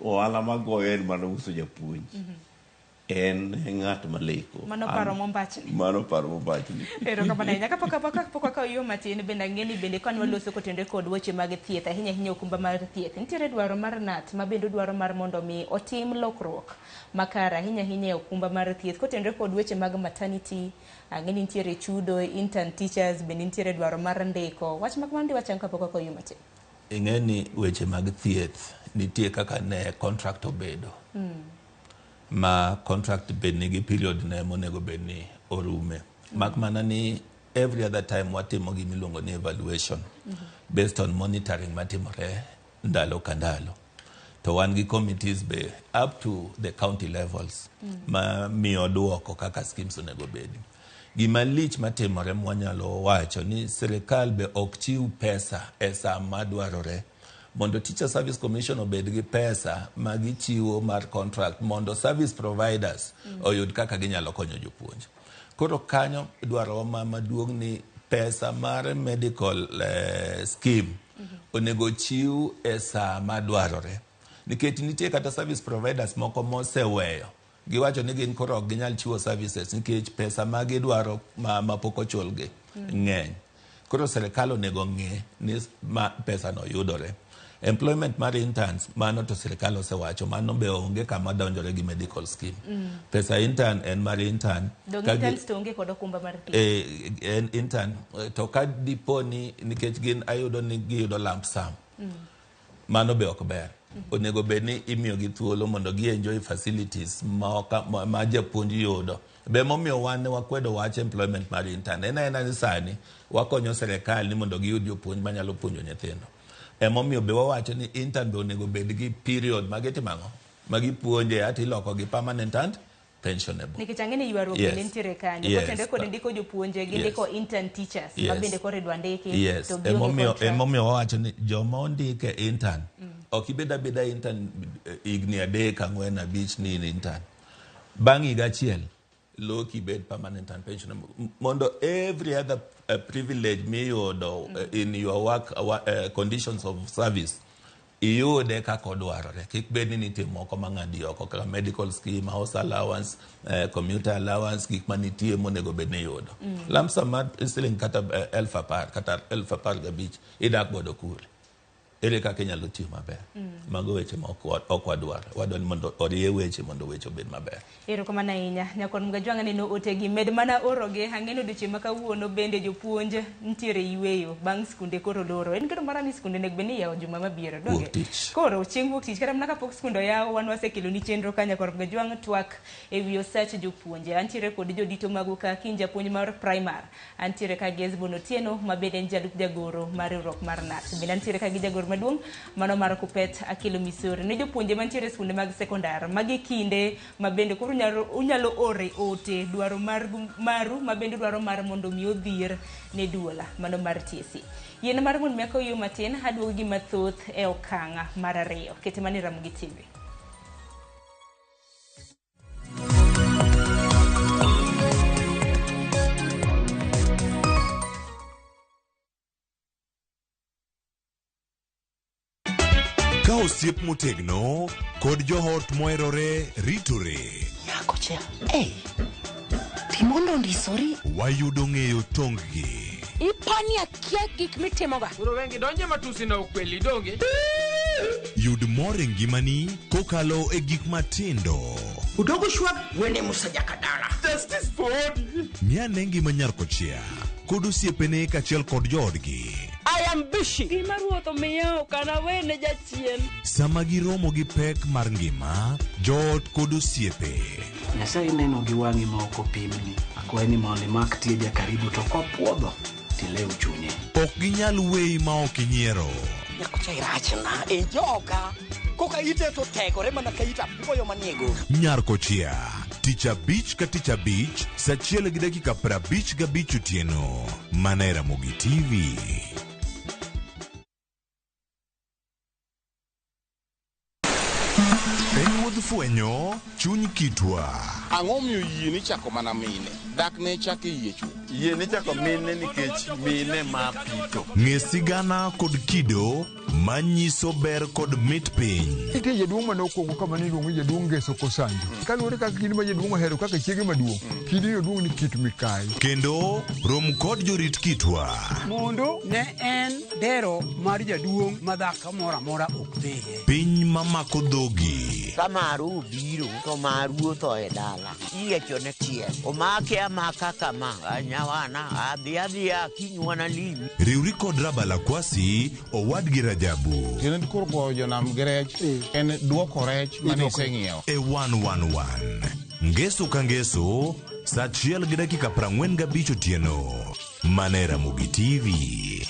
ohala magoyo en mana uso japuonj. En ng'at maleko. Mano paro mombachni. Mano paro mombachni. Erokamano ahinya. Kapok wakawo yo matin bende ang'e ni bende kane waloso kotenore kod weche mag thieth, ahinya ahinya okumba mar thieth. Nitiere dwaro mar KNUT ma bende dwaro mar mondo mi otim lokruok makare ahinya ahinya e okumba mar thieth kotenore kod weche mag maternity. Ang'e ni nitiere chudo, intern teachers bende nitiere dwaro mar ndiko. Wach ma kamano diwach ang'o kapok wakawo yo matin? Ing'e ni weche mag thieth nitie kaka ne contract obedo. Ma contract bed nigi period ne monego bed ni orume. Mak mana ni every other time watimo gima iluongo ni evaluation based on monitoring matimore ndalo ka ndalo. To wan gi committees be up to the county levels ma miyo duoko kaka schemes onego bedi. Gima lich matimore mwanyalo wacho ni sirikal be ok chiw pesa e sa madwarore mondo Teacher Service Commission obed gi pesa ma gichiwo mar contract mondo service providers oyud kaka ginyalo konyo jopuonj. Koro kanyo dwarowa ma maduong' ni pesa mar medical scheme onego chiw e sa madwarore. Nikech nitie kata service providers moko moseweyo. Giwacho ni gin koro ok ginyal chiwo services nikech pesa ma gidwaro ma pok ochulgi ng'eny. Koro sirikal onego ng'i ni ma pesa no yudore. Employment mar interns mano to sirikal osewacho mano be onge kama donjore gi medical scheme. Pesa intern en mar intern. Dong Ka gi- interns to onge kod okumba mar thieth. En intern to ka dipo ni nikech gin ayudo ni giyudo lump sum mano be ok ber. Onego bed ni imiyo gi thuolo mondo gi enjoy facilities ma japuonj yudo. Be momiyo wan ne wakwedo wach employment mar intern. En aena ni sani wakonyo sirikal ni mondo giyud jopuonj manyalo puonjo nyithindo. Emomiyo be wawacho ni intern be onego bed gi period ma gitimo ang'o? Ma gipuonje ato iloko gi permanent and pensionable. Nikech ang'e ni ywaruok bende nitiere kanyo. Kotenore kod ndiko jopuonje gi ndiko intern teachers ma bende koro idwa ndiki to gionge contract. Emomiyo wawacho ni joma ondike intern ok ibed abeda intern higni 3 4 5 ni in intern. Bang' higa achiel loki bed permanent and pensionable mondo every other privilege miyudo in your work conditions of service iyude kaka odwarore. Kik bed ni nitie moko mang'adi oko kaka medical scheme, house allowance, commuter allowance, gik manitie monego bed ni iyudo. Lump sum mar siling kata 10,000 kata 15,000 idak godo kure? Ere kaka inyalo tiyo maber? Mago weche ma ok wadwar. Wadwaro ni mondo orie weche mondo weche obed maber. Erokamano ahinya. Nyakon Mgajwang' aneno otegi med mana orogi. Ang'e ni odiochieng' ma kawuono bende jopuonj nitiere yueyo bang' skunde koro loro. En geno mara ni skunde onego bed ni iyawo juma mabiro. Donge? Wuok tich. Koro chieng' wuok tich kata mana kapok skunde oyaw wan wasekeloni chenro ka Nyakon Mgajwang' twak ewi osach jopuonje. Antiere kod jodito magu ka kiny japuonj mar primar. Antiere ka gi Esbon Otieno ma bende en jalup jagoro mar riwruok mar KNUT. Bende antiere ka gi jagoro maduong' mano mar Kuppet Akelo Misori. Ne jopuonje mantiere e skunde mag sekondar, magi kinde ma bende koro unyalo ore ote dwaro maru ma bende dwaro mar mondo mi odhier ne duola mano mar TSC. Yien mar mondo mi akaw yo matin aduogo gi mathoth e okang' mar 2. Kete mane Ramogi TV. Ka osiep motegno kod joot moherore ritore. Nyako cha, timondo ndisori. Wayudo ng'eyo tong-gi. Ipani akia gik mitimoga. Koro wengi donje matusi na ukweli donge. Yud mor e ngimani kokalo e gik matindo. Udogo shwag wene musaja kadala. Justice for Odi. Ng'ane ngima nyar kochia kod osiepene kaachiel kod joodgi. I am busy. Gima ruoth omiya ok anawene jachien. Sama giromo gi pek mar ngima, joot kod osiepe. Nyasaye neno gi wang'i ma ok opimni. Akwayi ni mondo imak tieja karibu to kopuodho tilew chunye. Ok ginyal weyi ma ok inyiero. Nyakocha irachna e joga. Koka ite to tegore mana ka ita apuoyo maniego. Nyar kochia, tich abich ka tich abich, saa 1:55 otieno. Mana e Ramogi TV. En wuodh fwenyo chuny kitwa. Ang'o miyo yie ni chako mana mine? Dak ne chako yie chuth. Yie ni chako mine nikech mine ma pito. Ng'e sigana kod kido manyiso ber kod mit piny. Nitie jaduong' mane okwongo kama ne iluongo ni jaduong' Ngeso Kosanjo. Kaluwore kaka kidi ma jaduong' ohero kaka chiege maduong', kidi no duong' ni Kit Mikayi. Kendo rom kod jorit kitwa. Mondo ne en dero mar jaduong' ma dhako moro amora ok dhiye. Piny mamako dhogi. Ka maru obiro to maru otho e dala. Iyiecho ne chiel. Omake amaka kama. Nyawana adhi adhiya kiny wanalimi. Riwri kod Rabala Kwasi owadgi Rajabu. Tiende koro goyo jonam gi rech en duoko rech mane iseng'iewo. E 111. Ngeso ka ngeso, saa 1:45 otieno. Mana e Ramogi TV.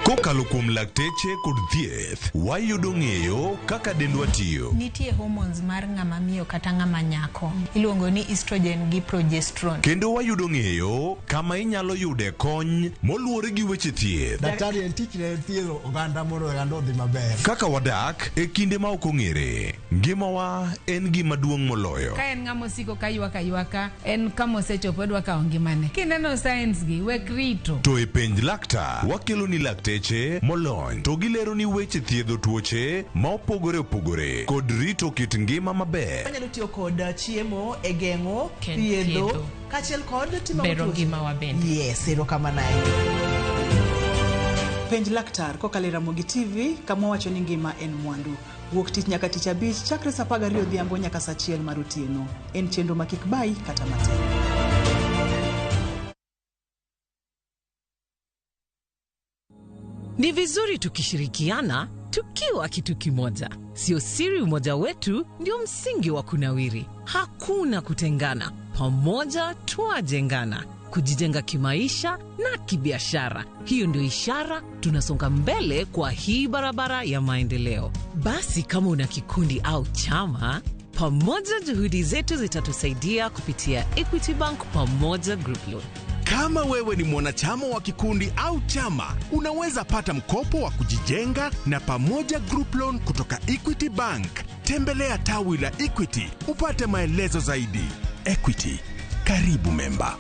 Kokalo kuom lakteche kod thieth, wayudo ng'eyo kaka dendwa tiyo. Nitie hormones mar ng'ama miyo kata ng'ama nyako. Iluongo ni estrogen gi progesterone. Kendo wayudo ng'eyo kama inyalo yude kony moluwore gi weche thieth. Daktari en tich ne thiedho oganda mondo oganda odhi maber. Kaka wadak e kinde ma ok ong'ere, ngimawa en gima duong' moloyo. Ka en ng'ama osiko ka ywak aywaka, en kama osechopo odwa kawo ngimane. Kineno signs gi, wek rito. To e penj laktar, wakelo ni lakteche molony to gilero ni weche thiedho tuoche ma opogore opogore kod rito kit ngima maber. Wanyalo tiyo kod chiemo e geng'o, thiedho, kaachiel kod timo bero ngimawa bende. Yes, erokamano ahinya. Penj laktar kokalo e Ramogi TV kama wacho ni ngima en mwandu. Wuok tich nyaka tich abich chakre saa 12 odhiambo nyaka saa 1 mar otieno. En chenro ma kik bayi kata matin. Ni vizuri tukishirikiana tukiwa kitu kimoja. Sio siri umoja wetu ndio msingi wa kunawiri. Hakuna kutengana. Pamoja twajengana. kujijenga kimaisha na kibiashara. Hiyo ndio ishara tunasonga mbele kwa hii barabara ya maendeleo. Basi kama una kikundi au chama, pamoja juhudi zetu zitatusaidia kupitia Equity Bank Pamoja Group Loan. Kama wewe ni mwanachama wa kikundi au chama, unaweza pata mkopo wa kujijenga na Pamoja Group Loan kutoka Equity Bank. Tembelea tawi la Equity upate maelezo zaidi. Equity, karibu memba.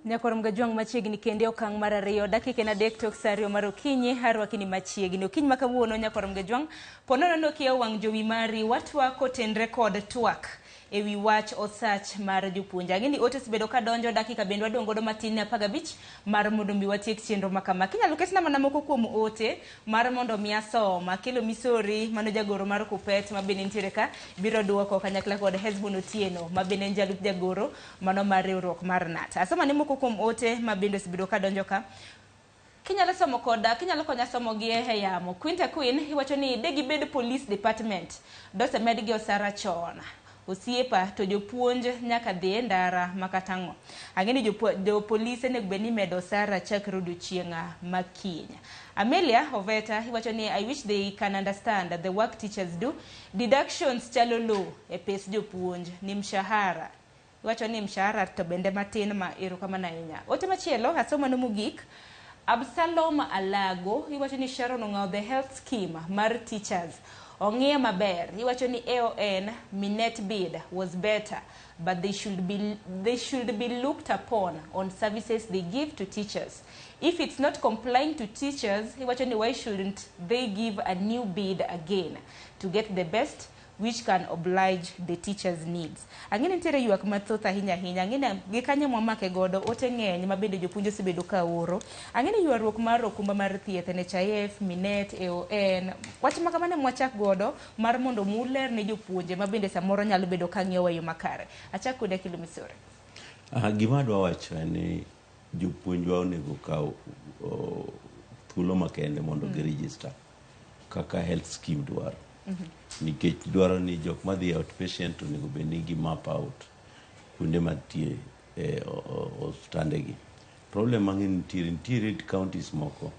Nyakor Mgajwang' machiegni kende okang' mar 2 dakika en 3 tok sa 2 mar okinyi arwakini machiegni. Okinyi ma kawuono Nyakor Mgajwang' ponono nokiyawo wang' jowi mari watwak kotenre kod twak ewi wach osach mar jopuonj. Ang'e ni ote osebedo kadonjo dakika bende wadong' godo matin ne 15 mar mondo mi watiek chenro ma kama. Kinyalo ketna mana moko kuom ote mar mondo mi asom. Akelo Misori mano jagoro mar Kupet ma bende nitiere ka biro duoko kanyakla kod Hesbon Otieno ma bende en jalup jagoro mano mar riwruok mar KNUT. Asoma ne moko kuom ote ma bende osebedo kadonjo ka. Kinyalo somo koda, kinyalo konya somo gi e yamo. Quinta Queen iwacho ni de gibed police department dosemedgi osara chon. Osiepa to jopuonj nyaka dhi e ndara makata ang'o. Ang'e ni jopolise onego bed ni imedo osara chakre odiochieng' ma kiny. Amelia Oveta iwacho ni I wish they can understand the work teachers do. Deductions chalo low e pes jopuonj ni mshahara. Iwacho ni mshahara to bende matin ma erokamano ahinya. Ote machielo asoma no mogik. Absalom Alago iwacho ni Sharon ong'awo the health scheme mar teachers. Ong'iye maber. Iwacho ni AON Minet bid was better, but they should be looked upon on services they give to teachers. If it's not complying to teachers, iwacho ni why shouldn't they give a new bid again to get the best which can oblige the teachers' needs. Ang'e ni nitiere ywak mathoth ahinya ahinya. Ang'e ni gi kanye mwamake godo ote ng'eny ma bende jopuonj osebedo ka oro. Ang'e ni ywaruok mar okumba mar thieth NHIF, Minet, AON, wach ma kamano mwachak godo mar mondo muler ne jopuonje ma bende samoro nyalo bedo ka ng'iyowa e yo makare. Achak kode Akilo Misori. Gima adwa wacho en ni jopuonjwa onego kaw thuolo makende mondo giregister kaka health scheme dwaro. Nikech dwaro ni jok madhi outpatient onego bed ni gi map out kuonde mantie e osiptandegi. Problem mang'eny nitiere counties moko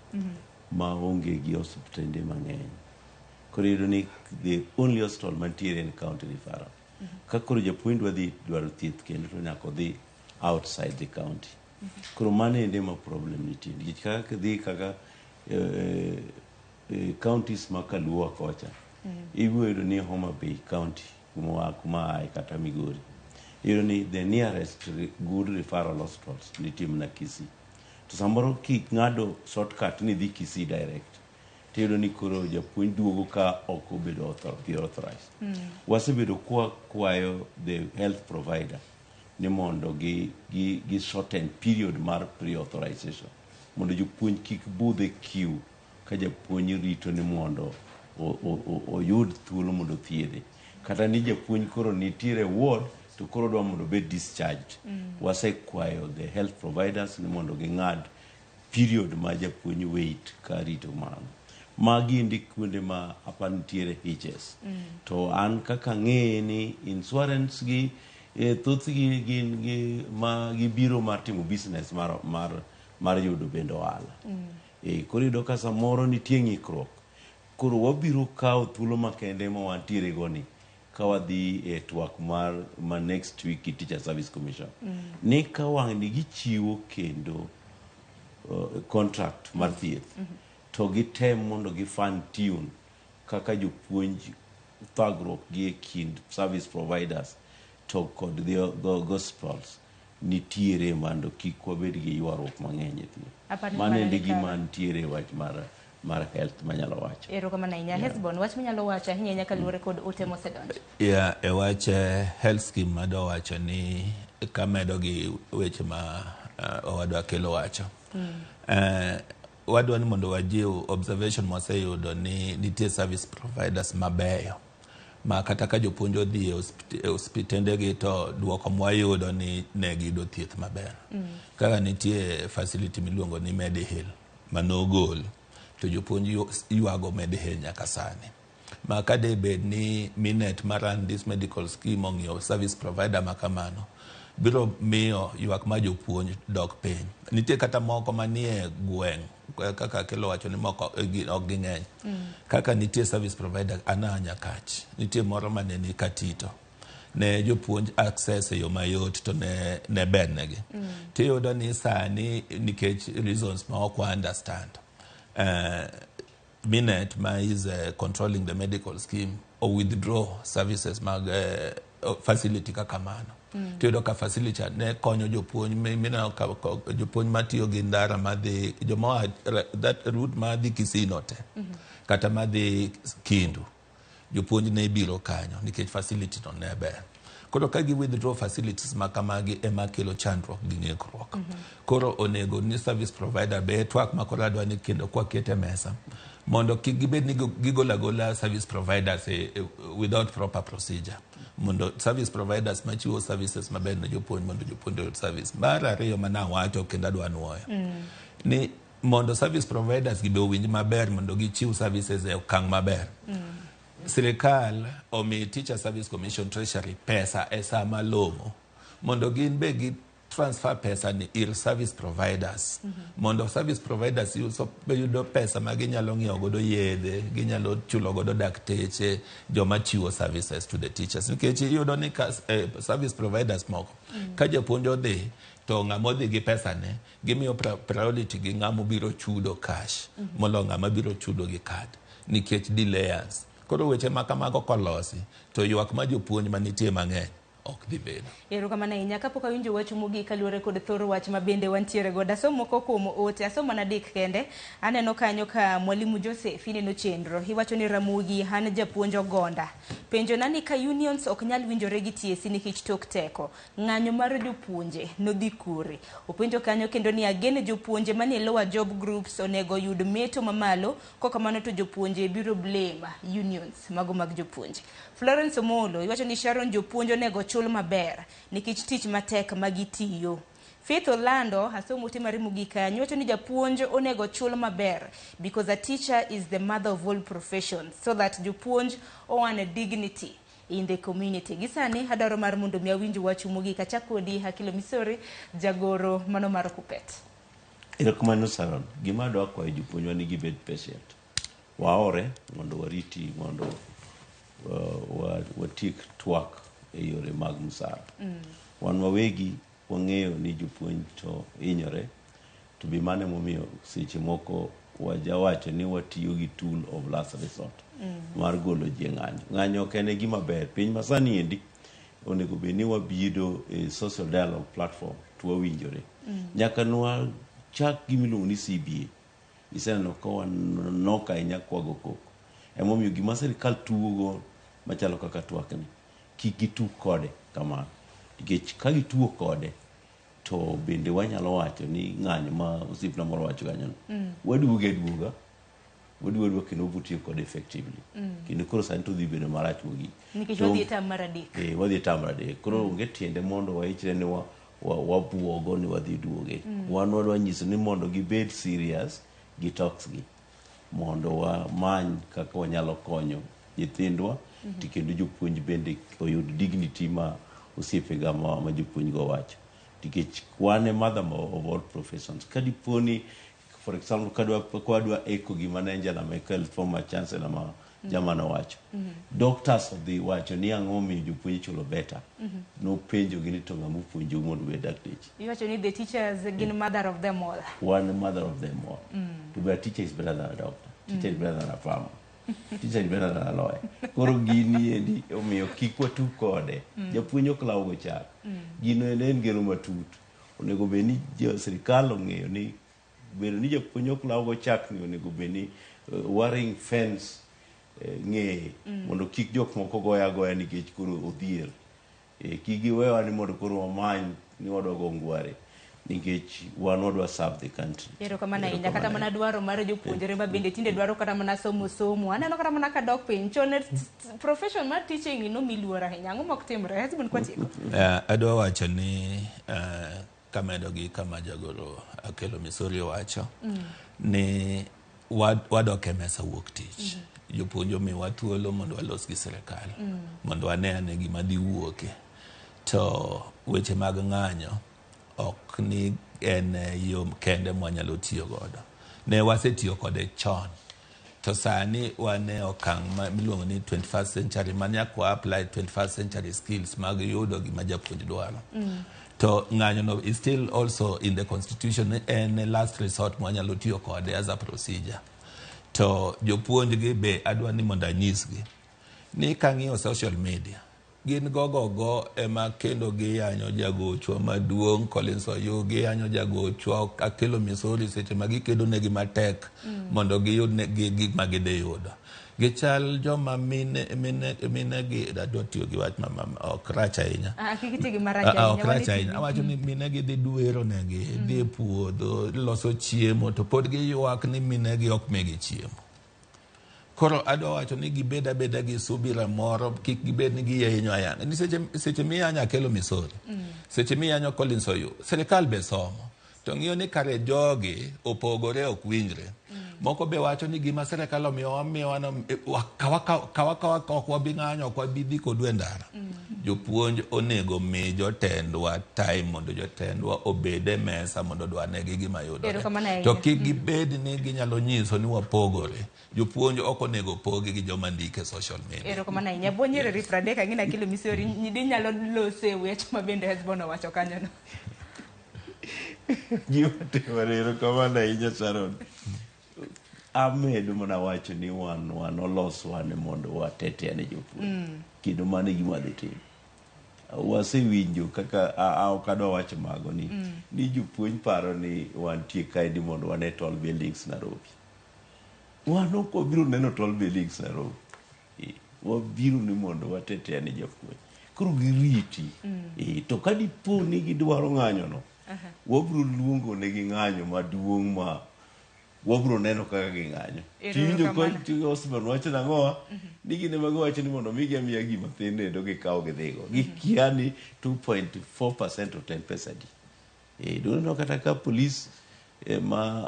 ma onge gi osiptende mang'eny. Koro iyudo ni the only hospital mantiere en county referral. Ka koro japuonj dwa dhi dwaro thieth kendo to nyaka odhi outside the county. Koro mano ende ma problem nitie. Nikech kaka dhi kaka counties ma Kaluo kocha. Ibiro yudo ni Homa Bay County kuma ae kata Migori. Iyudo ni the nearest good referral hospitals nitie mana Kisii. To samoro king'ado shortcut ni dhi Kisii direct. Tiyudo ni koro japuonj duogo ka ok obedo authorized. Wasebedo kwa kwayo the health provider ni mondo gi shorten period mar pre-authorization. Mondo jopuonj kik budh e queue ka japuonj rito ni mondo oyud thuolo mondo thiedhe. Kata ni japuonj koro nitiere ward to koro dwa mondo obed discharged. Wasekwayo the health providers ni mondo ging'ad period ma japuonj wait ka rito mano. Magi endi kuonde ma apa nitiere hitches. To an kaka ang'eye ni insurance gi thothgi gin gi ma gibiro mar timo business mar yudo bende ohala. Koro iyudo ka samoro nitie ng'ikruok. Koro wabiro kawo thuolo makende ma wantiere go ni ka wadhi e twak mar ma next week gi Teacher Service Commission. Ni ka wang' ni gichiwo kendo contract mar thieth to gitem mondo gi fine tune kaka jopuonj thagruok gi e kind service providers to kod the hospitals nitiere mondo kik wabed gi ywaruok mang'eny e thieth. Mano endi gima nitiere wach mar health manyalo wacho. Erokamano ahinya. Hesbon, wach minyalo wacho ahinya ahinya kaluwore kod ote mosedonjo. Yeah, e wach health scheme adwa wacho ni kamedo gi weche ma owadwa Akelo wacho. Wadwa ni mondo wajiw observation mwaseyudo ni nitie service providers mabeyo ma kata ka jopuonj odhi e osiptendegi to duoko mwayudo ni ne giyudo thieth maber. Kaka nitie facility miluongo ni Medihill. manogol to jopuonj ywago med he nyaka sani. Ma ka de bed ni Minet ma run this medical scheme ong'iyo service provider ma kamano, biro miyo ywak ma jopuonj dok piny. Nitie kata moko manie gweng' kaka Akelo wacho ni moko ok ging'eny. Kaka nitie service provider ana Nyakach, nitie moro mane ni Katito. Ne jopuonj access e yo mayot to ne ber negi. Tiyudo ni sani nikech reasons ma ok wa understand, Minet ma is controlling the medical scheme o withdraw services mag facility kaka mano. Tiyudo ka facility ne konyo jopuonj mineno ka jopuonj matiyo gi ndara madhi joma oa that route madhi Kisii te kata madhi Kindu, jopuonj ne biro kanyo nikech facility no ne ber. Koro ka gi withdraw facilities ma kamagi ema kelo chandruok gi ng'ikruok. Koro onego ni service provider be twak ma koro adwa ni kendo kwakete mesa mondo kik gibed ni gigolo agola service providers without proper procedure, mondo service providers machiwo services maber ne jopuonj mondo jopuonj oyud service. Mar ariyo manawacho kendo adwa nuoyo ni mondo service providers gi be owinj maber mondo gichiw services e okang' maber, sirikal omi Teacher Service Commission Treasury pesa e sa malong'o mondo gin be gi transfer pesa ni ir service providers mondo service providers yudo pesa ma ginyalo ng'iewo godo yedhe, ginyalo chulo godo dakteche joma chiwo services to the teachers, nikech iyudo ni ka service providers moko ka japuonj odhi to ng'ama odhi gi pesa ne gimiyo priority gi ng'ama obiro chudo cash molo ng'ama biro chudo gi card nikech delayers. Koro weche ma kamago kolosi to ywak ma jopuonj manitie mang'eny ok dhi bedo. Erokamano ahinya. Kapok awinjo wachu mogik kaluwore kod thor wach ma bende wantiere godo, asom moko kuom ote, asom mana adek kende. Aneno kanyo ka Mwalimu Joseph ineno chenro. Iwacho ni Ramogi an japuonj Ogonda. Penjo na ni ka unions ok nyal winjore gi TSC nikech tok teko, ng'anyo mar jopuonje nodhi kure? Openjo kanyo kendo ni ageno jopuonje manie lower job groups onego yud meto mamalo, kokamano to jopuonje biro blame unions mago mag jopuonje. Florence Omolo iwacho ni Sharon, jopuonj onego chul maber nikech tich matek ma gitiyo. Faith Orlando, asomo ote mari mogik kanyo, wacho ni japuonj onego chul maber because a teacher is the mother of all professions, so that jopuonj own a dignity in the community. Gisani adwaro mar mondo mi awinj wachu mogik. Achak kodi Hakilo Misori, jagoro mano mar Kupet. Erokamano Sharon. Gima adwa kwayo jopuonjwa ni gibed patient. Waore mondo wariti mondo watiek twak e yore mag msara. Wan wawegi wang'eyo ni jopuonj to hinyore, to be mano emomiyo seche moko wajawacho ni watiyo gi tool of last resort mar golo ji e ng'anyo. Ng'anyo ok en e gima ber. Piny masani endi onego bed ni wabiro e social dialogue platform to wawinjore. Nyaka nwachak gimiluongo ni CBA. Iseneno ka wanok ahinya kwago koko. Emomiyo gima sirikal tugo machalo kaka twakni, kik gitug kode kamano. Nikech ka gitugo kode, to bende wanyalo wacho ni ng'anyo ma osiepna moro wacho kanyono. Waduoge aduoga, waduogo aduoga kendo wabiro tiyo kode effectively. Kendo koro sani to dhi bedo marach mogik. Nikech wadhi e term mar adek. Wadhi e term mar adek. Koro onge tiende mondo waichre ni wabuogo ni wadhi duoge. Wan wadwa nyiso ni mondo gibed serious gi talks gi. Mondo wamany kaka wanyalo konyo nyithindwa to kendo jopuonj bende oyud dignity ma osiepega ma jopuonj go wacho. Nikech wan e mother of all professions. Ka dipo ni, for example, kadwa echo gima ne Angela Merkel, former chancellor ma German owacho. Doctors odhi wacho ni ang'o momiyo jopuonj ichulo better. Nopenjo gi ni to ng'ama opuonjou mondo obed dakteche. Iwacho ni the teachers gin mother of them all. Wan mother of them all. To be a teacher is better than a doctor. Teacher is better than a farmer. Teacher is better than a lawyer. Koro gini endi omiyo kik watug kode. Japuonj ok law go chak. Gino en gero matut. Onego bed ni jo sirikal ong'eyo ni bedo ni japuonj ok law go chak ni onego bed ni waring fence ng'eye mondo kik jok moko goya agoya nikech koro odhier. Kik giwewa ni mondo koro wamany ni wadwa go ngware nikech wan wadwa serve the country. Erokamano ahinya. Kata mana dwaro mar jopuonjre ma bende tinde dwaro kata mana somo somo. Aneno kata mana kadok piny. Chon profession mar teaching nomi luor ahinya. Ang'o mok timre? Hesbon kwatieko. Adwa wacho ni Kamedo gi kama jagoro Akelo Misori owacho ni wadok e mesa wuok tich. Jopuonj omiwa thuolo mondo walos gi sirikal mondo wane ane gima dhi wuoke. To weche mag ng'anyo ok ni en yo kende mwanyalo tiyo godo. Ne wasetiyo kode chon. To sani wan e okang' miluongo ni 21st century ma nyaka wa apply 21st century skills mag yudo gima japuonj dwaro. To ng'anyo no is still also in the constitution, en last resort mwanyalo tiyo kode as a procedure. To jopuonj gi be adwa ni mondo anyisgi ni kang'iyo social media, gin gogogo ema kendo giyanyo jagochwa maduong' Collins Oyugi, giyanyo jagochwa Akelo Misori seche ma gikedo negi matek mondo giyud gik ma gidhi yudo. Gichal joma mine mine mine gi adwa tiyo gi wach ma ok rach ahinya. Ah, kik iti gi marach ahinya. Ok rach ahinya. Awacho ni mine gi dhi dwero negi, dhi e puodho, loso chiemo, to pod giywak ni mine gi ok migi chiemo. Koro adwa wacho ni gibed abeda gi subira moro, kik gibed ni giyenyo ayanga. Ni seche miyanyo Akelo Misori, seche miyanyo Collins Oyu, sirikal be somo. To ng'iyo ni kare jogi opogore, ok winjre. Moko be wacho ni gima sirikal omiyowa miyowa no, kawa ok wabi ng'anyo, ok wabi dhi kodu e ndara. Jopuonj onego mi jotendwa time mondo jotendwa obed e mesa mondo odwanegi gima yudore. Erokamano ahinya. To kik gibed ni ginyalo nyiso ni wapogore. Jopuonj ok onego pogi gi joma ndike social media. Erokamano ahinya. Bo nyiriri 30 ang'ina Akelo Misori nyidi nyalo loso e wech ma bende Hesbon owacho kanyono. Gima timore, erokamano ahinya Sharon. Amedo mana wacho ni wan oloswa ni mondo watetea ne jopuonj. Kendo mano e gima wadhi timo. Wasewinjo kaka ok adwa wacho mago ni ni jopuonj paro ni wantie kaendi mondo wane tall buildings Nairobi. Wan ok wabiro neno tall buildings Nairobi. Wabiro ni mondo watetea ne japuonj. Koro giriti. To ka dipo ni gidwaro ng'anyo no, wabiro luongo negi ng'anyo maduong' ma wabiro neno kaka ging'anyo. Tiwinjo ka Osman wacho nang'owa ni gin ema giwacho ni mondo migi amiya gima thin endo gikaw gidhigo. Gikia ni 2.4% to en pesa adi. Doneno kata ka police ma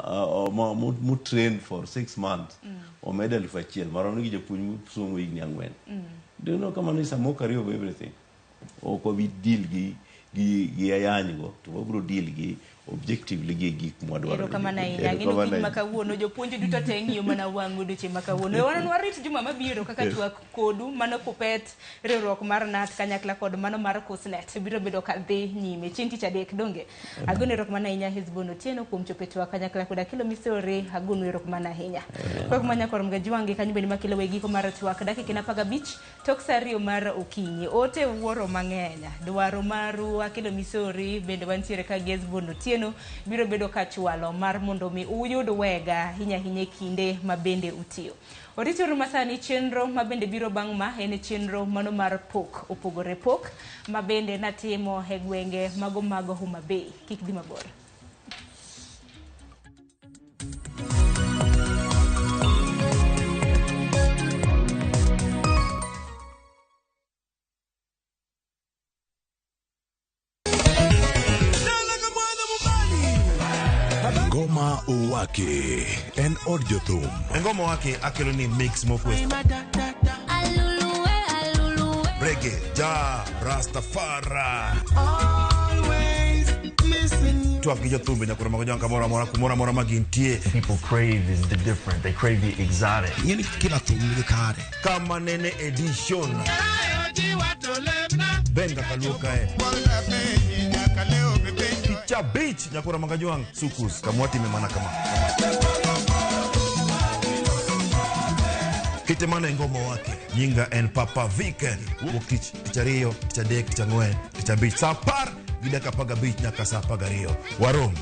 mo train for 6 months omed 1000 marom gi japuonj mosomo higni 4. Doneno kamano is a mockery of everything. Ok wabi deal gi ayany go, to wabiro deal gi objectively gi gik mwadwaro. Erokamano ahinya. Ng'eno kiny ma kawuono jopuonj duto te ng'iyo mana wang' odiochieng' ma kawuono. Wan warit juma mabiro kaka twak kodu mano kupet riwruok mar KNUT kanyakla kod mano mar KUSSNET biro bedo ka dhi nyime chieng' tich adek donge. Agonu erokamano ahinya Hesbon Otieno kuom chopo e twak kanyakla kod Akelo Misori. Agonu erokamano ahinya. Kok manya kor Mgajuangi kanyo bende makelo we giko mar twak dakika 15 tok saa 2 mar okinyi. Ote wuoro mang'eny. Dwaro maru Akelo Misori bende wantiere ka Hesbon Otieno biro bedo ka chwalo mar mondo mi uyud wega ahinya ahinya e kinde ma bende utiyo. Oritiuru masani chenro ma bende biro bang' ma en chenro mano mar pok opogore pok ma bende natimo e gwenge mago mag Homa Bay. Kik dhi mabor. Ngoma Owake en od jothum. Ngoma Owake akelo ni mix mokwe. Reggae, ja, Rastafari. Twak gi jothumbe nyaka romo gi kamoro amora kumoro amora ma gintie. People crave is the different. They crave the exotic. Ing'eni kila thum nigi kare. Kama nene edition. Benga kaluo kae. Picha beach nyakura Magajuang sukus kamwati mana kama. Kitemana ngoma wake nyinga en Papa Viken. Wuok tich tich ariyo, tich adek, tich ang'wen, tich abich, saa 10 gi dakika 15 nyaka saa 12. Warom.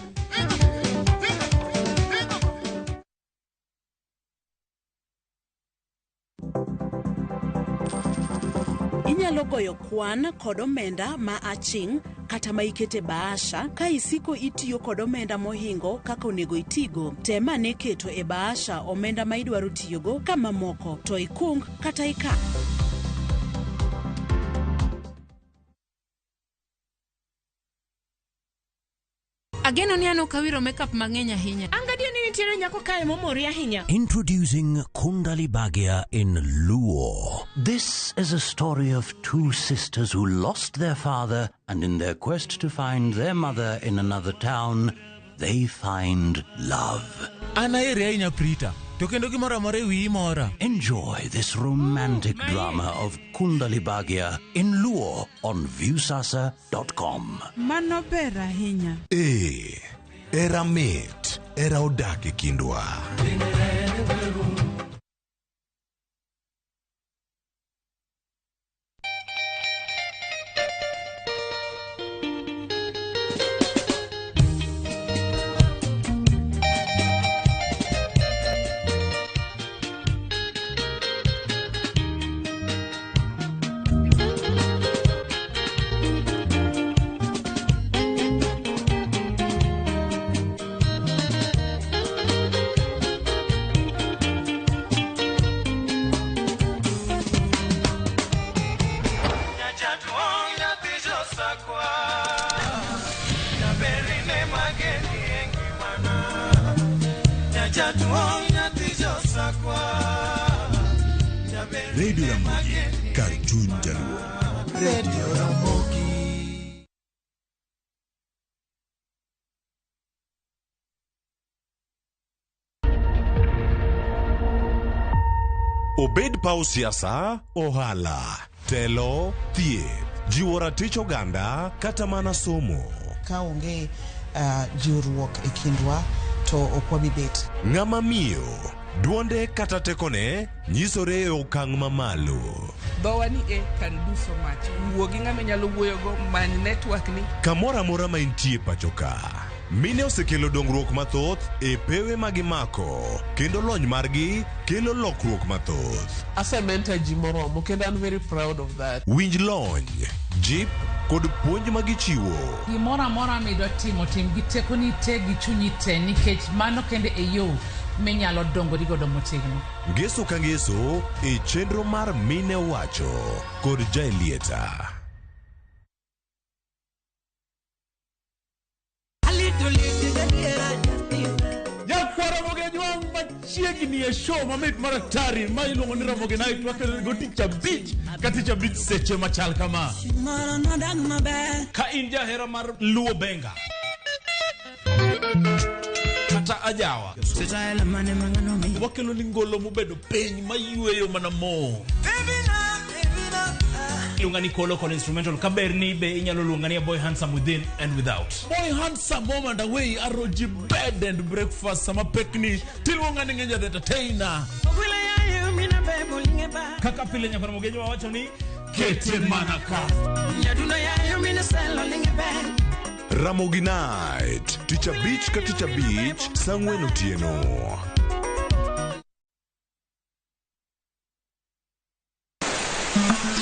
Inyalo goyo kwan kod omenda ma aching' kata ma ikete bahasha ka isiko itiyo kod omenda mohingo kaka onego itigo. Tem ane keto e bahasha omenda ma idwaro tiyogo ka mamoko to ikung kata ika. Ageno ni an ok awiro makeup mang'eny ahinya. An gadier ni nitiere nyako kae momori ahinya. Introducing Kundali Bhagya in Luo. This is a story of two sisters who lost their father and in their quest to find their mother in another town, they find love. An aheri ahinya Prita, to kendo gimoro amora e wiyi mora. Enjoy this romantic drama of Kundali Bhagya in Luo on viewsasa.com. Mano ber ahinya. Ee, era mit, era odak e kindwa. Radio Ramogi, kar chuny jaluo. Radio Ramogi. Obed paw siasa, ohala, telo, thieth, jiwo ratich oganda kata mana somo. Ka onge jiwruok e kindwa to ok wabi bet. Ng'ama miyo, duonde kata tekone nyisore e okang' mamalo. Dhowa ni e can do so much. Wuo gi ng'ama inyalo wuoyogo, many network ni. Kamoro amora ma intie pacho ka, mine osekelo dongruok mathoth e pewe ma gimako kendo lony margi kelo lokruok mathoth. Asementa ji moromo kendo an very proud of that. Winj lony, jip kod puonj ma gichiwo. Gimoro amora midwa timo, tim gi tekoni te gi chunyi te nikech mano kende e yo minyalo dongori godo motegno. Ngeso ka ngeso e chenro mar Mine Owacho kod Jaelieta. Nyakwar Ramogi Ajwang' machiegni e show mamit mar atari ma iluongo ni Ramogi Night wakelo go tich abich ka tich abich seche machal kama. Ka in jahera mar Luo Benga kata ajawa wakelo ni ngolo mobedo piny mayweyo mana mo. Iluonga ni Kolo kod instrumental kaber ni be inyalo luonga ni a boy handsome within and without. Boy handsome home and away aroji bed and breakfast sama pekni tiluonga ni Ngeja the entertainer. Kaka pile nyakwar Ramogi Ajwang' wacho ni kete mana ka. Ramogi Night, tich abich ka tich abich, saa ang'wen otieno.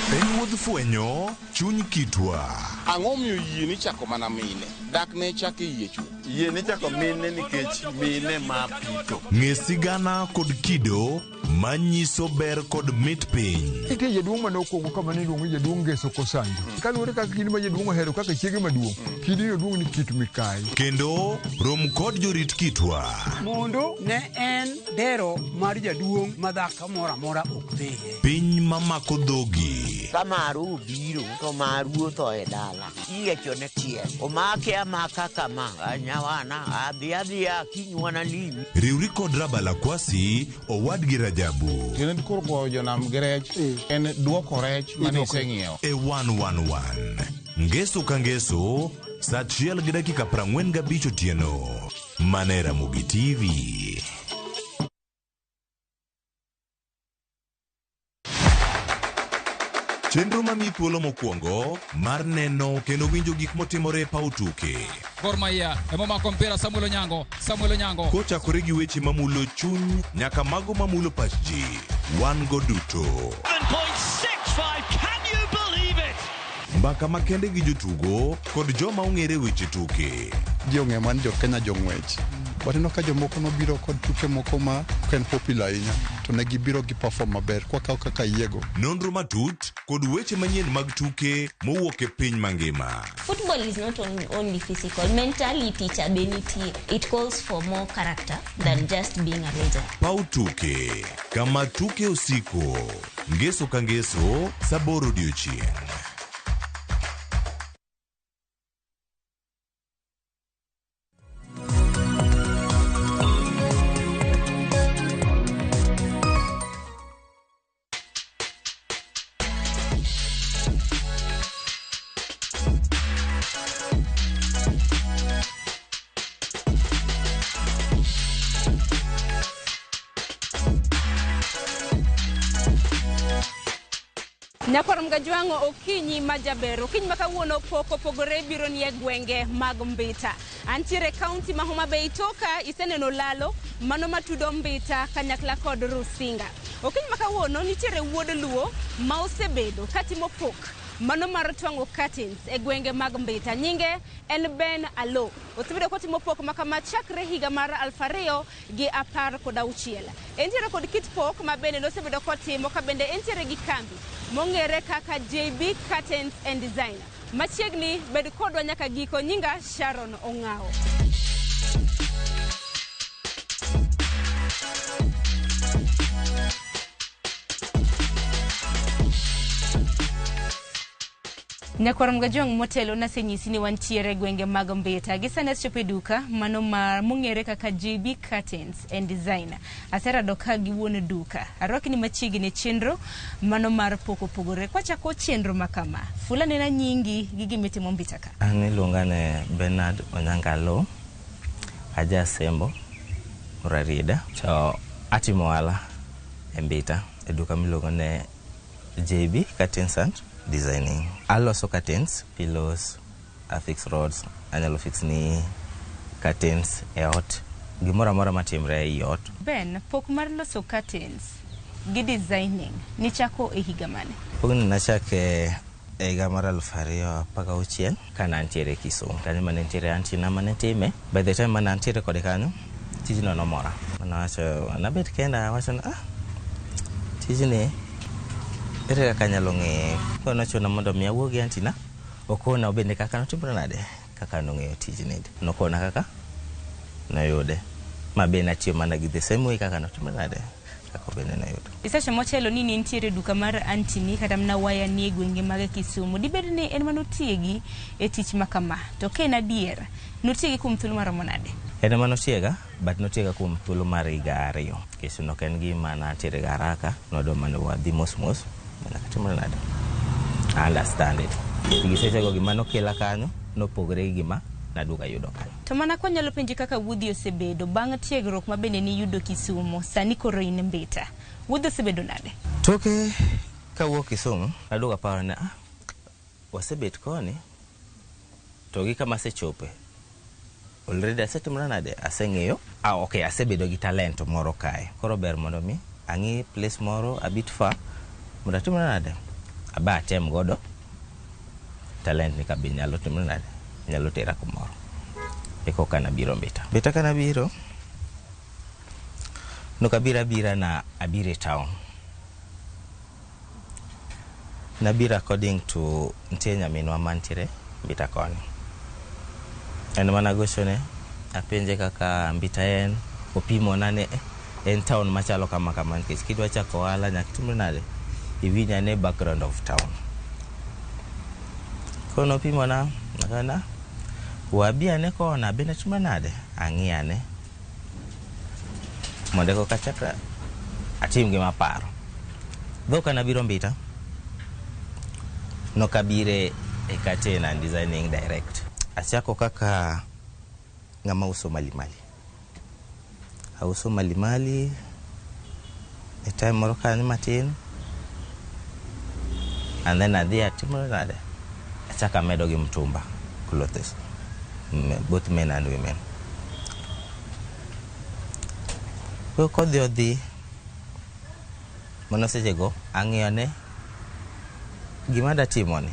En wuodh fwenyo chuny kitwa. Ang'o miyo yie ni chako mana mine? Dak ne chak e yie chuth. Yie ni chako mine nikech mine ma pito. Ng'e sigana kod kido manyiso ber kod mit piny. Nitie jaduong' mane okwongo kama ne iluongo ni jaduong' Ngeso Kosanjo. Kaluwore kaka kidi ma jaduong' ohero kaka chiege maduong', kidino duong' ni Kit Mikayi. Kendo rom kod jorit kitwa. Mondo ne en dero mar jaduong' ma dhako moro amora ok dhiye. Piny mamako dhogi. Ka maru obiro to maru otho e dala. Iyiechone chiel. Omake amaka kama. Nyawana adhi adhiya kinywana limi. Riwri kod Rabala Kwasi, owadgi Rajabu. Tiende koro goyo jonam gi rech en duoko rech mane iseng'iewo. E 111. Ngeso ka ngeso, saa achiel gi dakika 45 otieno. Mana e Ramogi TV. Chenro mamiyi thuolo mokwongo mar neno kendo winjo gik motimore e paw tuke. Gor Mahia ema omako mpira Samuel Onyango, Samuel Onyango. Kochakore gi weche mamulo chuny nyaka mago mamulo pach ji. Wan go duto. 7.65, can you believe it? Mbaka makende gi jotugo kod joma ong'ere weche tuke. Ji ong'eyo mana ni jo Kenya jong'wech. But ineno ka jomoko nobiro kod tuke moko ma ok en popular ahinya. to ne gibiro gi perform maber kwakaw kaka yiego. Nonro matut kod weche manyien mag tuke mowuok e piny mangima. Football is not only physical. Mentality cha be nitie. It calls for more character than just being a legend. Paw tuke kama tuke osiko. Ngeso ka ngeso sa aboro odiechieng'. Nyakwar Mgajwang'o okinyi ma jaber. Okinyi ma kawuono pok opogore biro ni e gwenge mag Mbita. Antiere kaunti ma Homa Bay toka iseneno lalo mano matudo Mbita kanyakla kod Rusinga. Okinyi ma kawuono nitiere wuod Luo ma osebedo katimo pok mano mar twang'o curtains e gwenge mag Mbita. Nyinge en Ben Alo. Osebedo kotimo pok ma kama chakre higa mar 2016. Entiere kod kit pok ma bende nosebedo kotimo ka bende entiere gi kambi mong'ere kaka JB Curtains and Design. Machiegni bed kodwa nyaka giko. Nyinga Sharon Ong'awo. Nyakwar Mgajwang' motelo nasenyisi ni wantiere gwenge mag Mbita. Gi sani asechopo e duka mano ma mong'ere kaka JB Curtains and Design. Aserado ka gi wuon duka. Arwaki ni machiegni chenro mano mar pok opogore. Kwachako chenro ma kama, fula nena nyingi gi gimitimo Mbita ka. An iluonga ni Bernard Onyangalo, aja Sembo, Rarieda. To atimo ohala e Mbita e duka miluongo ni JB Curtains and Designing. Aloso curtains, pillows, I fix rods, anyalo fix ni curtains e ot, gimoro amora matimre ei ot. Ben, pok mar loso curtains gi designing nichako e higa mane? Pogni nachake e higa mar 2016 kane antiere Kisumu. Kanyo mane nitiere aunty na mane time. By the time mane antiere kode kanyo, tijno nomora. Nawacho, nabet kenda awacho ni ah, tijni ere kaka anyalo ng'eye. Koro nochuna mondo mi awuo gi aunty na, okona bende kaka notimore nade, kaka nong'eyo tijni. Nokona kaka noyude. Ma be natiyo mana gi the same way kaka notimore nade, kaka bende noyudo. Isewacho motelo ni nitiere duka mar aunty ni kata mana waya ni e gwenge mag Kisumu. Dibed ni en manotiegi e tich ma kama? To ka en adier, notiegi kuom thuolo maromo nade? En ema notiega, but notiega kuom thuolo mar higa 2. Nikech nok en gima natiere ga haraka, nodwa mana wadhi mos mos, nyaka timore nade. I understand it. Gi sechego gima nokela kanyo, nopogore gi gima naduogo ayudo kanyo. To mana kwanyalo penji kaka wuodhi osebedo bang' tiegruok ma bende niyudo Kisumu, sani koro in Mbita. Wuodhi osebedo nade? Toke kawuok Kisumu, naduogo aparo ni ah, wasebet koni, to gi kama asechope, already asetimora nade, aseng'eyo, ah, okay, asebedo gi talent moro kae. Koro ber mondo mi ang'i place moro a bit far, mondo atimra nade, aba atem godo talent ni kabe nyalo timre nade, nyalo tera kumoro. Eko nabiro Mbita. Mbita ka nabiro, nokabiro abira na abiro e town. Nabiro according to nitie nyaminwa mantiere Mbita koni. En mana gochone, apenje kaka Mbita en, opimona ni en town machalo kama kama nikech kidwa chako ohala nyaka itimre nade, iwinj ane background of town. Koro nopimona, akana wabi ane kona bende atimre nade, ang'i ane mondo eka achak atim gima aparo. Though ka nabiro Mbita, nokabire e curtain and designing direct. Achako kaka ng'ama uso malimali. Auso malimali e time moro kanyo matin, and then adhi atimore nade, achako amedo gi mtumba clothes, both men and women. Koro kodhi odhi, mano sechego ang'iyo ne gima adwa timoni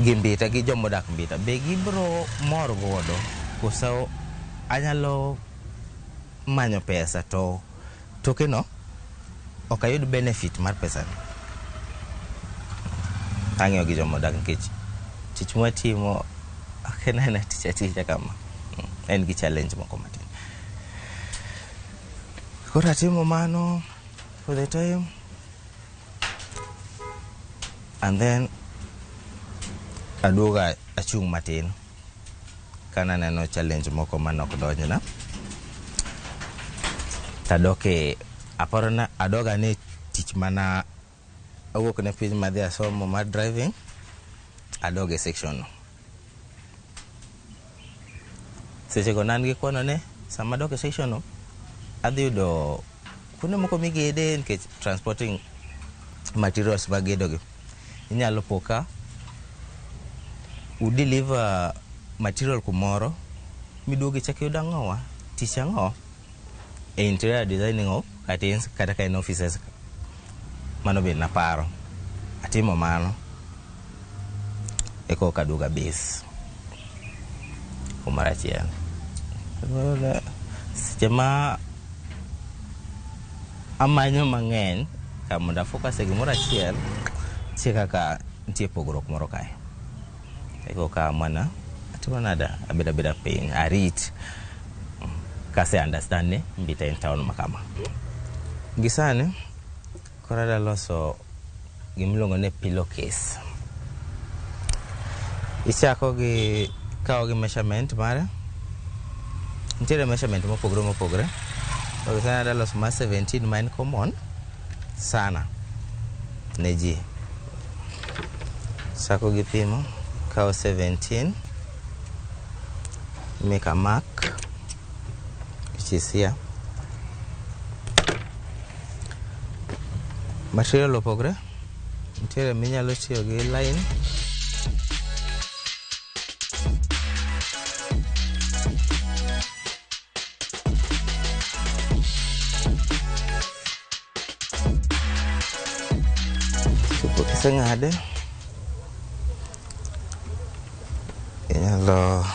gi Mbita gi jomodak Mbita be gibiro mor godo koso anyalo manyo pesa to Toke no ok ayud benefit mar pesani. Ang'iyo gi jomodak nikech tich mwatimo ok en aena tich aticha kama. En gi challenge moko matin. Koro atimo mano for the time and then aduogo achung' matin kananeno challenge moko manok donjna tadok e aparo na adog ane tich mana awuok ne piny madhi asomo mar driving adog e section no. Sechego ne an gi kwano ni sama adok e section no adhi yudo kuonde moko migede nikech transporting materials mag gedo gi inyalo po ka u deliver material kumoro miduogo ichak iyudo ang'owa tich ang'o e interior designing of curtains kata ka en offices mano be naparo atimo mano eko aduogo base kumoro achiel. Seche ma amanyo mang'eny ka mondo afocus e gimoro achiel nitie kaka nitie pogruok moro kae. Eko ka mana atimo nade abedo abeda piny arit kase understand ni Mbita en town ma kama. Gi sani koro adwa loso gimiluongo ni pillow case. Ichako gi kawo gi measurement mare. Nitiere measurement mopogore mopogore. Koro sani adwa loso mar 17 ma en common sana ne ji. Chako gi pimo, kawo 17, make a mark, which is here. Material opogore, nitiere minyalo tiyo gi line. Kiseng'ade inyalo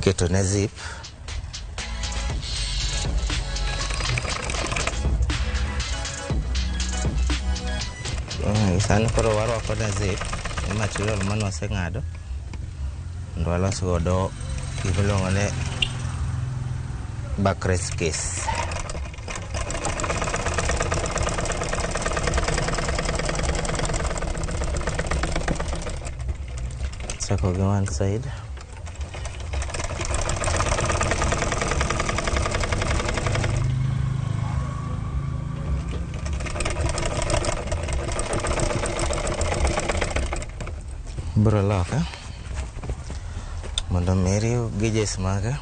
ketone zip. Sani koro warwako ne zip e material mane waseng'ado mondo walos godo gimiluongo ni backrest case. Chako gi one side. Biro loke mondo mi iriw gauges mage.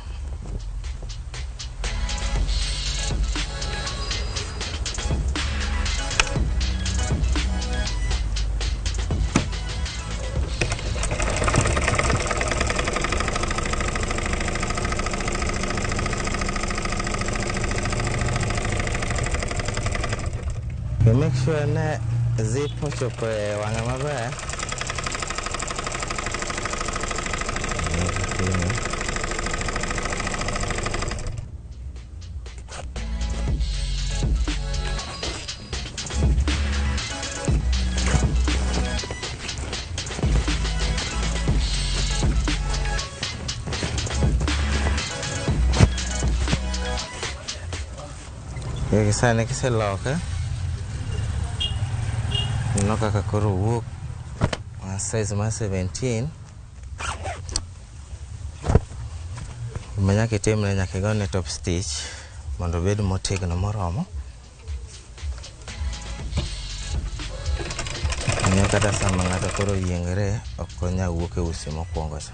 You make sure ni zip ochopo e wang'e maber. Sani kiseloke ineno kaka koro owuok size mar 17. Gima nyaka itimne nyaka igone top stitch mondo obed motegno moromo. Miyo kata sama ng'ato koro oyiengre ok onyal wuok e usi mokwongo cha.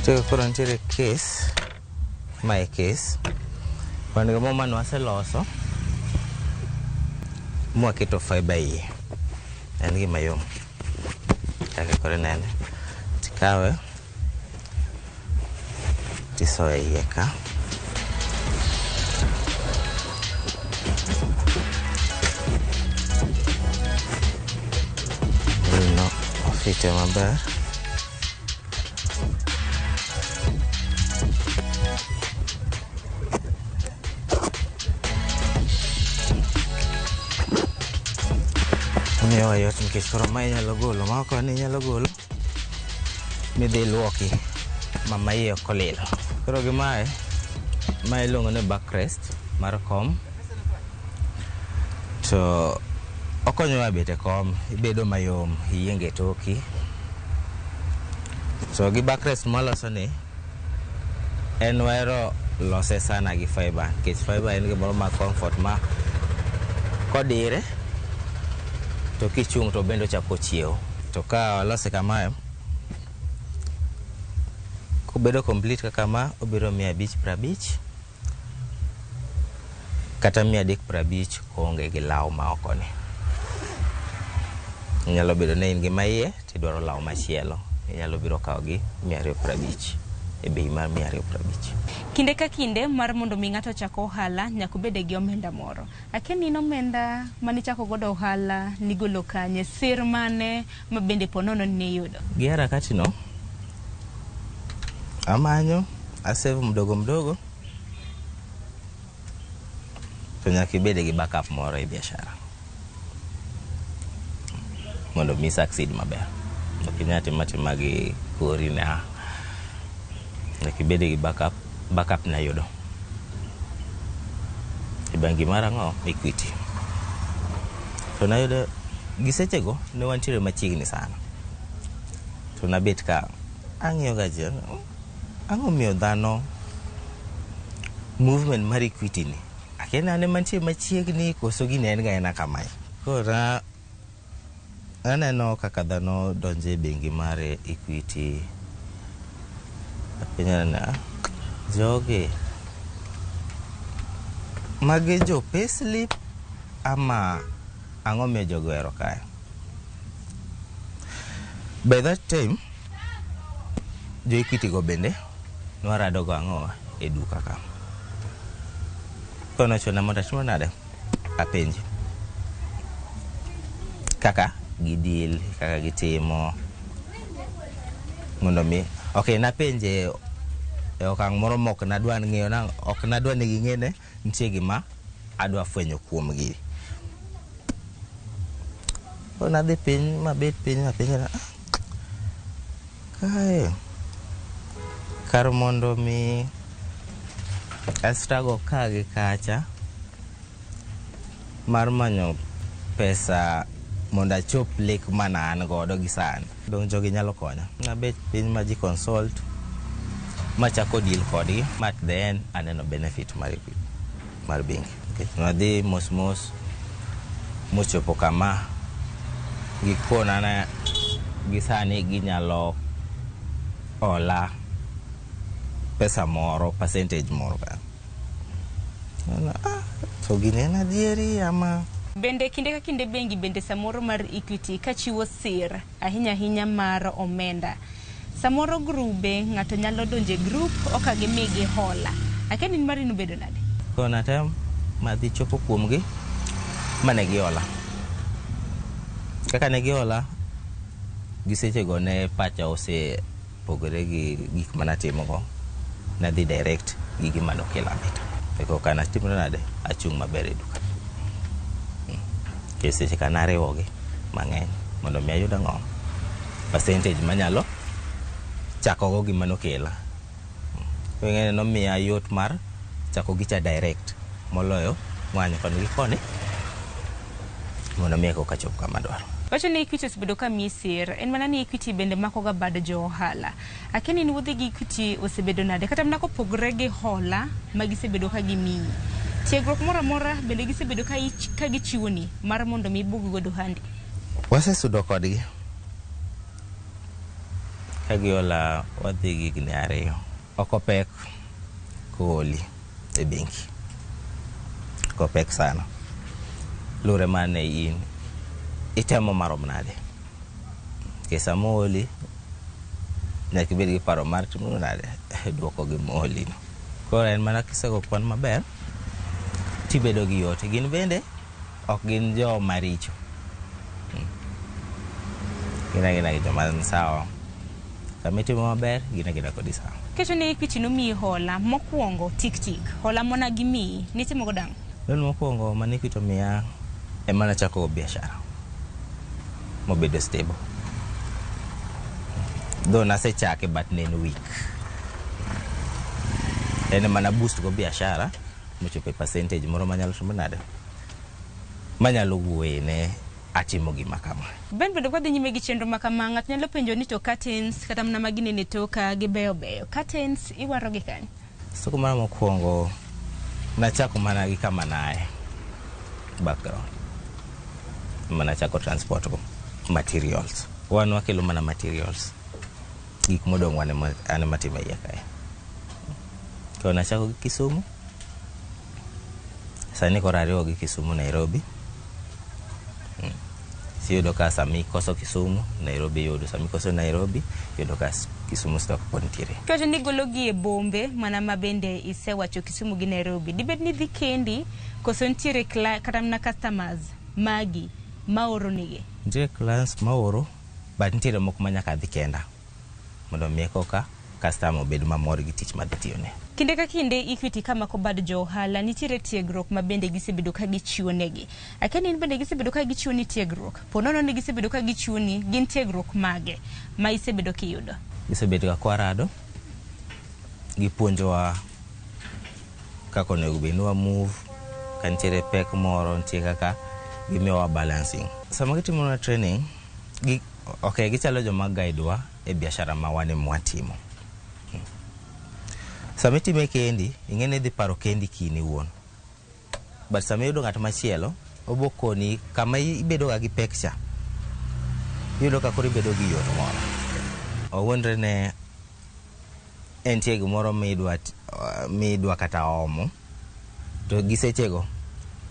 To koro nitiere case, mae case. Wan gi mo mane waseloso mwaketo fiber iye. En gima yom. Kaka koro inene. Tikawe tisoye iye ka. Rino ofite maber. Miyowa yot nikech koro ma inyalo golo, ma oko ni inyalo golo midhi luoki ma maiye ok olil. Koro gi mae, mae iluongo ni backrest mar kom. To okonyowa bet e kom, ibedo mayom, iyieng' e toki. To gi backrest mwaloso ni, en wahero lose sana gi fiber nikech fiber en gimoro ma comfort ma kodire to kichung' to bende ochako chiewo. To ka walose kamae, kobedo complete kaka ma, obiro 550 kata 350 koonge gi law ma oko ni. Inyalo bedo ni in gi maiye tidwaro law machielo, inyalo biro kawo gi 250 e bei mar 250. Kinde ka kinde mar mondo mi ng'ato ochak ohala nyaka obede gi omenda moro. Akia ni in omenda manichako godo ohala nigolo kanye, sir mane ma bende po nono ni iyudo? Gi harakati no, amanyo, asave mdogo mdogo, to nyaka ibede gi backup moro e biashara mondo mi succeed maber. Ok inyal timo atima gi kori ni ah, nyaka ibede gi backup, backup nayudo e bengi mar ang'o? Equity. To nayudo gi sechego ne wantiere machiegni sana. To nabet ka ang'iyo ga ji, ang'o miyo dhano movement mar Equity ni? Akia ni an ema antie machiegni koso gini en ga ena kamae. Koro aneno kaka dhano donjo e bengi mar Equity. Apenjora ni ah, jogi magi jo payslip ama ang'o miyo jogi ohero kae? By that time, jo Equity go bende nwarado go ang'o e duka ka. Koro nochuna mondo atim nade? Apenji. Kaka gidil, kaka gitimo mondo mi ok napenje e okang' moro mok nadwa ng'eyo na ok nadwa ni ging'e ni nitie gima adwa fwenyo kuomgi. Koro nadhi piny mabet piny mapenjora, ah, kae kar mondo mi a struggle ka gi kacha mar manyo pesa mondo achop lek mana an godo gi sani. Dong' jogi nyalo konya. Nabet piny ma ji consult machako deal kodgi ma at the end aneno benefit mar mar bengi. Nikech nadhi mos mos mochopo kama gikona na gi sani ginyalo hola pesa moro, percentage moro ka. Ah, to gini en adieri ama Bende kinde ka kinde bengi bende samoro mar Equity kachiwo sir ahinya ahinya mar omenda. Samoro grube ng'ato nyalo donjo e group oka gimigi hola. Akia ni mari nobedo nade? Koro natem madhi chopo kuomgi mane gihola. Kaka ne gihola, gi sechego ne pacha osepogore gi gik manatimogo. Nadhi direct gi gima nokela Mbita. Ekoka natimre nade, achung' maber e duka. Nikech seche ka nariwogi mang'eny mondo mi ayud ang'o? Percentage manyalo chakogo gima nokela. Koro ing'eni nomiya yot mar chako gicha direct moloyo ng'wanyo koni gi koni mondo mi ekoka achop kama adwaro. Wacho ni Equity osebedo ka miyi sir, en mana ni Equity bende mako ga bad jo ohala. Akia ni in wuodhi gi Equity osebedo nade kata mana kopogore gi hola ma gisebedo ka gimiyi. Tiegruok moro amora bende gisebedo ka, ka gichiwoni mar mondo mi ibug godo ohandi. Wasesudo kodgi. Ka giola wadhi gi higni 2. Ok opek kooli e bengi. Ok opek sana. Luwore mana ni in itemo marom nade. Nikech sama ooli, nyaka ibed gi paro mar timo nade, duoko gima ooli no. Koro en mana kisego kwan maber, tibedo gi yot. Gin bende ok gin joma richo. Gin agina gi joma ni sawa. Sama itimo maber, gin agina kodi sawa. Keto ni Equity nomiyi hola mokwongo tik tik. Hola mona gimiyi, nitimo godo ang'o? Loan mokwongo mane Equity omiya ema nachako go biashara mobedo stable. Though nasechake but ne en weak. En ema na boost go biashara mochopo e percentage moro manyalo timo nade? Manyalo wuoye ne atimo gima kama. Ben bende kwadhi nyime gi chenro ma kama, ng'ato nyalo penjo ni to curtains kata mana maginene toka gibeyo beyo. Curtains iwaro gi kanye? Soko mara mokwongo nachako mana gi kama naye background. Ema nachako transport go materials. Wan wakelo mana materials. Gik modong' wan ema an ema atimo e iye kae. Koro nachako gi Kisumu. Sani koro ariwo gi Kisumu Nairobi. Iyudo ka sama ikoso Kisumu, Nairobi yudo. Sama ikoso Nairobi, iyudo ka Kisumu stock pod nitiere. Kiwacho ni igolo gi e bombe mana ma bende isewacho Kisumu gi Nairobi. Dibed ni idhi kendi koso nitiere kata mana customers magi maoro nigi? Nitiere clients maoro, but nitiere moko ma nyaka adhi kenda mondo mi koka customer obed mamor gi tich madhi tiyone. Kinde ka kinde Equity kamako bad jo ohala nitiere tiegruok ma bende gisebedo ka gichiwo negi. Akia ni in bende gisebedo ka gichiwo ni tiegruok. Po nono ni gisebedo ka gichiwo ni gin tiegruok mage ma isebedo kiyudo? Gisebedo ga kwarado, gipuonjowa kaka onego bed ni wa move, ka nitiere pek moro nitie kaka gimiyowa balancing. Sama gitimonwa training, okay, gichalo joma guide wa e biashara ma wan ema watimo. Sama itime kendi, ing'e ni idhi paro kendi kini iwuon. But sama iyudo ng'at machielo, obo koni kama ibedo ga gi pek cha. Iyudo ka koro ibedo gi yot moro. Owuondre ne entie gimoro midwa kata omo. To gi sechego,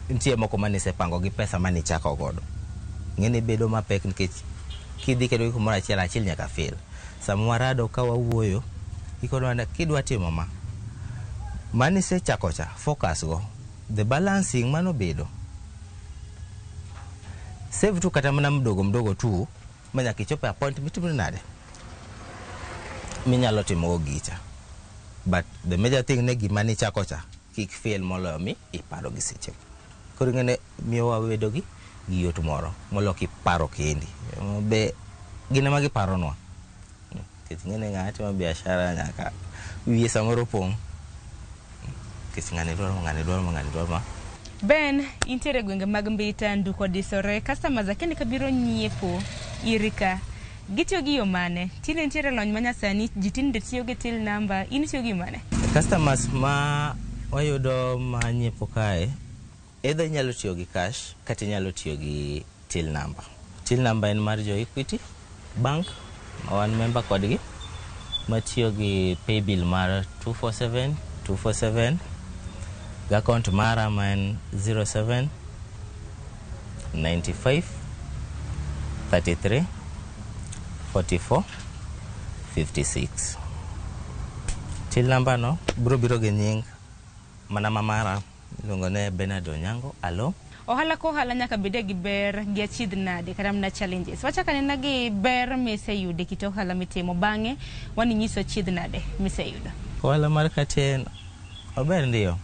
nitie moko mane isepango gi pesa mane ichako godo. Ing'e ni bedo mapek nikech kidhi kedo gi kumoro achiel, achiel nyaka fail. Sama warado ka wawuoyo, ikonwa ni kidwa timo ma, mane isechako cha, focus go. The balancing mano bedo. Save tu kata mana mdogo mdogo tu, ma nyaka ichop e point mitimo nade? Minyalo timo go gicha. But the major thing ne gima nichako cha, kik fail moloyo mi iparo gi seche. Koro ing'e ni miyo wabedo gi yot moro, moloyo kiparo kendi. Be gin ema giparonwa. Nikech ing'e ni ng'ama timo biashara nyaka wiye samoro pong'. Nikech ng'ani dwaro ma, ng'ani dwaro ma, ng'ani dwaro ma. Ben, intiere e gwenge mag Mbita, Nduko Disore, customers akia ni kabiro nyiepo iri ka. Gitiyo gi yo mane? Tinde nitiere lony manyasani, ji tinde tiyo gi till number, in itiyo gi yo mane? Customers ma wayudo ma nyiepo kae, either inyalo tiyo gi cash kata inyalo tiyo gi till number. Till number en mar jo Equity Bank, ma wan member kodgi, matiyo gi paybill mar 247 247 gi account mara ma en 07 95 33 44 56. Till number no biro biro gi nying mana ma mara iluongo ne Bernard Onyango Alo. Ohala ka ohala nyaka bede gi ber gi achiedh nade kata mana challenges. Wachak anena gi ber miseyudo e kit ohala mitimo, bang'e waninyiso achiedh nade miseyudo. Ohala mar curtain ober ndiyo.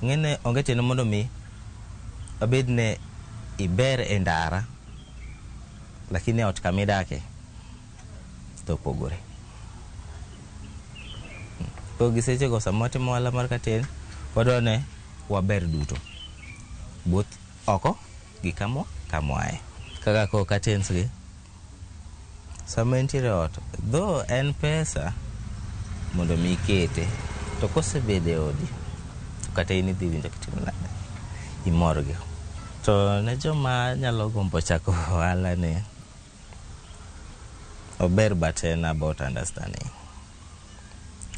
Ng'ene onge tiende mondo mi obed ne iber e ndara lakini ot kama idake to opogore. Koro gi sechego sama watimo ohala mar curtain, wadwaro ne waber duto. Both oko gi kamwae. Kaka koro curtains gi, sama entiere e ot, though en pesa mondo mi ikete, to kosebedo e odi, to kata in idhi winjo kitimo nade, imor gi. To ne joma nyalo gombo chako ohala ni, Ober but en about understanding.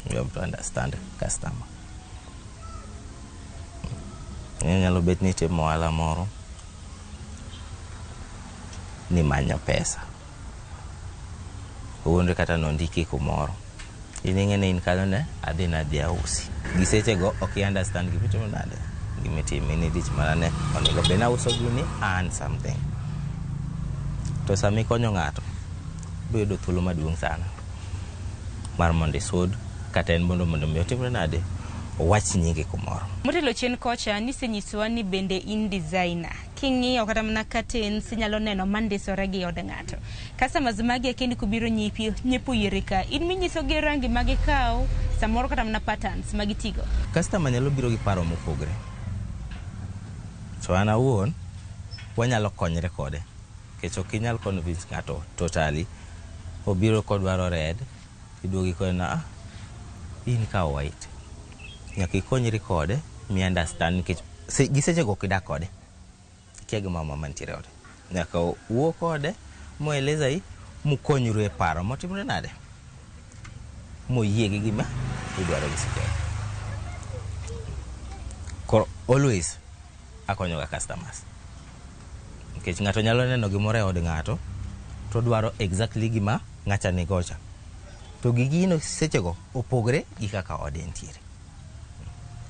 You have to understand customer. Inyalo bet ni itimo ohala moro ni manyo pesa. Owuondre kata nondiki kumoro. In ing'e ni in kanyo ne adhi nadhi ausi. Gi sechego ok i understand gimitimo nade. Gimitimo in idich mana ne onego bed ni auso gini earn something. To sama ikonyo ng'ato, ibiro yudo thuolo maduong' sana mar mondo isud kata en mondo mi otimre nade owach nyinge kumoro. Motelo chien kocha nisenyisowa ni bende in designer. King'iyo kata mana curtains inyalo neno mandisore gi od ng'ato. Customers magi akendi kubiro nyiepo yore ka. In minyiso gi rangi magikaw, samoro kata mana patterns magitigo. Customer nyalo biro gi paro mopogre. To an awuon wanyalo konyre kode. Nikech ok inyal convince ng'ato totally. Obiro kodwaro red, iduogo ikone na in kaw white. Nyaka ikonyri kode mi understand nikech gi sechego ok idak kode. Ikia gima mama mantiere ode. Nyaka wuo kode moeleza i mukonyru e paro motimre nade. Moyie gi gima idwaro gi sechego. Koro always akonyoga customers. Nikech ng'ato nyalo neno gimoro e od ng'ato to dwaro exactly gima ng'acha nigocha. To gi gino sechego opogre gi kaka ode nitiere.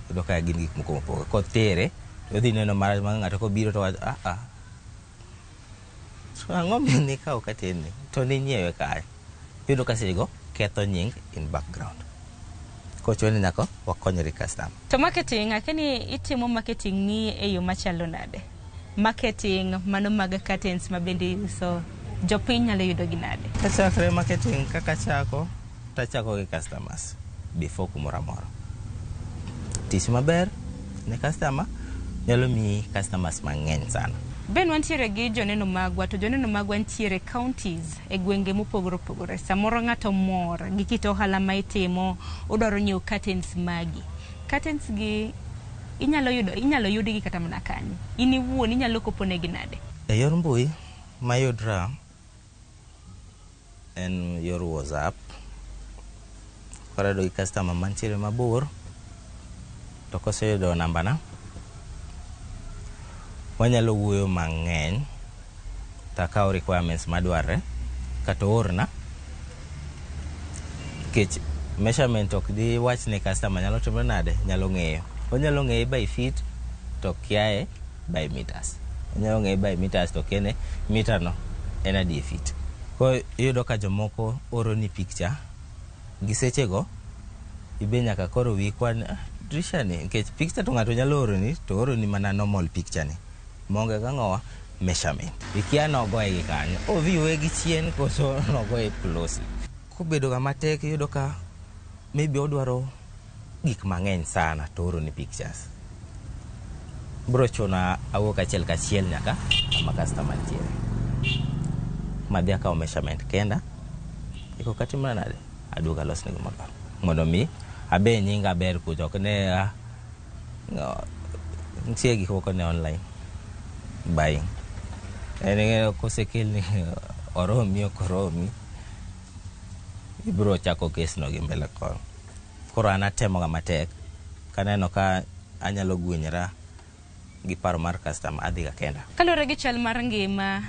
Yudo ka gin gik moko mopogre. Kotere to odhi neno marach ma ng'ato kobiro to wacho ah ah. So ang'o nikawo curtain ni to ninyiewe kae. Iyudo ka sechego ketho nying in background. Kochuno ni nyaka wakonyre customer. To marketing, akia ni itimo marketing ni e yo machalo nade? Marketing mano mag curtains ma bende iuso, jopiny nyalo yudo gi nade? Kachakre marketing kaka chako, tachako gi customers before kumoro amora. Tich maber ne customer nyalo miyi customers mang'eny sana. Ben wantiere gi joneno magwa, to joneno magwa ntiere counties e gwenge mopogore opogore. Samoro ng'ato mor gi kit ohala ma itimo, odwaro nyiewo curtains magi. Curtains gi inyalo yudgi kata mana kanye? In iwuon inyalo kopo negi nade? E yor mbui mayudra en yor WhatsApp. Korado gi customer mantiere mabor to koseyudo nambana wanyalo wuoyo mang'eny takawo requirements madwarre kata oorna nikech measurement ok di wach ne customer nyalo timore nade nyalo ng'eyo. Onyalo ng'eye by feet to kiaye by meters. Onyalo ng'eye by meters to kene meter no en adi e feet. Koro iyudo ka jomoko oroni picture gi sechego ibe nyaka koro wiyi kwan dirisha ni nikech picture to ng'ato nyalo oroni to oroni mana normal picture ni maonge gang'owa measurement. Ikia nogoye gi kanyo, oviewe gi chien koso nogoye closely. Kobedo ga matek iyudo ka maybe odwaro gik mang'eny sana to oroni pictures. Bro chuna awuok achiel kachiel nyaka kama customer nitiere. Madhi akawo measurement kenda, eko katimra nade, aduogo alosne gima odwaro. Mondo mi abe nyinga ber kucha ok ne nitie gik moko ne online buying. En kosekelni oromi ok oromi, ibiro chako kes no gi mbele kono. Koro an atemoga matek kaneno ka anyalo gwenyora gi paro mar customer adhi ga kenda. Kaluwore gi chal mar ngima,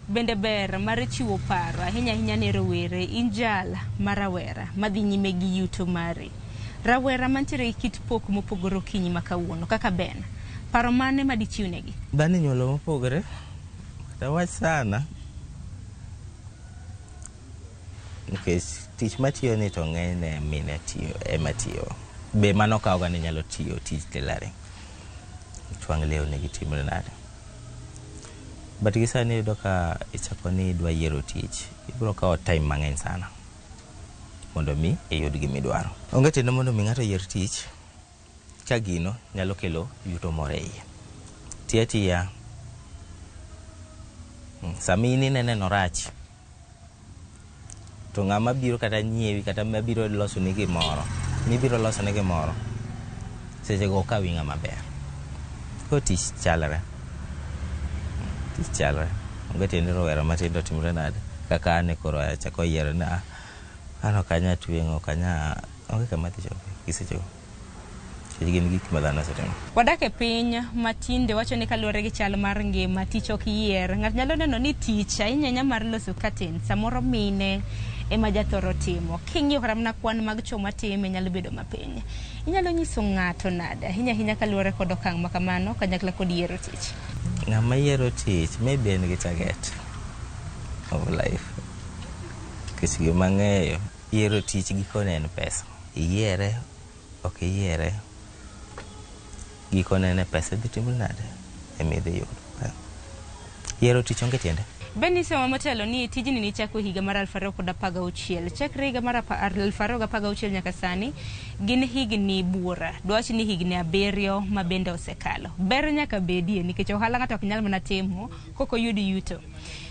bende ber mar chiwo paro ahinya ahinya ne rowere, in jal ma rawera madhi nyime gi yuto mari. Rawera mantiere gi kit pok mopogore okinyi ma kawuono kaka Ben, paro mane madichiw negi? Dhano inyuolo mopogore, kata wach sana nikech tich matiyo ni to ng'enyne mine tiyo ema tiyo. Be mano kawoga ni nyalo tiyo tij tailoring. Twang' lewni gi timre nade. But gi sani iyudo ka ichako ni idwa yiero tich, ibiro kawo time mang'eny sana mondo mi iyud gima idwaro. Onge tiende mondo mi ng'ato oyier tich ka gino nyalo kelo yuto moro e iye. Ti atiya, sama in inene norach, to ng'ama biro kata nyiewi kata mabiro losoni gimoro, mibiro losone gimoro, sechego ok kawi ng'ama ber. Koro tich chalre. Tich chalre. Onge tiende rowera matindo timre nade. Kaka an e koro achako yiero ni ah, an ok anya tweng'o, ok anya, onge kama adhi chope gi sechego. Nikech gin gik ma dhano osetimo. Wadak e piny ma tinde wacho ni kaluwore gi chal mar ngima, tich ok yier. Ng'ato nyalo neno ni tich ahinya ahinya mar loso curtain samoro mine ema jathoro timo. King'iyo kata mana kwan mag chwo matime nyalo bedo mapiny. Inyalo nyiso ng'ato nade ahinya ahinya kaluwore kod okang' ma kamano kanyakla kod yiero tich? Ng'ama yiero tich maybe en gi target of life. Nikech gima ang'eyo, yiero tich gikone en pesa. Iyiere, ok iyiere, gikone ne pesa idhi timo nade? Ema idhi yudo. Yiero tich onge tiende. Ben isema motelo ni tijni nichako higa mar 2016. Chakre higa mar 2016 nyaka sani, gin higni buora. Dwach ni higni 7 ma bende osekalo. Ber nyaka bedie nikech ohala ng'ato ok nyal mana timo kok oyud yuto.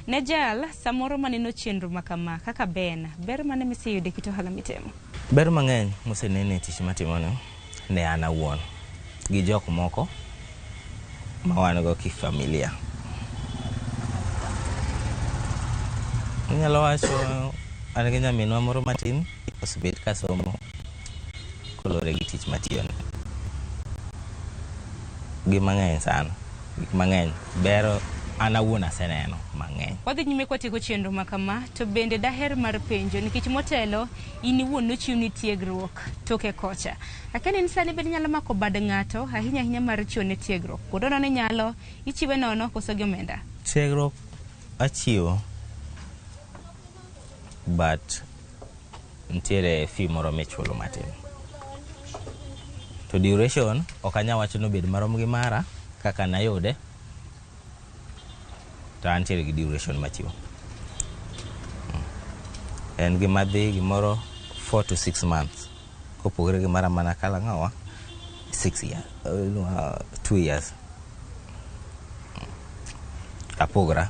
Ne jal samoro maneno chenro ma kama kaka Ben, ber mane miseyudo e kit ohala mitimo? Ber mang'eny mosenene e tich matimoni ne an awuon gi jok moko ma wan go kifamilia. Inyalo wacho an gi nyaminwa moro matin osebet ka somo koluwore gi tich matiyoni. Gi mang'eny sana, gik mang'eny. Ber an awuon aseneno mang'eny. Wadhi nyime kwatieko chenro ma kama, to bende daher mar penjo nikech motelo in iwuon nochiwni tiegruok toke kocha. Akia ni in sani bende inyalo mako bad ng'ato ahinya ahinya mar chiwone tiegruok. Kuonde nono inyalo, ichiwe nono koso gi omenda? Tiegruok achiwo but nitiere fee moro michulo matin. To duration ok anyal wacho ni obed marom gi mara kaka nayude to antiere gi duration machiwo. En gima dhi gimoro 4 to 6 months kopogore gi mara mana kalo ang'owa 6 years, 2 years. Apogra.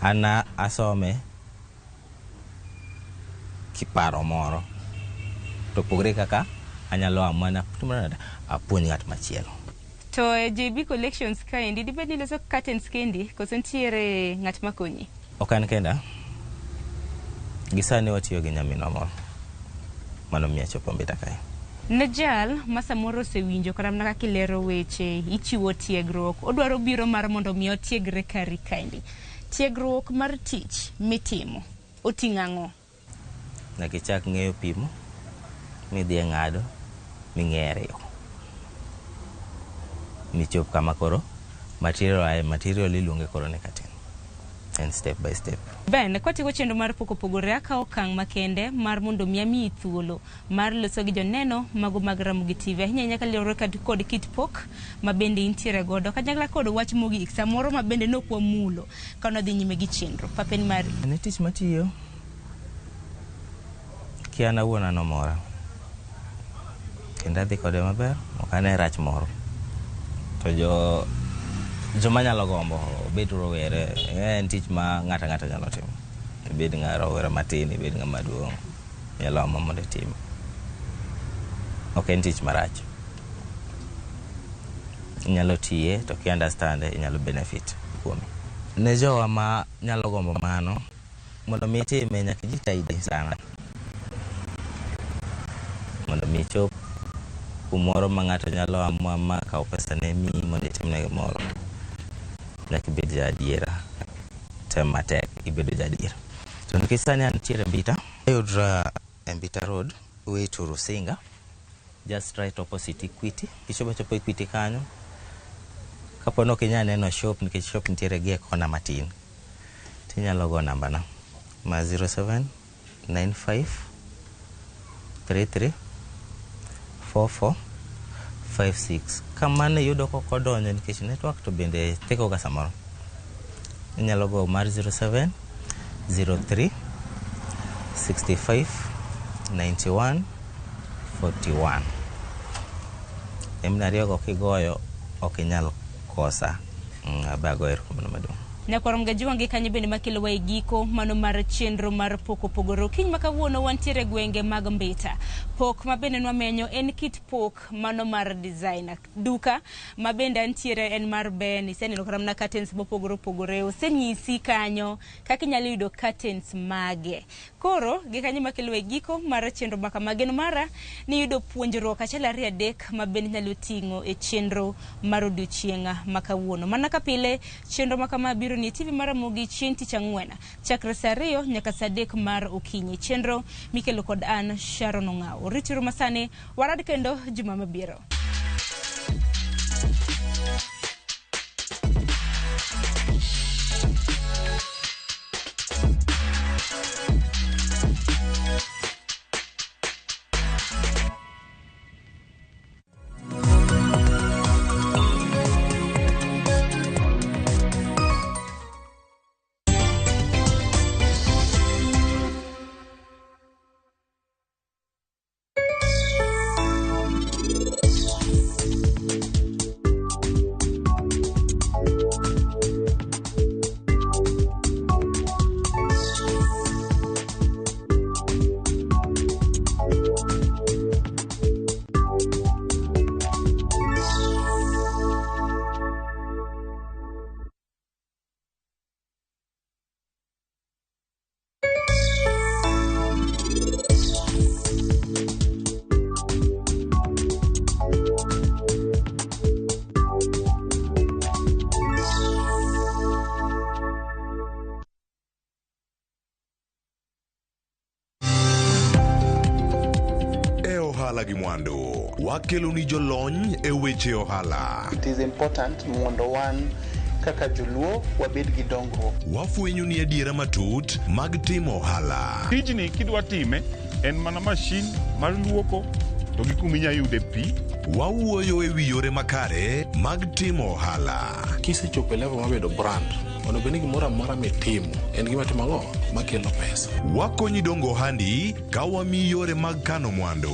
An asome kiparo moro to opogore kaka anyalo amua ni apuonj ng'at machielo. To e JB Collections kaendi dibed ni iloso curtains kendi koso nitiere ng'at makonyi? Ok an kenda. Gi sani watiyo gi nyaminwa moro. Mano miyo achopo Mbita kae. Ne jal ma samoro osewinjo kata mana kaka ilero weche, ichiwo tiegruok, odwaro biro mar mondo mi otiegre kari kaendi. Tiegruok mar tich mitimo oting'o ang'o? Nyaka ichak ng'eyo pimo, midhi e ng'ado, ming'e riwo. Michop kama koro material ae material iluonge koro ni curtain. En step by step. Ben, kwatieko chenro mar pok opogore, akawo okang' makende mar mondo mi amiyi thuolo mar loso gi joneno mago mag Ramogi TV. Ahinya ahinya kaluwore kod kit pok ma bende intiere godo. Kanyakla kod wach mogik, samoro ma bende nok wamulo ka nwadhi nyime gi chenro. Pap en mari. Ne tich matiyo, ki an awuon an omora. Kendo adhi kode maber, ok ane rach moro. To joma nyalo gombo obed rowere, en tich ma ng'ato ang'ata nyalo timo. Ibed ng'a rawera matin, ibed ng'ama duong', inyalo amua mondo itim. Ok en tich marach. Inyalo tiye to ki understand inyalo benefit kuome. Ne jowa ma nyalo gombo mano, mondo mi itime nyaka ijitahidi sana. Mondo mi ichop kumoro ma ng'ato nyalo amua ma kaw pesa ne miyi mondo itimne gimoro. Nyaka ibed ja adiera. Tem matek ibedo ja adiera. To nikech sani antiere Mbita, ayudra e Mbita Road, way to Rusinga, just right opposite Equity. Kichopo achopa Equity kanyo, kapo ni ok inyal neno shop nikech shop nitiere gi e kona matin, tinyalo go namba na ma 0795 33 44 56. Kamano iyudo kok odonjo nikech network to bende theko ga samoro. Inyalo go mar 07 03 65 91 41. Nembni ariyo go kigoyo ok inyal kosa. Abe ago erokamano maduong'. Nyakwar Mgajuangi kanyo bende makelowa e giko mano mar chenro mar pok opogore. Okinyi ma kawuono wantiere e gwenge mag Mbita. Pok ma bende nwamenyo en kit pok mano mar designer. Duka ma bende antiere en mar Ben. Iseneno kata mana curtains mopogore opogore. Osenyisi kanyo kaka inyalo yudo curtains mage. Koro gi kanyo makelowa e giko mar chenro ma kama. Geno mara ni yudo puonjruok achiel ariyo adek ma bende inyalo ting'o e chenro mar odiochieng' ma kawuono. Mana ka pile, chenro ma kama biro ni e TV mar Ramogi chieng' tich ang'wen chakre saa 2 nyaka saa 3 mar okinyi. Chenro mikelo kod an Sharon Ong'awo. Rituru masani, warad kendo juma mabiro. E ohala gi mwandu, wakelo ni jolony e weche ohala. It is important mondo wan kaka joluo wabed gi dongruok. Wafwenyo ni adiera matut mag timo ohala. Tijni kidwa time en mana mashin mar luoko to gi kuma inya yude pi. Wawuoyo e wi yore makare mag timo ohala. Kisechopo e level mar bedo brand, onego bed ni gimoro amora mitimo en gima timo ang'o makelo pesa. Wakonyi dongo ohandi ka wamiyi yore mag kano mwandu.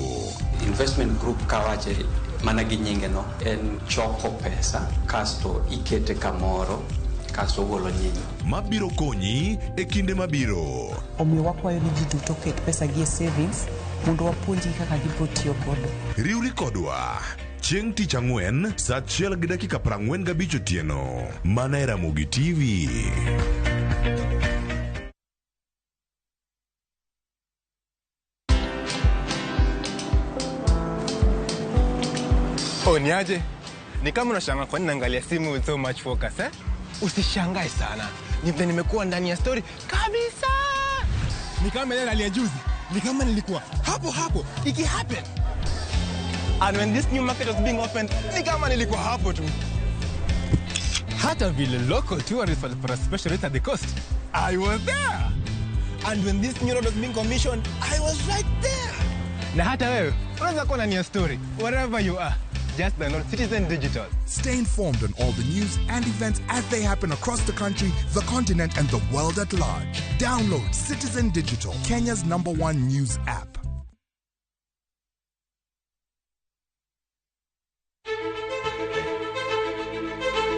Investment group kawache mana gi nyinge no en choko pesa kasto ikete kamoro kasto ogolo nyinyo. Mabiro konyi e kinde mabiro. Omiyo wakwayo ni ji duto oket pesa gi e savings mondo wapuonjgi kaka gibiro tiyo godo. Riwri kodwa chieng' tich ang'wen saa 1:45 otieno mana e Ramogi TV. Oh, niaje? Ni kama unashangaa kwa nini naangalia simu with so much focus, eh? Usishangae sana. Ni vile nimekuwa ndani ya story kabisa. Ni kama ile hali ya juzi. Ni kama nilikuwa hapo hapo iki happen. And when this new market was being opened, ni kama nilikuwa hapo tu. Hata vile local tourists walipata special rate at the coast, I was there. And when this new road was being commissioned, I was right there. Na hata wewe unaweza kuwa ndani ya story wherever you are. Just download Citizen Digital. Stay informed on all the news and events as they happen across the country, the continent, and the world at large. Download Citizen Digital, Kenya's #1 news app.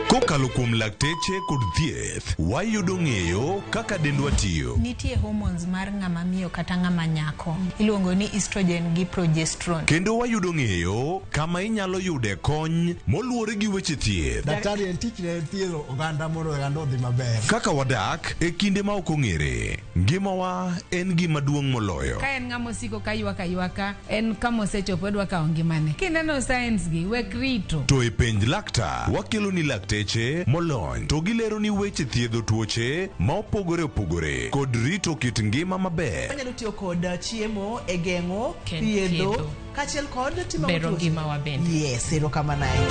Kokalo kuom lakteche kod thieth, wayudo ng'eyo kaka dendwa tiyo. Nitie hormones mar ng'ama miyo kata ng'ama nyako. Iluongo ni estrogen gi progesterone. Kendo wayudo ng'eyo kama inyalo yude kony moluwore gi weche thieth. Daktari en tich ne thiedho oganda mondo oganda odhi maber. Kaka wadak e kinde ma ok ong'ere, ngimawa en gima duong' moloyo. Ka en ng'ama osiko ka ywak aywaka, en kama osechopo odwa kawo ngimane. Kineno signs gi, wek rito. To e penj laktar, wakelo ni lakteche molony to gilero ni weche thiedho tuoche ma opogore opogore kod rito kit ngima maber. Wanyalo tiyo kod chiemo e geng'o, thiedho, kaachiel kod timo bero ngimawa bende. Yes, erokamano ahinya.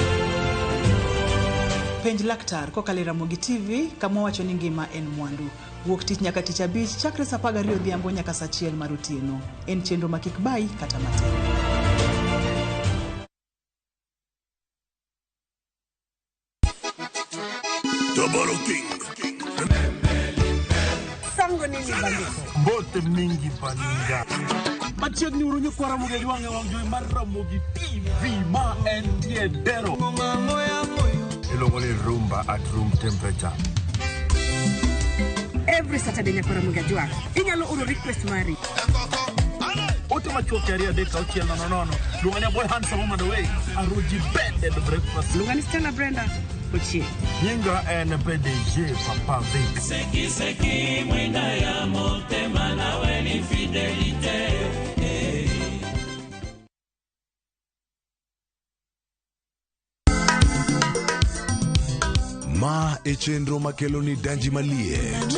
Penj laktar kokalo e Ramogi TV kama wacho ni ngima en mwandu. Wuok tich nyaka tich abich chakre saa 12 odhiambo nyaka saa 1 mar otieno. En chenro ma kik bayi kata matin. Sango nini baliko? Mbote mingi baninga. Machiegni uru nyikwa Ramogi Ajwang' e wang' jowi mar Ramogi TV ma entie Dero. Iluongo ni rumba at room temperature. Every Saturday nyaka Ramogi Ajwang'. Inyalo oro request mari. Ote machuok 2 3 6 0 0. Luonga ni boy handsome on the way. Aruji bed and breakfast. Luonga ni Stella Brenda Ochieng. Nyinga en PDG Papa Vic. Seki seki mwinda ya motema nawe ni fidelite. Ma e chenro makelo ni danji maliet.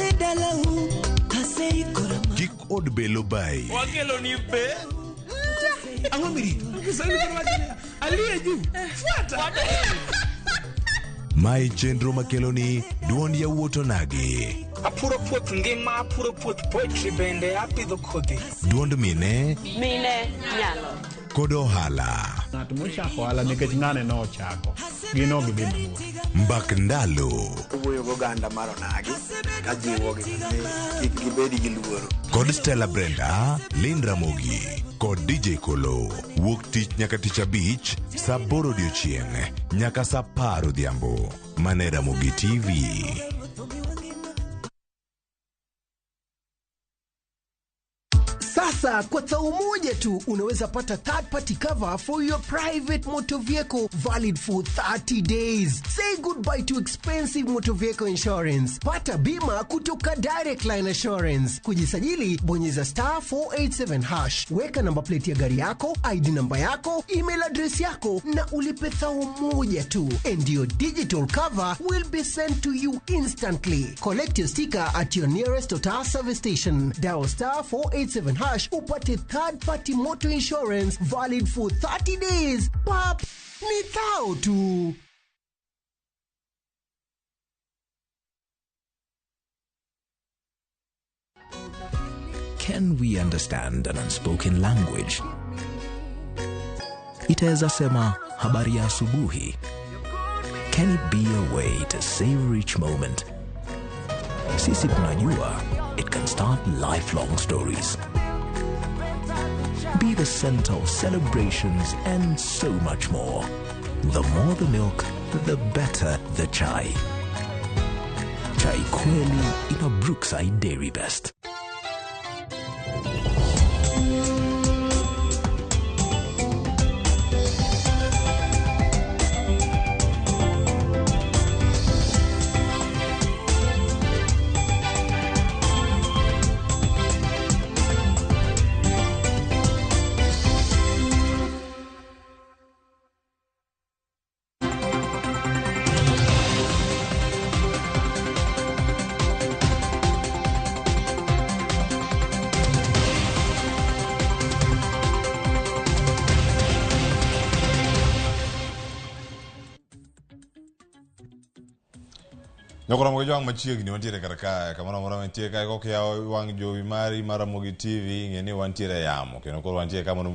Kik od belo bai. Wakelo ni be. Ang'o mirito? Aliye juu. Fuata. Ma e chenro makelo ni duond yawuot onagi. Apuro puoth ngima, apuro puoth poetry bende apidho kodhi. Duond mine. Mine nyalo. Kod ohala. Ng'at mochako ohala nikech ng'ane nochako. Gin ok gidhi mabor. Mbak ndalo. Wuoyo goganda mar onagi kajiwogi ni kik gibed gi luoro. Kod Stella Brenda, Lynn Ramogi kod DJ Kolo. Wuok tich nyaka tich abich, saa 8 odiochieng' nyaka saa 10 odhiambo. Mane Ramogi TV. Sasa kwa thao moja tu unaweza pata third party cover for your private motor vehicle valid for 30 days. Say goodbye to expensive motor vehicle insurance. Pata bima kutoka Direct Line Assurance. Kujisajili, bonyeza star 487 hash. Weka namba plate ya gari yako, ID namba yako, email address yako na ulipe thao moja tu. And your digital cover will be sent to you instantly. Collect your sticker at your nearest Total service station. Dial star 487 hash upate third party motor insurance valid for 30 days. Pap, ni thao tu. Can we understand an unspoken language? Itaweza sema habari ya asubuhi. Can it be a way to savor each moment? Sisi tunajua it can start lifelong stories. Be the center of celebrations and so much more. The more the milk, the better the chai. Chai kweli in a Brookside Dairy Best. Nyoko Ramogi Jwang' machiegni wantiere kar kae kamoro amora mantie kae kokiyawo wang' jowi mari mar Ramogi TV ing'e ni wantiere e yamo kendo koro wantie ka mondo